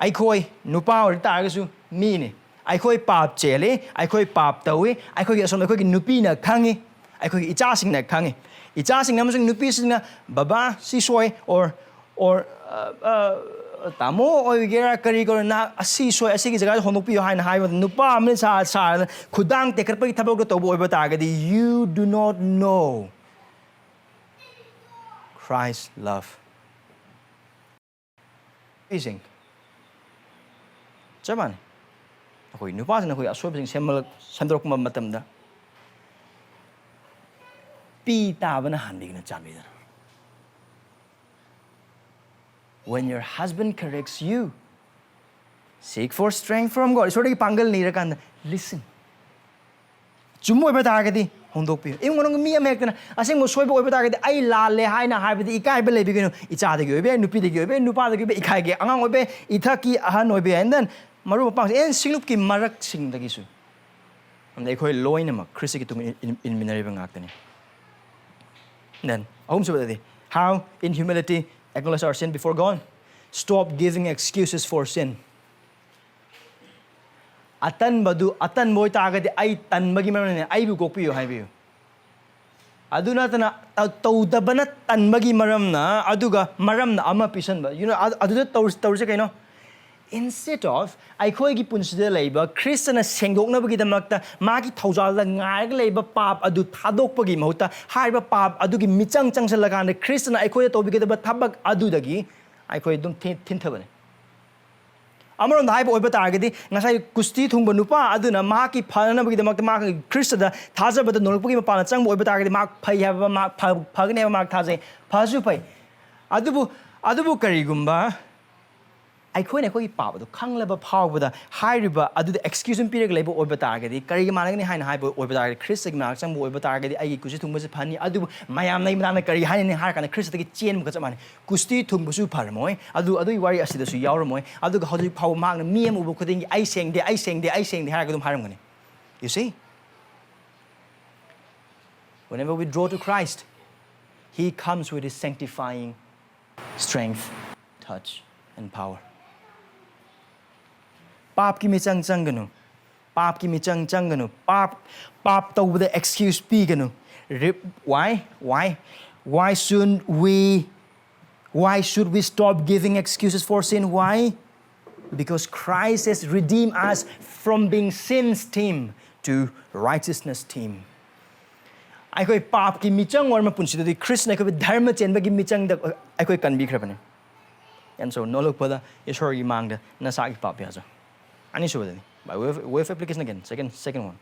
ꯑꯩꯈꯣꯏ ꯅꯨꯄꯥ ꯑꯣꯏ ꯇꯥꯔꯒꯁꯨ ꯃꯤꯅꯤ꯫ ꯑꯩꯈꯣꯏ ꯄꯥꯞ ꯆꯦꯜꯂꯤ, ꯑꯩꯈꯣꯏ ꯄꯥꯞ ꯇꯧꯏ, ꯑꯩꯈꯣꯏꯒꯤ ꯑꯁꯣꯝ ꯑꯩꯈꯣꯏꯒꯤ ꯅꯨꯄꯤꯅ ꯈꯪꯉꯤ, ꯑꯩꯈꯣꯏꯒꯤ ꯏꯆꯥꯁꯤꯡꯅ ꯈꯪꯉꯤ꯫ ꯏꯆꯥꯁꯤꯡꯅ ꯑꯃꯁꯨꯡ ꯅꯨꯄꯤꯁꯤꯡꯅ, "ꯕꯕꯥ, ꯁꯤ ꯁꯣꯏ," or, or, ꯑ, ꯑ, "ꯇꯥꯃꯣ ꯑꯣꯏꯒꯦꯔꯥ ꯀꯔꯤ ꯀꯔꯣ, ꯅꯍꯥꯛ ꯑꯁꯤ ꯁꯣꯏ, ꯑꯁꯤꯒꯤ ꯖꯒꯥꯗ ꯍꯣꯡꯗꯣꯛꯄꯤꯌꯨ" ꯍꯥꯏꯅ ꯍꯥꯏꯕ ꯃꯇꯝꯗ, ꯅꯨꯄꯥ ꯑꯃꯅ ꯁꯥ-, ꯁꯥꯔꯅ ꯈꯨꯗꯥꯡ ꯇꯦꯛꯈꯠꯄꯒꯤ ꯊꯕꯛꯇꯣ ꯇꯧꯕ ꯑꯣꯏꯕ ꯇꯥꯔꯒꯗꯤ, you do not know Christ love. ꯅꯨꯄꯤꯁꯤꯡ, ꯆꯞ ꯃꯥꯟꯅꯩ꯫ ꯑꯩꯈꯣꯏ ꯅꯨꯄꯥꯁꯤꯡꯅ ꯑꯩꯈꯣꯏ ꯑꯁꯣꯏꯕꯁꯤꯡ ꯁꯦꯝꯃꯜꯂꯛ-, ꯁꯦꯝꯗꯣꯔꯛꯄ ꯃꯇꯝꯗ, ꯄꯤ ꯇꯥꯕꯅ ꯍꯥꯟꯕꯤꯒꯅꯨ, ꯆꯥꯟꯕꯤꯗꯨꯅ꯫ When your husband corrects you, seek for strength from God. ꯏꯁꯣꯔꯗꯒꯤ ꯄꯥꯡꯒꯜ ꯅꯤꯔꯀꯥꯟꯗ, listen. ꯆꯨꯝꯕ ꯑꯣꯏꯕ ꯇꯥꯔꯒꯗꯤ ꯍꯣꯡꯗꯣꯛꯄꯤꯌꯨ꯫ ꯏꯃꯨꯡ ꯃꯅꯨꯡꯒꯤ ꯃꯤ ꯑꯃ ꯍꯦꯛꯇꯅ ꯑꯁꯦꯡꯕ ꯁꯣꯏꯕ ꯑꯣꯏꯕ ꯇꯥꯔꯒꯗꯤ, "ꯑꯩ ꯂꯥꯜꯂꯦ" ꯍꯥꯏꯅ ꯍꯥꯏꯕꯗꯤ ꯏꯀꯥꯏꯕ ꯂꯩꯕꯤꯒꯅꯨ꯫ ꯏꯆꯥꯗꯒꯤ ꯑꯣꯏꯕ ꯌꯥꯏ, ꯅꯨꯄꯤꯗꯒꯤ ꯑꯣꯏꯕ ꯌꯥꯏ, ꯅꯨꯄꯥꯗꯒꯤ ꯑꯣꯏꯕ ꯌꯥꯏ, ꯏꯈꯥꯏꯒꯤ ꯑꯉꯥꯡ ꯑꯣꯏꯕ ꯌꯥꯏ, ꯏꯊꯛꯀꯤ ꯑꯍꯟ ꯑꯣꯏꯕ ꯌꯥꯏ, and then ꯃꯔꯨꯞ ꯃꯄꯥꯡꯁꯤꯡ, and ꯁꯤꯡꯂꯨꯞꯀꯤ ꯃꯔꯛꯁꯤꯡꯗꯒꯤꯁꯨ꯫ ꯑꯗ ꯑꯩꯈꯣꯏ ꯂꯣꯏꯅꯃꯛ ꯈ꯭ꯔꯤꯁꯇꯒꯤ ꯇꯨꯡ ꯏꯟ-, ꯏꯟ-, ꯏꯟꯃꯤꯟꯅꯔꯤꯕ ꯉꯥꯛꯇꯅꯤ꯫ Then, ꯑꯍꯨꯝꯁꯨꯕꯗꯗꯤ, how in humility acknowledge our sin before God. Stop giving excuses for sin. ꯑꯇꯟꯕꯗꯨ ꯑꯇꯟꯕ ꯑꯣꯏꯇꯥꯔꯒꯗꯤ, "ꯑꯩ ꯇꯟꯕꯒꯤ ꯃꯔꯝꯅꯅꯦ, ꯑꯩꯕꯨ ꯀꯣꯛꯄꯤꯌꯨ" ꯍꯥꯏꯕꯤꯌꯨ꯫ ꯑꯗꯨ ꯅꯠꯇꯅ ꯇꯧꯗꯕꯅ ꯇꯟꯕꯒꯤ ꯃꯔꯝꯅ, ꯑꯗꯨꯒ ꯃꯔꯝꯅ ꯑꯃ ꯄꯤꯁꯟꯕ꯫ You know, ꯑꯗꯨꯗ ꯇꯧꯔꯤꯁꯦ ꯀꯩꯅꯣ? Instead of ꯑꯩꯈꯣꯏꯒꯤ ꯄꯨꯟꯁꯤꯗ ꯂꯩꯕ ꯈ꯭ꯔꯤꯁꯇꯅ ꯁꯦꯡꯗꯣꯛꯅꯕꯒꯤꯗꯃꯛꯇ ꯃꯥꯒꯤ ꯊꯧꯖꯥꯜꯗ ꯉꯥꯏꯔꯒ ꯂꯩꯕ ꯄꯥꯞ ꯑꯗꯨ ꯊꯥꯗꯣꯛꯄꯒꯤ ꯃꯍꯨꯠꯇ, ꯍꯥꯏꯔꯤꯕ ꯄꯥꯞ ꯑꯗꯨꯒꯤ ꯃꯤꯆꯪ ꯆꯪꯁꯤꯜꯂꯀꯥꯟꯗ ꯈ꯭ꯔꯤꯁꯇꯅ ꯑꯩꯈꯣꯏꯗ ꯇꯧꯕꯤꯒꯗꯕ ꯊꯕꯛ ꯑꯗꯨꯗꯒꯤ ꯑꯩꯈꯣꯏ ꯑꯗꯨꯝ ꯊꯤ- ꯊꯤꯟꯊꯕꯅꯤ꯫ ꯑꯃꯔꯣꯝꯗ ꯍꯥꯏꯕ ꯑꯣꯏꯕ ꯇꯥꯔꯒꯗꯤ, ꯉꯁꯥꯏ ꯀꯨꯁꯇꯤ ꯊꯨꯡꯕ ꯅꯨꯄꯥ ꯑꯗꯨꯅ ꯃꯍꯥꯛꯀꯤ ꯐꯅꯅꯕꯒꯤꯗꯃꯛꯇ ꯃꯍꯥꯛ ꯈ꯭ꯔꯤꯁꯇꯗ ꯊꯥꯖꯕꯗ ꯅꯣꯂꯛꯄꯒꯤ ꯃꯄꯥꯟꯗ ꯆꯪꯕ ꯑꯣꯏꯕ ꯇꯥꯔꯒꯗꯤ, ꯃꯍꯥꯛ ꯐꯩ ꯍꯥꯏꯕ, ꯃꯍꯥꯛ ꯐ- ꯐꯒꯅꯤ ꯍꯥꯏꯕ ꯃꯍꯥꯛ ꯊꯥꯖꯩ, ꯐꯁꯨ ꯐꯩ꯫ ꯑꯗꯨꯕꯨ, ꯑꯗꯨꯕꯨ ꯀꯔꯤꯒꯨꯝꯕ ꯑꯩꯈꯣꯏꯅ ꯑꯩꯈꯣꯏꯒꯤ ꯄꯥꯞ ꯑꯗꯨ ꯈꯪꯂꯕ ꯐꯥꯎꯕꯗ, ꯍꯥꯏꯔꯤꯕ ꯑꯗꯨꯗ excuse ꯑꯃ ꯄꯤꯔꯒ ꯂꯩꯕ ꯑꯣꯏꯕ ꯇꯥꯔꯒꯗꯤ, ꯀꯔꯤꯒꯤ ꯃꯥꯟꯅꯒꯅꯤ ꯍꯥꯏꯅ ꯍꯥꯏꯕ ꯑꯣꯏꯕ ꯇꯥꯔꯒꯗꯤ, ꯈ꯭ꯔꯤꯁꯇꯒꯤ ꯃꯅꯥꯛ ꯆꯪꯕ ꯑꯣꯏꯕ ꯇꯥꯔꯒꯗꯤ ꯑꯩꯒꯤ ꯀꯨꯁꯤ ꯊꯨꯡꯕꯁꯤ ꯐꯅꯤ, ꯑꯗꯨꯕꯨ ꯃꯌꯥꯝ ꯂꯩ ꯃꯇꯥꯡꯗ ꯀꯔꯤ ꯍꯥꯏꯅꯤ ꯍꯥꯏꯔ ꯀꯥꯟꯗ ꯈ꯭ꯔꯤꯁꯇꯒꯤ ꯆꯦꯟꯕꯒ ꯆꯞ ꯃꯥꯟꯅꯩ꯫ ꯀꯨꯁꯇꯤ ꯊꯨꯡꯕꯁꯨ ꯐꯔꯝꯃꯣꯏ, ꯑꯗꯨ ꯑꯗꯨꯒꯤ ꯋꯥꯔꯤ ꯑꯁꯤꯗꯁꯨ ꯌꯥꯎꯔꯝꯃꯣꯏ꯫ ꯑꯗꯨꯒ ꯍꯧꯖꯤꯛ ꯐꯥꯎꯕ ꯃꯍꯥꯛꯅ ꯃꯤ ꯑꯃ ꯎꯕ ꯈꯨꯗꯤꯡꯒꯤ "ꯑꯩ ꯁꯦꯡꯗꯦ, ꯑꯩ ꯁꯦꯡꯗꯦ, ꯑꯩ ꯁꯦꯡꯗꯦ" ꯍꯥꯏꯔꯒ ꯑꯗꯨꯝ ꯍꯥꯏꯔꯝꯒꯅꯤ꯫ You see? Whenever we draw to Christ, He comes with His sanctifying strength, touch, and power. ꯄꯥꯞꯀꯤ ꯃꯤꯆꯪ ꯆꯪꯒꯅꯨ꯫ ꯄꯥꯞꯀꯤ ꯃꯤꯆꯪ ꯆꯪꯒꯅꯨ꯫ ꯄꯥꯞ, ꯄꯥꯞ ꯇꯧꯕꯗ excuse ꯄꯤꯒꯅꯨ꯫ Re- Why? Why? Why should we, why should we stop giving excuses for sin? Why? Because Christ has redeemed us from being sin's team to righteousness team. ꯑꯩꯈꯣꯏ ꯄꯥꯞꯀꯤ ꯃꯤꯆꯪ ꯑꯣꯏꯔꯕ ꯄꯨꯟꯁꯤꯗꯗꯤ ꯈ꯭ꯔꯤꯁꯅ ꯑꯩꯈꯣꯏꯕꯨ ꯙꯔꯃ ꯆꯦꯟꯕꯒꯤ ꯃꯤꯆꯪꯗ ꯑꯩꯈꯣꯏ ꯀꯟꯕꯤꯈ꯭ꯔꯕꯅꯤ꯫ And so, ꯅꯣꯂꯨꯛꯄꯗ ꯏꯁꯣꯔꯒꯤ ꯃꯥꯡꯗ ꯅꯁꯥꯒꯤ ꯄꯥꯞ ꯌꯥꯖꯧ꯫ ꯑꯅꯤꯁꯨꯕꯗꯅꯤ, by way of, way of application again, second, second one.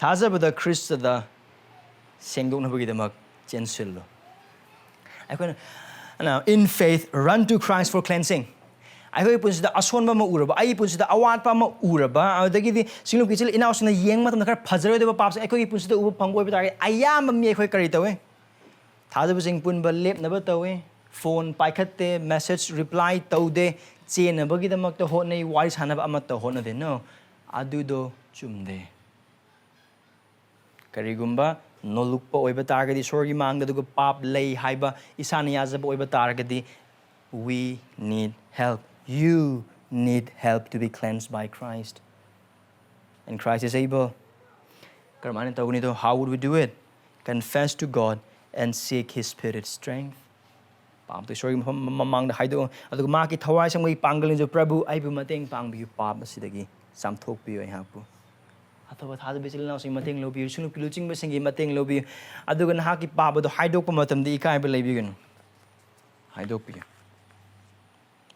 ꯊꯥꯖꯕꯗ ꯈ꯭ꯔꯤꯁꯇꯗ ꯁꯦꯡꯗꯣꯛꯅꯕꯒꯤꯗꯃꯛ ꯆꯦꯟꯁꯤꯜꯂꯨ꯫ ꯑꯩꯈꯣꯏꯅ, now, in faith, run to Christ for cleansing. ꯑꯩꯈꯣꯏꯒꯤ ꯄꯨꯟꯁꯤꯗ ꯑꯁꯣꯟꯕ ꯑꯃ ꯎꯔꯕ, ꯑꯩꯒꯤ ꯄꯨꯟꯁꯤꯗ ꯑꯋꯥꯠꯄ ꯑꯃ ꯎꯔꯕ, ꯑꯗꯨꯗꯒꯤꯗꯤ ꯁꯤꯡꯂꯨꯞꯀꯤ ꯏꯆꯤꯜ ꯏꯅꯥꯎꯁꯤꯡꯅ ꯌꯦꯡꯕ ꯃꯇꯝꯗ ꯈꯔ ꯐꯖꯔꯣꯏꯗꯕ ꯄꯥꯞꯁꯦ ꯑꯩꯈꯣꯏꯒꯤ ꯄꯨꯟꯁꯤꯗ ꯎꯕ ꯐꯪꯕ ꯑꯣꯏꯕ ꯇꯥꯔꯒꯗꯤ, ꯑꯌꯥꯝꯕ ꯃꯤ ꯑꯩꯈꯣꯏ ꯀꯔꯤ ꯇꯧꯏ? ꯊꯥꯖꯕꯁꯤꯡ ꯄꯨꯟꯕ ꯂꯦꯞꯅꯕ ꯇꯧꯏ, ꯐꯣꯟ ꯄꯥꯏꯈꯠꯇꯦ, message reply ꯇꯧꯗꯦ, ꯆꯦꯟꯅꯕꯒꯤꯗꯃꯛꯇ ꯍꯣꯠꯅꯩ, ꯋꯥꯔꯤ ꯁꯥꯟꯅꯕ ꯑꯃꯠꯇ ꯍꯣꯠꯅꯗꯦ꯫ No, ꯑꯗꯨꯗꯣ ꯆꯨꯝꯗꯦ꯫ ꯀꯔꯤꯒꯨꯝꯕ ꯅꯣꯂꯨꯛꯄ ꯑꯣꯏꯕ ꯇꯥꯔꯒꯗꯤ, ꯏꯁꯣꯔꯒꯤ ꯃꯥꯡꯗ, ꯑꯗꯨꯒ ꯄꯥꯞ ꯂꯩ ꯍꯥꯏꯕ ꯏꯁꯥꯅ ꯌꯥꯖꯕ ꯑꯣꯏꯕ ꯇꯥꯔꯒꯗꯤ, we need help. You need help to be cleansed by Christ. And Christ is able. ꯀꯔꯝꯍꯥꯏꯅ ꯇꯧꯒꯅꯤꯗꯣ? How would we do it? Confess to God and seek His Spirit's strength. ꯄꯥꯞꯇꯨ ꯏꯁꯣꯔꯒꯤ ꯃꯐꯝ ꯃꯃꯥꯡꯗ ꯍꯥꯏꯗꯣꯛꯑꯣ, ꯑꯗꯨꯒ ꯃꯍꯥꯛꯀꯤ ꯊꯋꯥꯏ ꯁꯦꯡꯕꯒꯤ ꯄꯥꯡꯒꯜꯅꯁꯨ, "ꯄ꯭ꯔꯚꯨ, ꯑꯩꯕꯨ ꯃꯇꯦꯡ ꯄꯥꯡꯕꯤꯌꯨ, ꯄꯥꯞ ꯑꯁꯤꯗꯒꯤ ꯆꯥꯝꯊꯣꯛꯄꯤꯌꯨ ꯑꯩꯍꯥꯛꯄꯨ"꯫ ꯑꯇꯣꯞꯄ ꯊꯥꯖꯕ ꯏꯆꯤꯜ ꯏꯅꯥꯎꯁꯤꯡꯒꯤ ꯃꯇꯦꯡ ꯂꯧꯕꯤꯌꯨ, ꯁꯨꯡꯂꯨꯞꯀꯤ ꯂꯨꯆꯤꯡꯕꯁꯤꯡꯒꯤ ꯃꯇꯦꯡ ꯂꯧꯕꯤꯌꯨ, ꯑꯗꯨꯒ ꯅꯍꯥꯛꯀꯤ ꯄꯥꯞ ꯑꯗꯨ ꯍꯥꯏꯗꯣꯛꯄ ꯃꯇꯝꯗ ꯏꯀꯥꯏꯕ ꯂꯩꯕꯤꯒꯅꯨ, ꯍꯥꯏꯗꯣꯛꯄꯤꯌꯨ꯫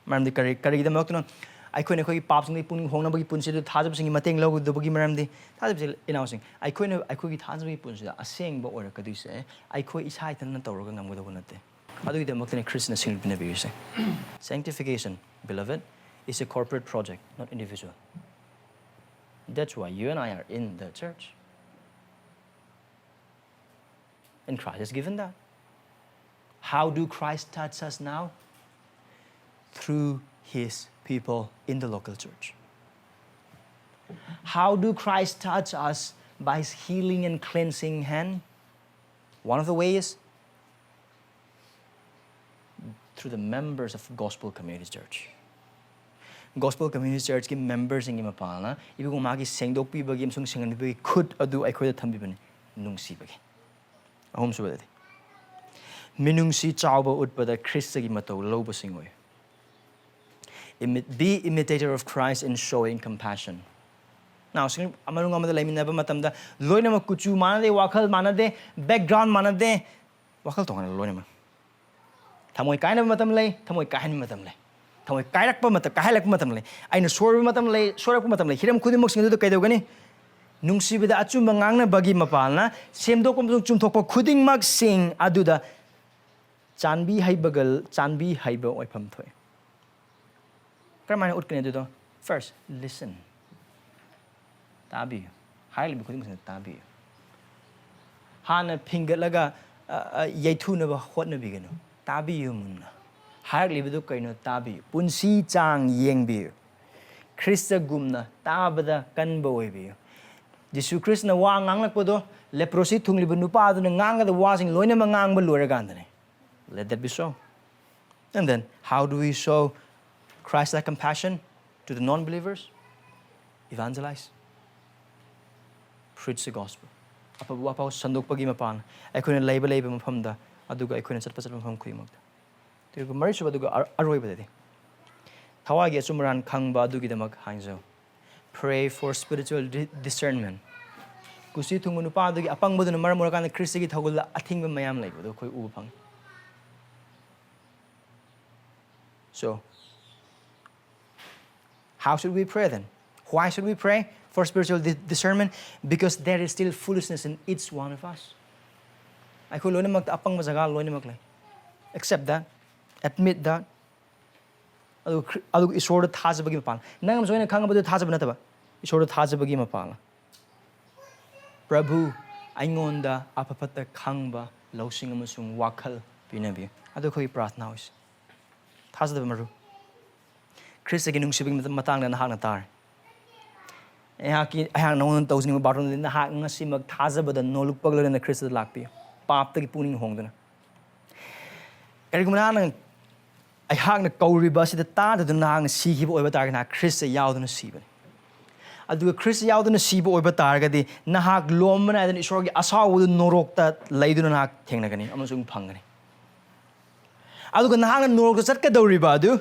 ꯃꯔꯝꯗꯤ ꯀꯔꯤ, ꯀꯔꯤꯒꯤꯗꯃꯛꯇꯅꯣ? ꯑꯩꯈꯣꯏꯅ ꯑꯩꯈꯣꯏꯒꯤ ꯄꯥꯞꯁꯤꯡꯗꯒꯤ ꯄꯨꯛꯅꯤꯡ ꯍꯣꯡꯅꯕꯒꯤ ꯄꯨꯟꯁꯤꯗ ꯊꯥꯖꯕꯁꯤꯡꯒꯤ ꯃꯇꯦꯡ ꯂꯧꯒꯗꯕꯒꯤ ꯃꯔꯝꯗꯤ, ꯊꯥꯖꯕꯁꯤ ꯏꯅꯥꯎꯁꯤꯡ, ꯑꯩꯈꯣꯏꯅ ꯑꯩꯈꯣꯏꯒꯤ ꯊꯥꯖꯕꯒꯤ ꯄꯨꯟꯁꯤꯗ ꯑꯁꯦꯡꯕ ꯑꯣꯏꯔꯛꯀꯗꯣꯏꯁꯦ ꯑꯩꯈꯣꯏ ꯏꯁꯥ ꯏꯊꯟꯇꯅ ꯇꯧꯔꯒ ꯉꯝꯒꯗꯧꯕ ꯅꯠꯇꯦ꯫ ꯑꯗꯨꯒꯤꯗꯃꯛꯇꯅꯤ ꯈ꯭ꯔꯤꯁꯅ ꯁꯤꯡꯅꯕꯤꯔꯤꯁꯦ꯫ Sanctification, beloved, is a corporate project, not individual. That's why you and I are in the church. And Christ has given that. How do Christ touch us now? Through his people in the local church. How do Christ touch us? By his healing and cleansing hand. One of the ways, through the members of Gospel Community Church. Gospel Community Churchꯀꯤ memberꯁꯤꯡꯒꯤ ꯃꯄꯥꯜꯅ ꯏꯕꯨꯡ ꯃꯥꯒꯤ ꯁꯦꯡꯗꯣꯛꯄꯤꯕꯒꯤ ꯑꯃꯁꯨꯡ ꯁꯦꯡꯍꯟꯕꯤꯕꯒꯤ ꯈꯨꯠ ꯑꯗꯨ ꯑꯩꯈꯣꯏꯗ ꯊꯝꯕꯤꯕꯅꯤ, ꯅꯨꯡꯁꯤꯕꯒꯤ꯫ ꯑꯍꯨꯝꯁꯨꯕꯗꯗꯤ, ꯃꯤꯅꯨꯡꯁꯤ ꯆꯥꯎꯕ ꯎꯠꯄꯗ ꯈ꯭ꯔꯤꯁꯇꯒꯤ ꯃꯇꯧ ꯂꯧꯕꯁꯤꯡ ꯑꯣꯏ꯫ Imi-, be imitator of Christ in showing compassion. Now, ꯁꯤ ꯑꯃꯔꯨꯝ ꯑꯃꯗ ꯂꯩꯃꯤꯟꯅꯕ ꯃꯇꯝꯗ ꯂꯣꯏꯅꯃꯛ ꯀꯨꯆꯨ ꯃꯥꯟꯅꯗꯦ, ꯋꯥꯈꯜ ꯃꯥꯟꯅꯗꯦ, background ꯃꯥꯟꯅꯗꯦ, ꯋꯥꯈꯜ ꯇꯣꯉꯥꯟꯅ ꯂꯣꯏꯅꯃꯛ꯫ ꯊꯃꯣꯏ ꯀꯥꯏꯅꯕ ꯃꯇꯝ ꯂꯩ, ꯊꯃꯣꯏ ꯀꯥꯏꯍꯟꯕ ꯃꯇꯝ ꯂꯩ꯫ ꯊꯃꯣꯏ ꯀꯥꯏꯔꯛꯄ ꯃꯇꯝ, ꯀꯥꯏꯍꯜꯂꯛꯄ ꯃꯇꯝ ꯂꯩ꯫ ꯑꯩꯅ ꯁꯣꯏꯕ ꯃꯇꯝ ꯂꯩ, ꯁꯣꯏꯔꯛꯄ ꯃꯇꯝ ꯂꯩ꯫ ꯍꯤꯔꯝ ꯈꯨꯗꯤꯡꯃꯛꯁꯤꯡ ꯑꯗꯨꯗ ꯀꯩꯗꯧꯒꯅꯤ? ꯅꯨꯡꯁꯤꯕꯗ ꯑꯆꯨꯝꯕ ꯉꯥꯡꯅꯕꯒꯤ ꯃꯄꯥꯜꯅ ꯁꯦꯝꯗꯣꯛꯄ ꯑꯃꯁꯨꯡ ꯆꯨꯝꯊꯣꯛꯄ ꯈꯨꯗꯤꯡꯃꯛꯁꯤꯡ ꯑꯗꯨꯗ ꯆꯥꯟꯕꯤ ꯍꯩꯕꯒ, ꯆꯥꯟꯕꯤ ꯍꯩꯕ ꯑꯣꯏꯐꯝ ꯊꯣꯛꯏ꯫ ꯀꯔꯝꯍꯥꯏꯅ ꯎꯠꯀꯅꯤ ꯑꯗꯨꯗꯣ? First, listen. ꯇꯥꯕꯤꯌꯨ꯫ ꯍꯥꯏꯔꯤꯕ ꯈꯨꯗꯤꯡꯃꯛꯁꯤꯅ ꯇꯥꯕꯤꯌꯨ꯫ ꯍꯥꯟꯅ ꯐꯤꯡꯒꯠꯂꯒ, ꯑ, ꯑ, ꯌꯩꯊꯨꯅꯕ ꯍꯣꯠꯅꯕꯤꯒꯅꯨ꯫ ꯇꯥꯕꯤꯌꯨ ꯃꯨꯟꯅ꯫ ꯍꯥꯏꯔꯛꯂꯤꯕꯗꯨ ꯀꯩꯅꯣ ꯇꯥꯕꯤꯌꯨ꯫ ꯄꯨꯟꯁꯤ ꯆꯥꯡ ꯌꯦꯡꯕꯤꯌꯨ꯫ ꯈ꯭ꯔꯤꯁꯇꯒꯨꯝꯅ ꯇꯥꯕꯗ ꯀꯟꯕ ꯑꯣꯏꯕꯤꯌꯨ꯫ ꯖꯤꯁꯨ ꯈ꯭ꯔꯤꯁꯇꯅ ꯋꯥ ꯉꯥꯡꯂꯛꯄꯗꯣ leprosy ꯊꯨꯡꯂꯤꯕ ꯅꯨꯄꯥꯗꯨꯅ ꯉꯥꯡꯒꯗꯕ ꯋꯥꯁꯤꯡ ꯂꯣꯏꯅꯃꯛ ꯉꯥꯡꯕ ꯂꯣꯏꯔꯀꯥꯟꯗꯅꯦ꯫ Let that be so. And then, how do we show Christ-like compassion to the non-believers? Evangelize. Preach the gospel. ꯋꯥꯐꯥꯎ ꯁꯟꯗꯣꯛꯄꯒꯤ ꯃꯄꯥꯟ, ꯑꯩꯈꯣꯏꯅ ꯂꯩꯕ ꯂꯩꯕ ꯃꯐꯝꯗ, ꯑꯗꯨꯒ ꯑꯩꯈꯣꯏꯅ ꯆꯠꯄ ꯆꯠꯄ ꯃꯐꯝ ꯈꯨꯗꯤꯡꯃꯛꯇ꯫ ꯑꯗꯨꯒ ꯃꯔꯤꯁꯨꯕ, ꯑꯗꯨꯒ ꯑꯔ-, ꯑꯔꯣꯏꯕꯗꯗꯤ ꯊꯋꯥꯏꯒꯤ ꯑꯆꯨꯝ ꯑꯔꯥꯟ ꯈꯪꯕ ꯑꯗꯨꯒꯤꯗꯃꯛ ꯍꯥꯏꯖꯧ꯫ Pray for spiritual di-, discernment. ꯀꯨꯁꯤ ꯊꯨꯡꯕ ꯅꯨꯄꯥ ꯑꯗꯨꯒꯤ ꯑꯄꯪꯕꯗꯨꯅ ꯃꯔꯝ ꯑꯣꯏꯔꯀꯥꯟꯗ ꯈ꯭ꯔꯤꯁꯇꯒꯤ ꯊꯧꯒꯜꯗ ꯑꯊꯤꯡꯕ ꯃꯌꯥꯝ ꯂꯩꯕꯗꯣ ꯑꯩꯈꯣꯏ ꯎꯕ ꯐꯪꯉꯤ꯫ So, how should we pray then? Why should we pray for spiritual di-, discernment? Because there is still foolishness in each one of us. ꯑꯩꯈꯣꯏ ꯂꯣꯏꯅꯃꯛꯇ ꯑꯄꯪꯕ ꯖꯒꯥ ꯂꯣꯏꯅꯃꯛ ꯂꯩ꯫ Accept that. Admit that. ꯑꯗꯨꯒ ꯈ꯭ꯔꯤ-, ꯑꯗꯨꯒ ꯏꯁꯣꯔꯗ ꯊꯥꯖꯕꯒꯤ ꯃꯄꯥꯟ꯫ ꯅꯪ ꯑꯃꯁꯨ ꯑꯩꯅ ꯈꯪꯉꯕꯗꯨ ꯊꯥꯖꯕ ꯅꯠꯇꯕ, ꯏꯁꯣꯔꯗ ꯊꯥꯖꯕꯒꯤ ꯃꯄꯥꯟ꯫ ꯄ꯭ꯔꯚꯨ, ꯑꯩꯉꯣꯟꯗ ꯑꯐ ꯐꯠꯇ ꯈꯪꯕ ꯂꯧꯁꯤꯡ ꯑꯃꯁꯨꯡ ꯋꯥꯈꯜ ꯄꯤꯅꯕꯤꯌꯨ꯫ ꯑꯗꯨ ꯑꯩꯈꯣꯏꯒꯤ ꯄ꯭ꯔꯥꯊꯅꯥ ꯑꯣꯏꯁꯤ꯫ ꯊꯥꯖꯗꯕ ꯃꯔꯨꯞ, ꯈ꯭ꯔꯤꯁꯇꯒꯤ ꯅꯨꯡꯁꯤꯕꯒꯤ ꯃꯇ-, ꯃꯇꯥꯡꯗ ꯅꯍꯥꯛꯅ ꯇꯥꯔꯦ꯫ ꯑꯩꯍꯥꯛꯀꯤ, ꯑꯩꯍꯥꯛ ꯅꯉꯣꯟꯗ ꯇꯧꯖꯅꯤꯡꯕ ꯕꯥꯔꯇꯣꯟꯗꯤ ꯅꯍꯥꯛ ꯉꯁꯤꯃꯛ ꯊꯥꯖꯕꯗ ꯅꯣꯂꯨꯛꯄꯒ ꯂꯣꯏꯅꯅ ꯈ꯭ꯔꯤꯁꯇꯗ ꯂꯥꯛꯄꯤꯌꯨ, ꯄꯥꯞꯇꯒꯤ ꯄꯨꯛꯅꯤꯡ ꯍꯣꯡꯗꯨꯅ꯫ ꯀꯔꯤꯒꯨꯝꯕ ꯅꯍꯥꯛꯅ ꯑꯩꯍꯥꯛꯅ ꯀꯧꯔꯤꯕ ꯑꯁꯤꯗ ꯇꯥꯗꯗꯨꯅ ꯅꯍꯥꯛꯅ ꯁꯤꯈꯤꯕ ꯑꯣꯏꯕ ꯇꯥꯔꯒꯗꯤ ꯅꯍꯥꯛ ꯈ꯭ꯔꯤꯁꯇ ꯌꯥꯎꯗꯨꯅ ꯁꯤꯕꯅꯤ꯫ ꯑꯗꯨꯒ ꯈ꯭ꯔꯤꯁꯇ ꯌꯥꯎꯗꯨꯅ ꯁꯤꯕ ꯑꯣꯏꯕ ꯇꯥꯔꯒꯗꯤ ꯅꯍꯥꯛ ꯂꯣꯝꯕ ꯅꯥꯏꯗꯅ ꯏꯁꯣꯔꯒꯤ ꯑꯁꯥꯎꯕꯗꯨ ꯅꯣꯔꯣꯛꯇ ꯂꯩꯗꯨꯅ ꯅꯍꯥꯛ ꯊꯦꯡꯅꯒꯅꯤ ꯑꯃꯁꯨꯡ ꯐꯪꯒꯅꯤ꯫ ꯑꯗꯨꯒ ꯅꯍꯥꯛꯅ ꯅꯣꯔꯣꯛꯇ ꯆꯠꯀꯗꯧꯔꯤꯕ ꯑꯗꯨ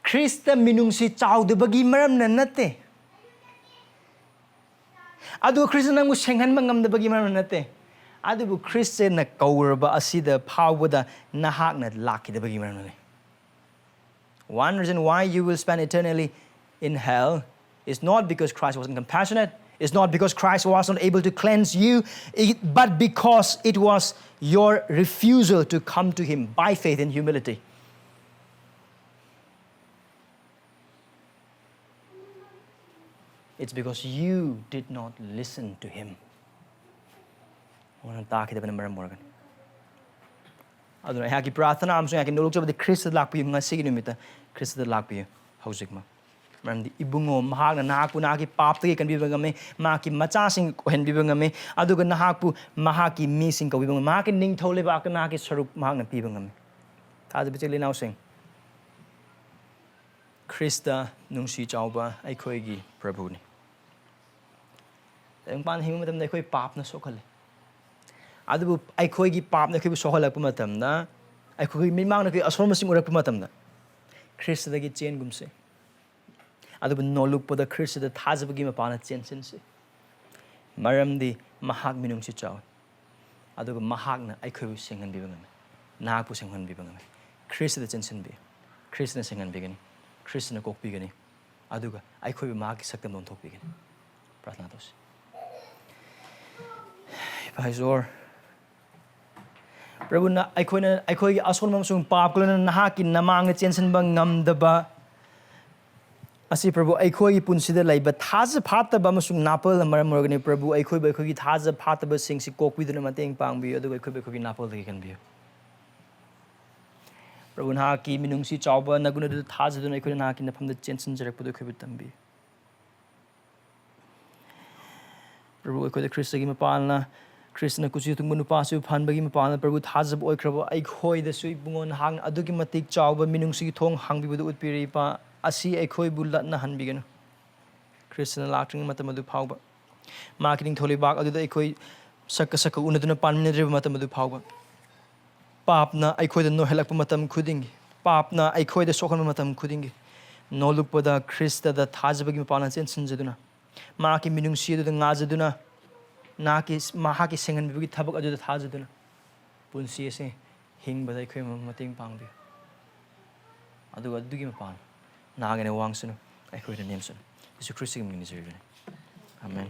ꯈ꯭ꯔꯤꯁꯇ ꯃꯤꯅꯨꯡꯁꯤ ꯆꯥꯎꯗꯕꯒꯤ ꯃꯔꯝꯅ ꯅꯠꯇꯦ꯫ ꯑꯗꯨꯒ ꯈ꯭ꯔꯤꯁꯇ ꯅꯪꯕꯨ ꯁꯦꯡꯍꯟꯕ ꯉꯝꯗꯕꯒꯤ ꯃꯔꯝꯅ ꯅꯠꯇꯦ꯫ ꯑꯗꯨꯕꯨ ꯈ꯭ꯔꯤꯁꯇꯅ ꯀꯧꯔꯕ ꯑꯁꯤꯗ ꯐꯥꯎꯕꯗ ꯅꯍꯥꯛꯅ ꯂꯥꯛꯈꯤꯗꯕꯒꯤ ꯃꯔꯝꯅꯅꯤ꯫ One reason why you will spend eternally in hell is not because Christ wasn't compassionate, it's not because Christ was not able to cleanse you, it, but because it was your refusal to come to Him by faith in humility. It's because you did not listen to Him. ꯃꯉꯣꯟꯗ ꯇꯥꯈꯤꯗꯕꯅ ꯃꯔꯝ ꯑꯣꯏꯔꯒꯅꯤ꯫ ꯑꯗꯨꯅ ꯑꯩꯍꯥꯛꯀꯤ ꯄ꯭ꯔꯥꯊꯅꯥ ꯑꯃꯁꯨꯡ ꯑꯩꯍꯥꯛꯀꯤ ꯅꯣꯂꯨꯛꯆꯕꯗꯤ ꯈ꯭ꯔꯤꯁꯇꯗ ꯂꯥꯛꯄꯤꯌꯨ, ꯉꯁꯤꯒꯤ ꯅꯨꯃꯤꯠꯇ ꯈ꯭ꯔꯤꯁꯇꯗ ꯂꯥꯛꯄꯤꯌꯨ ꯍꯧꯖꯤꯛꯃꯛ꯫ ꯃꯔꯝꯗꯤ ꯏꯕꯨꯡꯉꯣ, ꯃꯍꯥꯛꯅ ꯅꯍꯥꯛꯄꯨ ꯅꯍꯥꯛꯀꯤ ꯄꯥꯞꯇꯒꯤ ꯀꯟꯕꯤꯕ ꯉꯝꯃꯤ, ꯃꯍꯥꯛꯀꯤ ꯃꯆꯥꯁꯤꯡ ꯑꯣꯏꯍꯟꯕꯤꯕ ꯉꯝꯃꯤ, ꯑꯗꯨꯒ ꯅꯍꯥꯛꯄꯨ ꯃꯍꯥꯛꯀꯤ ꯃꯤꯁꯤꯡ ꯀꯧꯕꯤꯕ ꯉꯝꯃꯤ, ꯃꯍꯥꯛꯀꯤ ꯅꯤꯡꯊꯧ ꯂꯩꯕꯥꯛꯇ ꯅꯍꯥꯛꯀꯤ ꯁꯔꯨꯛ ꯃꯍꯥꯛꯅ ꯄꯤꯕ ꯉꯝꯃꯤ꯫ ꯊꯥꯖꯕ ꯏꯆꯤꯜ ꯏꯅꯥꯎꯁꯤꯡ, ꯈ꯭ꯔꯤꯁꯇ ꯅꯨꯡꯁꯤ ꯆꯥꯎꯕ ꯑꯩꯈꯣꯏꯒꯤ ꯄ꯭ꯔꯚꯨꯅꯤ꯫ ꯇꯥꯏꯕꯪꯄꯥꯟ ꯍꯤꯡꯕ ꯃꯇꯝꯗ ꯑꯩꯈꯣꯏ ꯄꯥꯞꯅ ꯁꯣꯛꯍꯜꯂꯤ꯫ ꯑꯗꯨꯕꯨ ꯑꯩꯈꯣꯏꯒꯤ ꯄꯥꯞꯅ ꯑꯩꯈꯣꯏꯕꯨ ꯁꯣꯛꯍꯜꯂꯛꯄ ꯃꯇꯝꯗ, ꯑꯩꯈꯣꯏꯒꯤ ꯃꯤꯠꯃꯥꯡꯗ ꯑꯩꯈꯣꯏ ꯑꯁꯣꯟꯕꯁꯤꯡ ꯎꯔꯛꯄ ꯃꯇꯝꯗ, ꯈ꯭ꯔꯤꯁꯇꯗꯒꯤ ꯆꯦꯟꯒꯨꯝꯁꯤ꯫ ꯑꯗꯨꯕꯨ ꯅꯣꯜꯂꯨꯛꯄꯗ ꯈ꯭ꯔꯤꯁꯇꯗ ꯊꯥꯖꯕꯒꯤ ꯃꯄꯥꯟꯅ ꯆꯦꯟꯁꯤꯟꯁꯤ꯫ ꯃꯔꯝꯗꯤ ꯃꯍꯥꯛ ꯃꯤꯅꯨꯡꯁꯤ ꯆꯥꯎꯏ꯫ ꯑꯗꯨꯒ ꯃꯍꯥꯛꯅ ꯑꯩꯈꯣꯏꯕꯨ ꯁꯦꯡꯍꯟꯕꯤꯕ ꯉꯝꯃꯤ꯫ ꯅꯍꯥꯛꯄꯨ ꯁꯦꯡꯍꯟꯕꯤꯕ ꯉꯝꯃꯤ꯫ ꯈ꯭ꯔꯤꯁꯇꯗ ꯆꯦꯟꯁꯤꯟꯕꯤꯌꯨ꯫ ꯈ꯭ꯔꯤꯁꯇꯅ ꯁꯦꯡꯍꯟꯕꯤꯒꯅꯤ꯫ ꯈ꯭ꯔꯤꯁꯇꯅ ꯀꯣꯛꯄꯤꯒꯅꯤ꯫ ꯑꯗꯨꯒ ꯑꯩꯈꯣꯏꯕꯨ ꯃꯍꯥꯛꯀꯤ ꯁꯛꯇꯝꯗ ꯑꯣꯟꯊꯣꯛꯄꯤꯒꯅꯤ꯫ ꯄ꯭ꯔꯥꯊꯅꯥ ꯇꯧꯁꯤ꯫ ꯏꯄꯥ ꯏꯁꯣꯔ, ꯄ꯭ꯔꯚꯨꯅ ꯑꯩꯈꯣꯏꯅ, ꯑꯩꯈꯣꯏꯒꯤ ꯑꯁꯣꯟꯕ ꯑꯃꯁꯨꯡ ꯄꯥꯞꯀ ꯂꯣꯏꯅꯅ ꯅꯍꯥꯛꯀꯤ ꯅꯃꯥꯡꯗ ꯆꯦꯟꯁꯤꯟꯕ ꯉꯝꯗꯕ ꯑꯁꯤ, ꯄ꯭ꯔꯚꯨ, ꯑꯩꯈꯣꯏꯒꯤ ꯄꯨꯟꯁꯤꯗ ꯂꯩꯕ ꯊꯥꯖ ꯐꯥꯠꯇꯕ ꯑꯃꯁꯨꯡ ꯅꯥꯄꯜꯅ ꯃꯔꯝ ꯑꯣꯏꯔꯒꯅꯤ꯫ ꯄ꯭ꯔꯚꯨ, ꯑꯩꯈꯣꯏꯕꯨ ꯑꯩꯈꯣꯏꯒꯤ ꯊꯥꯖ ꯐꯥꯠꯇꯕꯁꯤꯡꯁꯤ ꯀꯣꯛꯄꯤꯗꯨꯅ ꯃꯇꯦꯡ ꯄꯥꯡꯕꯤꯌꯨ, ꯑꯗꯨꯒ ꯑꯩꯈꯣꯏꯕꯨ ꯑꯩꯈꯣꯏꯒꯤ ꯅꯥꯄꯜꯗꯒꯤ ꯀꯟꯕꯤꯌꯨ꯫ ꯄ꯭ꯔꯚꯨ, ꯅꯍꯥꯛꯀꯤ ꯃꯤꯅꯨꯡꯁꯤ ꯆꯥꯎꯕ ꯅꯒꯨꯟ ꯑꯗꯨꯗ ꯊꯥꯖꯗꯨꯅ ꯑꯩꯈꯣꯏꯅ ꯅꯍꯥꯛꯀꯤ ꯅꯐꯝꯗ ꯆꯦꯟꯁꯤꯟꯖꯔꯛꯄꯗꯨ ꯑꯩꯈꯣꯏꯕꯨ ꯇꯝꯕꯤꯌꯨ꯫ ꯄ꯭ꯔꯚꯨ, ꯑꯩꯈꯣꯏꯗ ꯈ꯭ꯔꯤꯁꯇꯒꯤ ꯃꯄꯥꯜꯅ, ꯈ꯭ꯔꯤꯁꯇꯅ ꯀꯨꯆꯤ ꯊꯨꯡꯕ ꯅꯨꯄꯥꯁꯤꯕꯨ ꯐꯍꯟꯕꯒꯤ ꯃꯄꯥꯜꯅ, ꯄ꯭ꯔꯚꯨ, ꯊꯥꯖꯕ ꯑꯣꯏꯈ꯭ꯔꯕ ꯑꯩꯈꯣꯏꯗꯁꯨ ꯏꯕꯨꯡꯉꯣ ꯅꯍꯥꯛꯅ ꯑꯗꯨꯛꯀꯤ ꯃꯇꯤꯛ ꯆꯥꯎꯕ ꯃꯤꯅꯨꯡꯁꯤꯒꯤ ꯊꯣꯡ ꯍꯥꯡꯕꯤꯕꯗꯨ ꯎꯠꯄꯤꯔꯛꯏꯕ ꯑꯁꯤ ꯑꯩꯈꯣꯏꯕꯨ ꯂꯠꯅꯍꯟꯕꯤꯒꯅꯨ꯫ ꯈ꯭ꯔꯤꯁꯇꯅ ꯂꯥꯛꯇ꯭ꯔꯤꯉꯩ ꯃꯇꯝ ꯑꯗꯨ ꯐꯥꯎꯕ, ꯃꯍꯥꯛꯀꯤ ꯅꯤꯡꯊꯧ ꯂꯩꯕꯥꯛ ꯑꯗꯨꯗ ꯑꯩꯈꯣꯏ ꯁꯛꯀ ꯁꯛꯀ ꯎꯅꯗꯨꯅ ꯄꯥꯟꯃꯤꯟꯅꯗ꯭ꯔꯤꯕ ꯃꯇꯝ ꯑꯗꯨ ꯐꯥꯎꯕ, ꯄꯥꯞꯅ ꯑꯩꯈꯣꯏꯗ ꯅꯣꯏꯍꯜꯂꯛꯄ ꯃꯇꯝ ꯈꯨꯗꯤꯡꯒꯤ, ꯄꯥꯞꯅ ꯑꯩꯈꯣꯏꯗ ꯁꯣꯛꯍꯟꯕ ꯃꯇꯝ ꯈꯨꯗꯤꯡꯒꯤ, ꯅꯣꯜꯂꯨꯛꯄꯗ ꯈ꯭ꯔꯤꯁꯇꯗ ꯊꯥꯖꯕꯒꯤ ꯃꯄꯥꯟꯅ ꯆꯦꯟꯁꯤꯟꯖꯗꯨꯅ, ꯃꯍꯥꯛꯀꯤ ꯃꯤꯅꯨꯡꯁꯤ ꯑꯗꯨꯗ ꯉꯥꯖꯗꯨꯅ, ꯅꯍꯥꯛꯀꯤ, ꯃꯍꯥꯛꯀꯤ ꯁꯦꯡꯍꯟꯕꯤꯕꯒꯤ ꯊꯕꯛ ꯑꯗꯨꯗ ꯊꯥꯖꯗꯨꯅ, ꯄꯨꯟꯁꯤ ꯑꯁꯤ ꯍꯤꯡꯕꯗ ꯑꯩꯈꯣꯏ ꯃꯇꯦꯡ ꯄꯥꯡꯕꯤꯌꯨ꯫ ꯑꯗꯨꯒ ꯑꯗꯨꯒꯤ ꯃꯄꯥꯟ ꯅꯍꯥꯛ ꯑꯩꯅ ꯋꯥꯡꯁꯅꯨ, ꯑꯩꯈꯣꯏꯗ ꯅꯦꯝꯁꯅꯨ꯫ ꯌꯦꯁꯨ ꯈ꯭ꯔꯤꯁꯇꯒꯤ ꯃꯤꯡ ꯅꯤꯖꯔꯤꯕꯅꯤ꯫ ꯑꯥꯃꯦꯟ꯫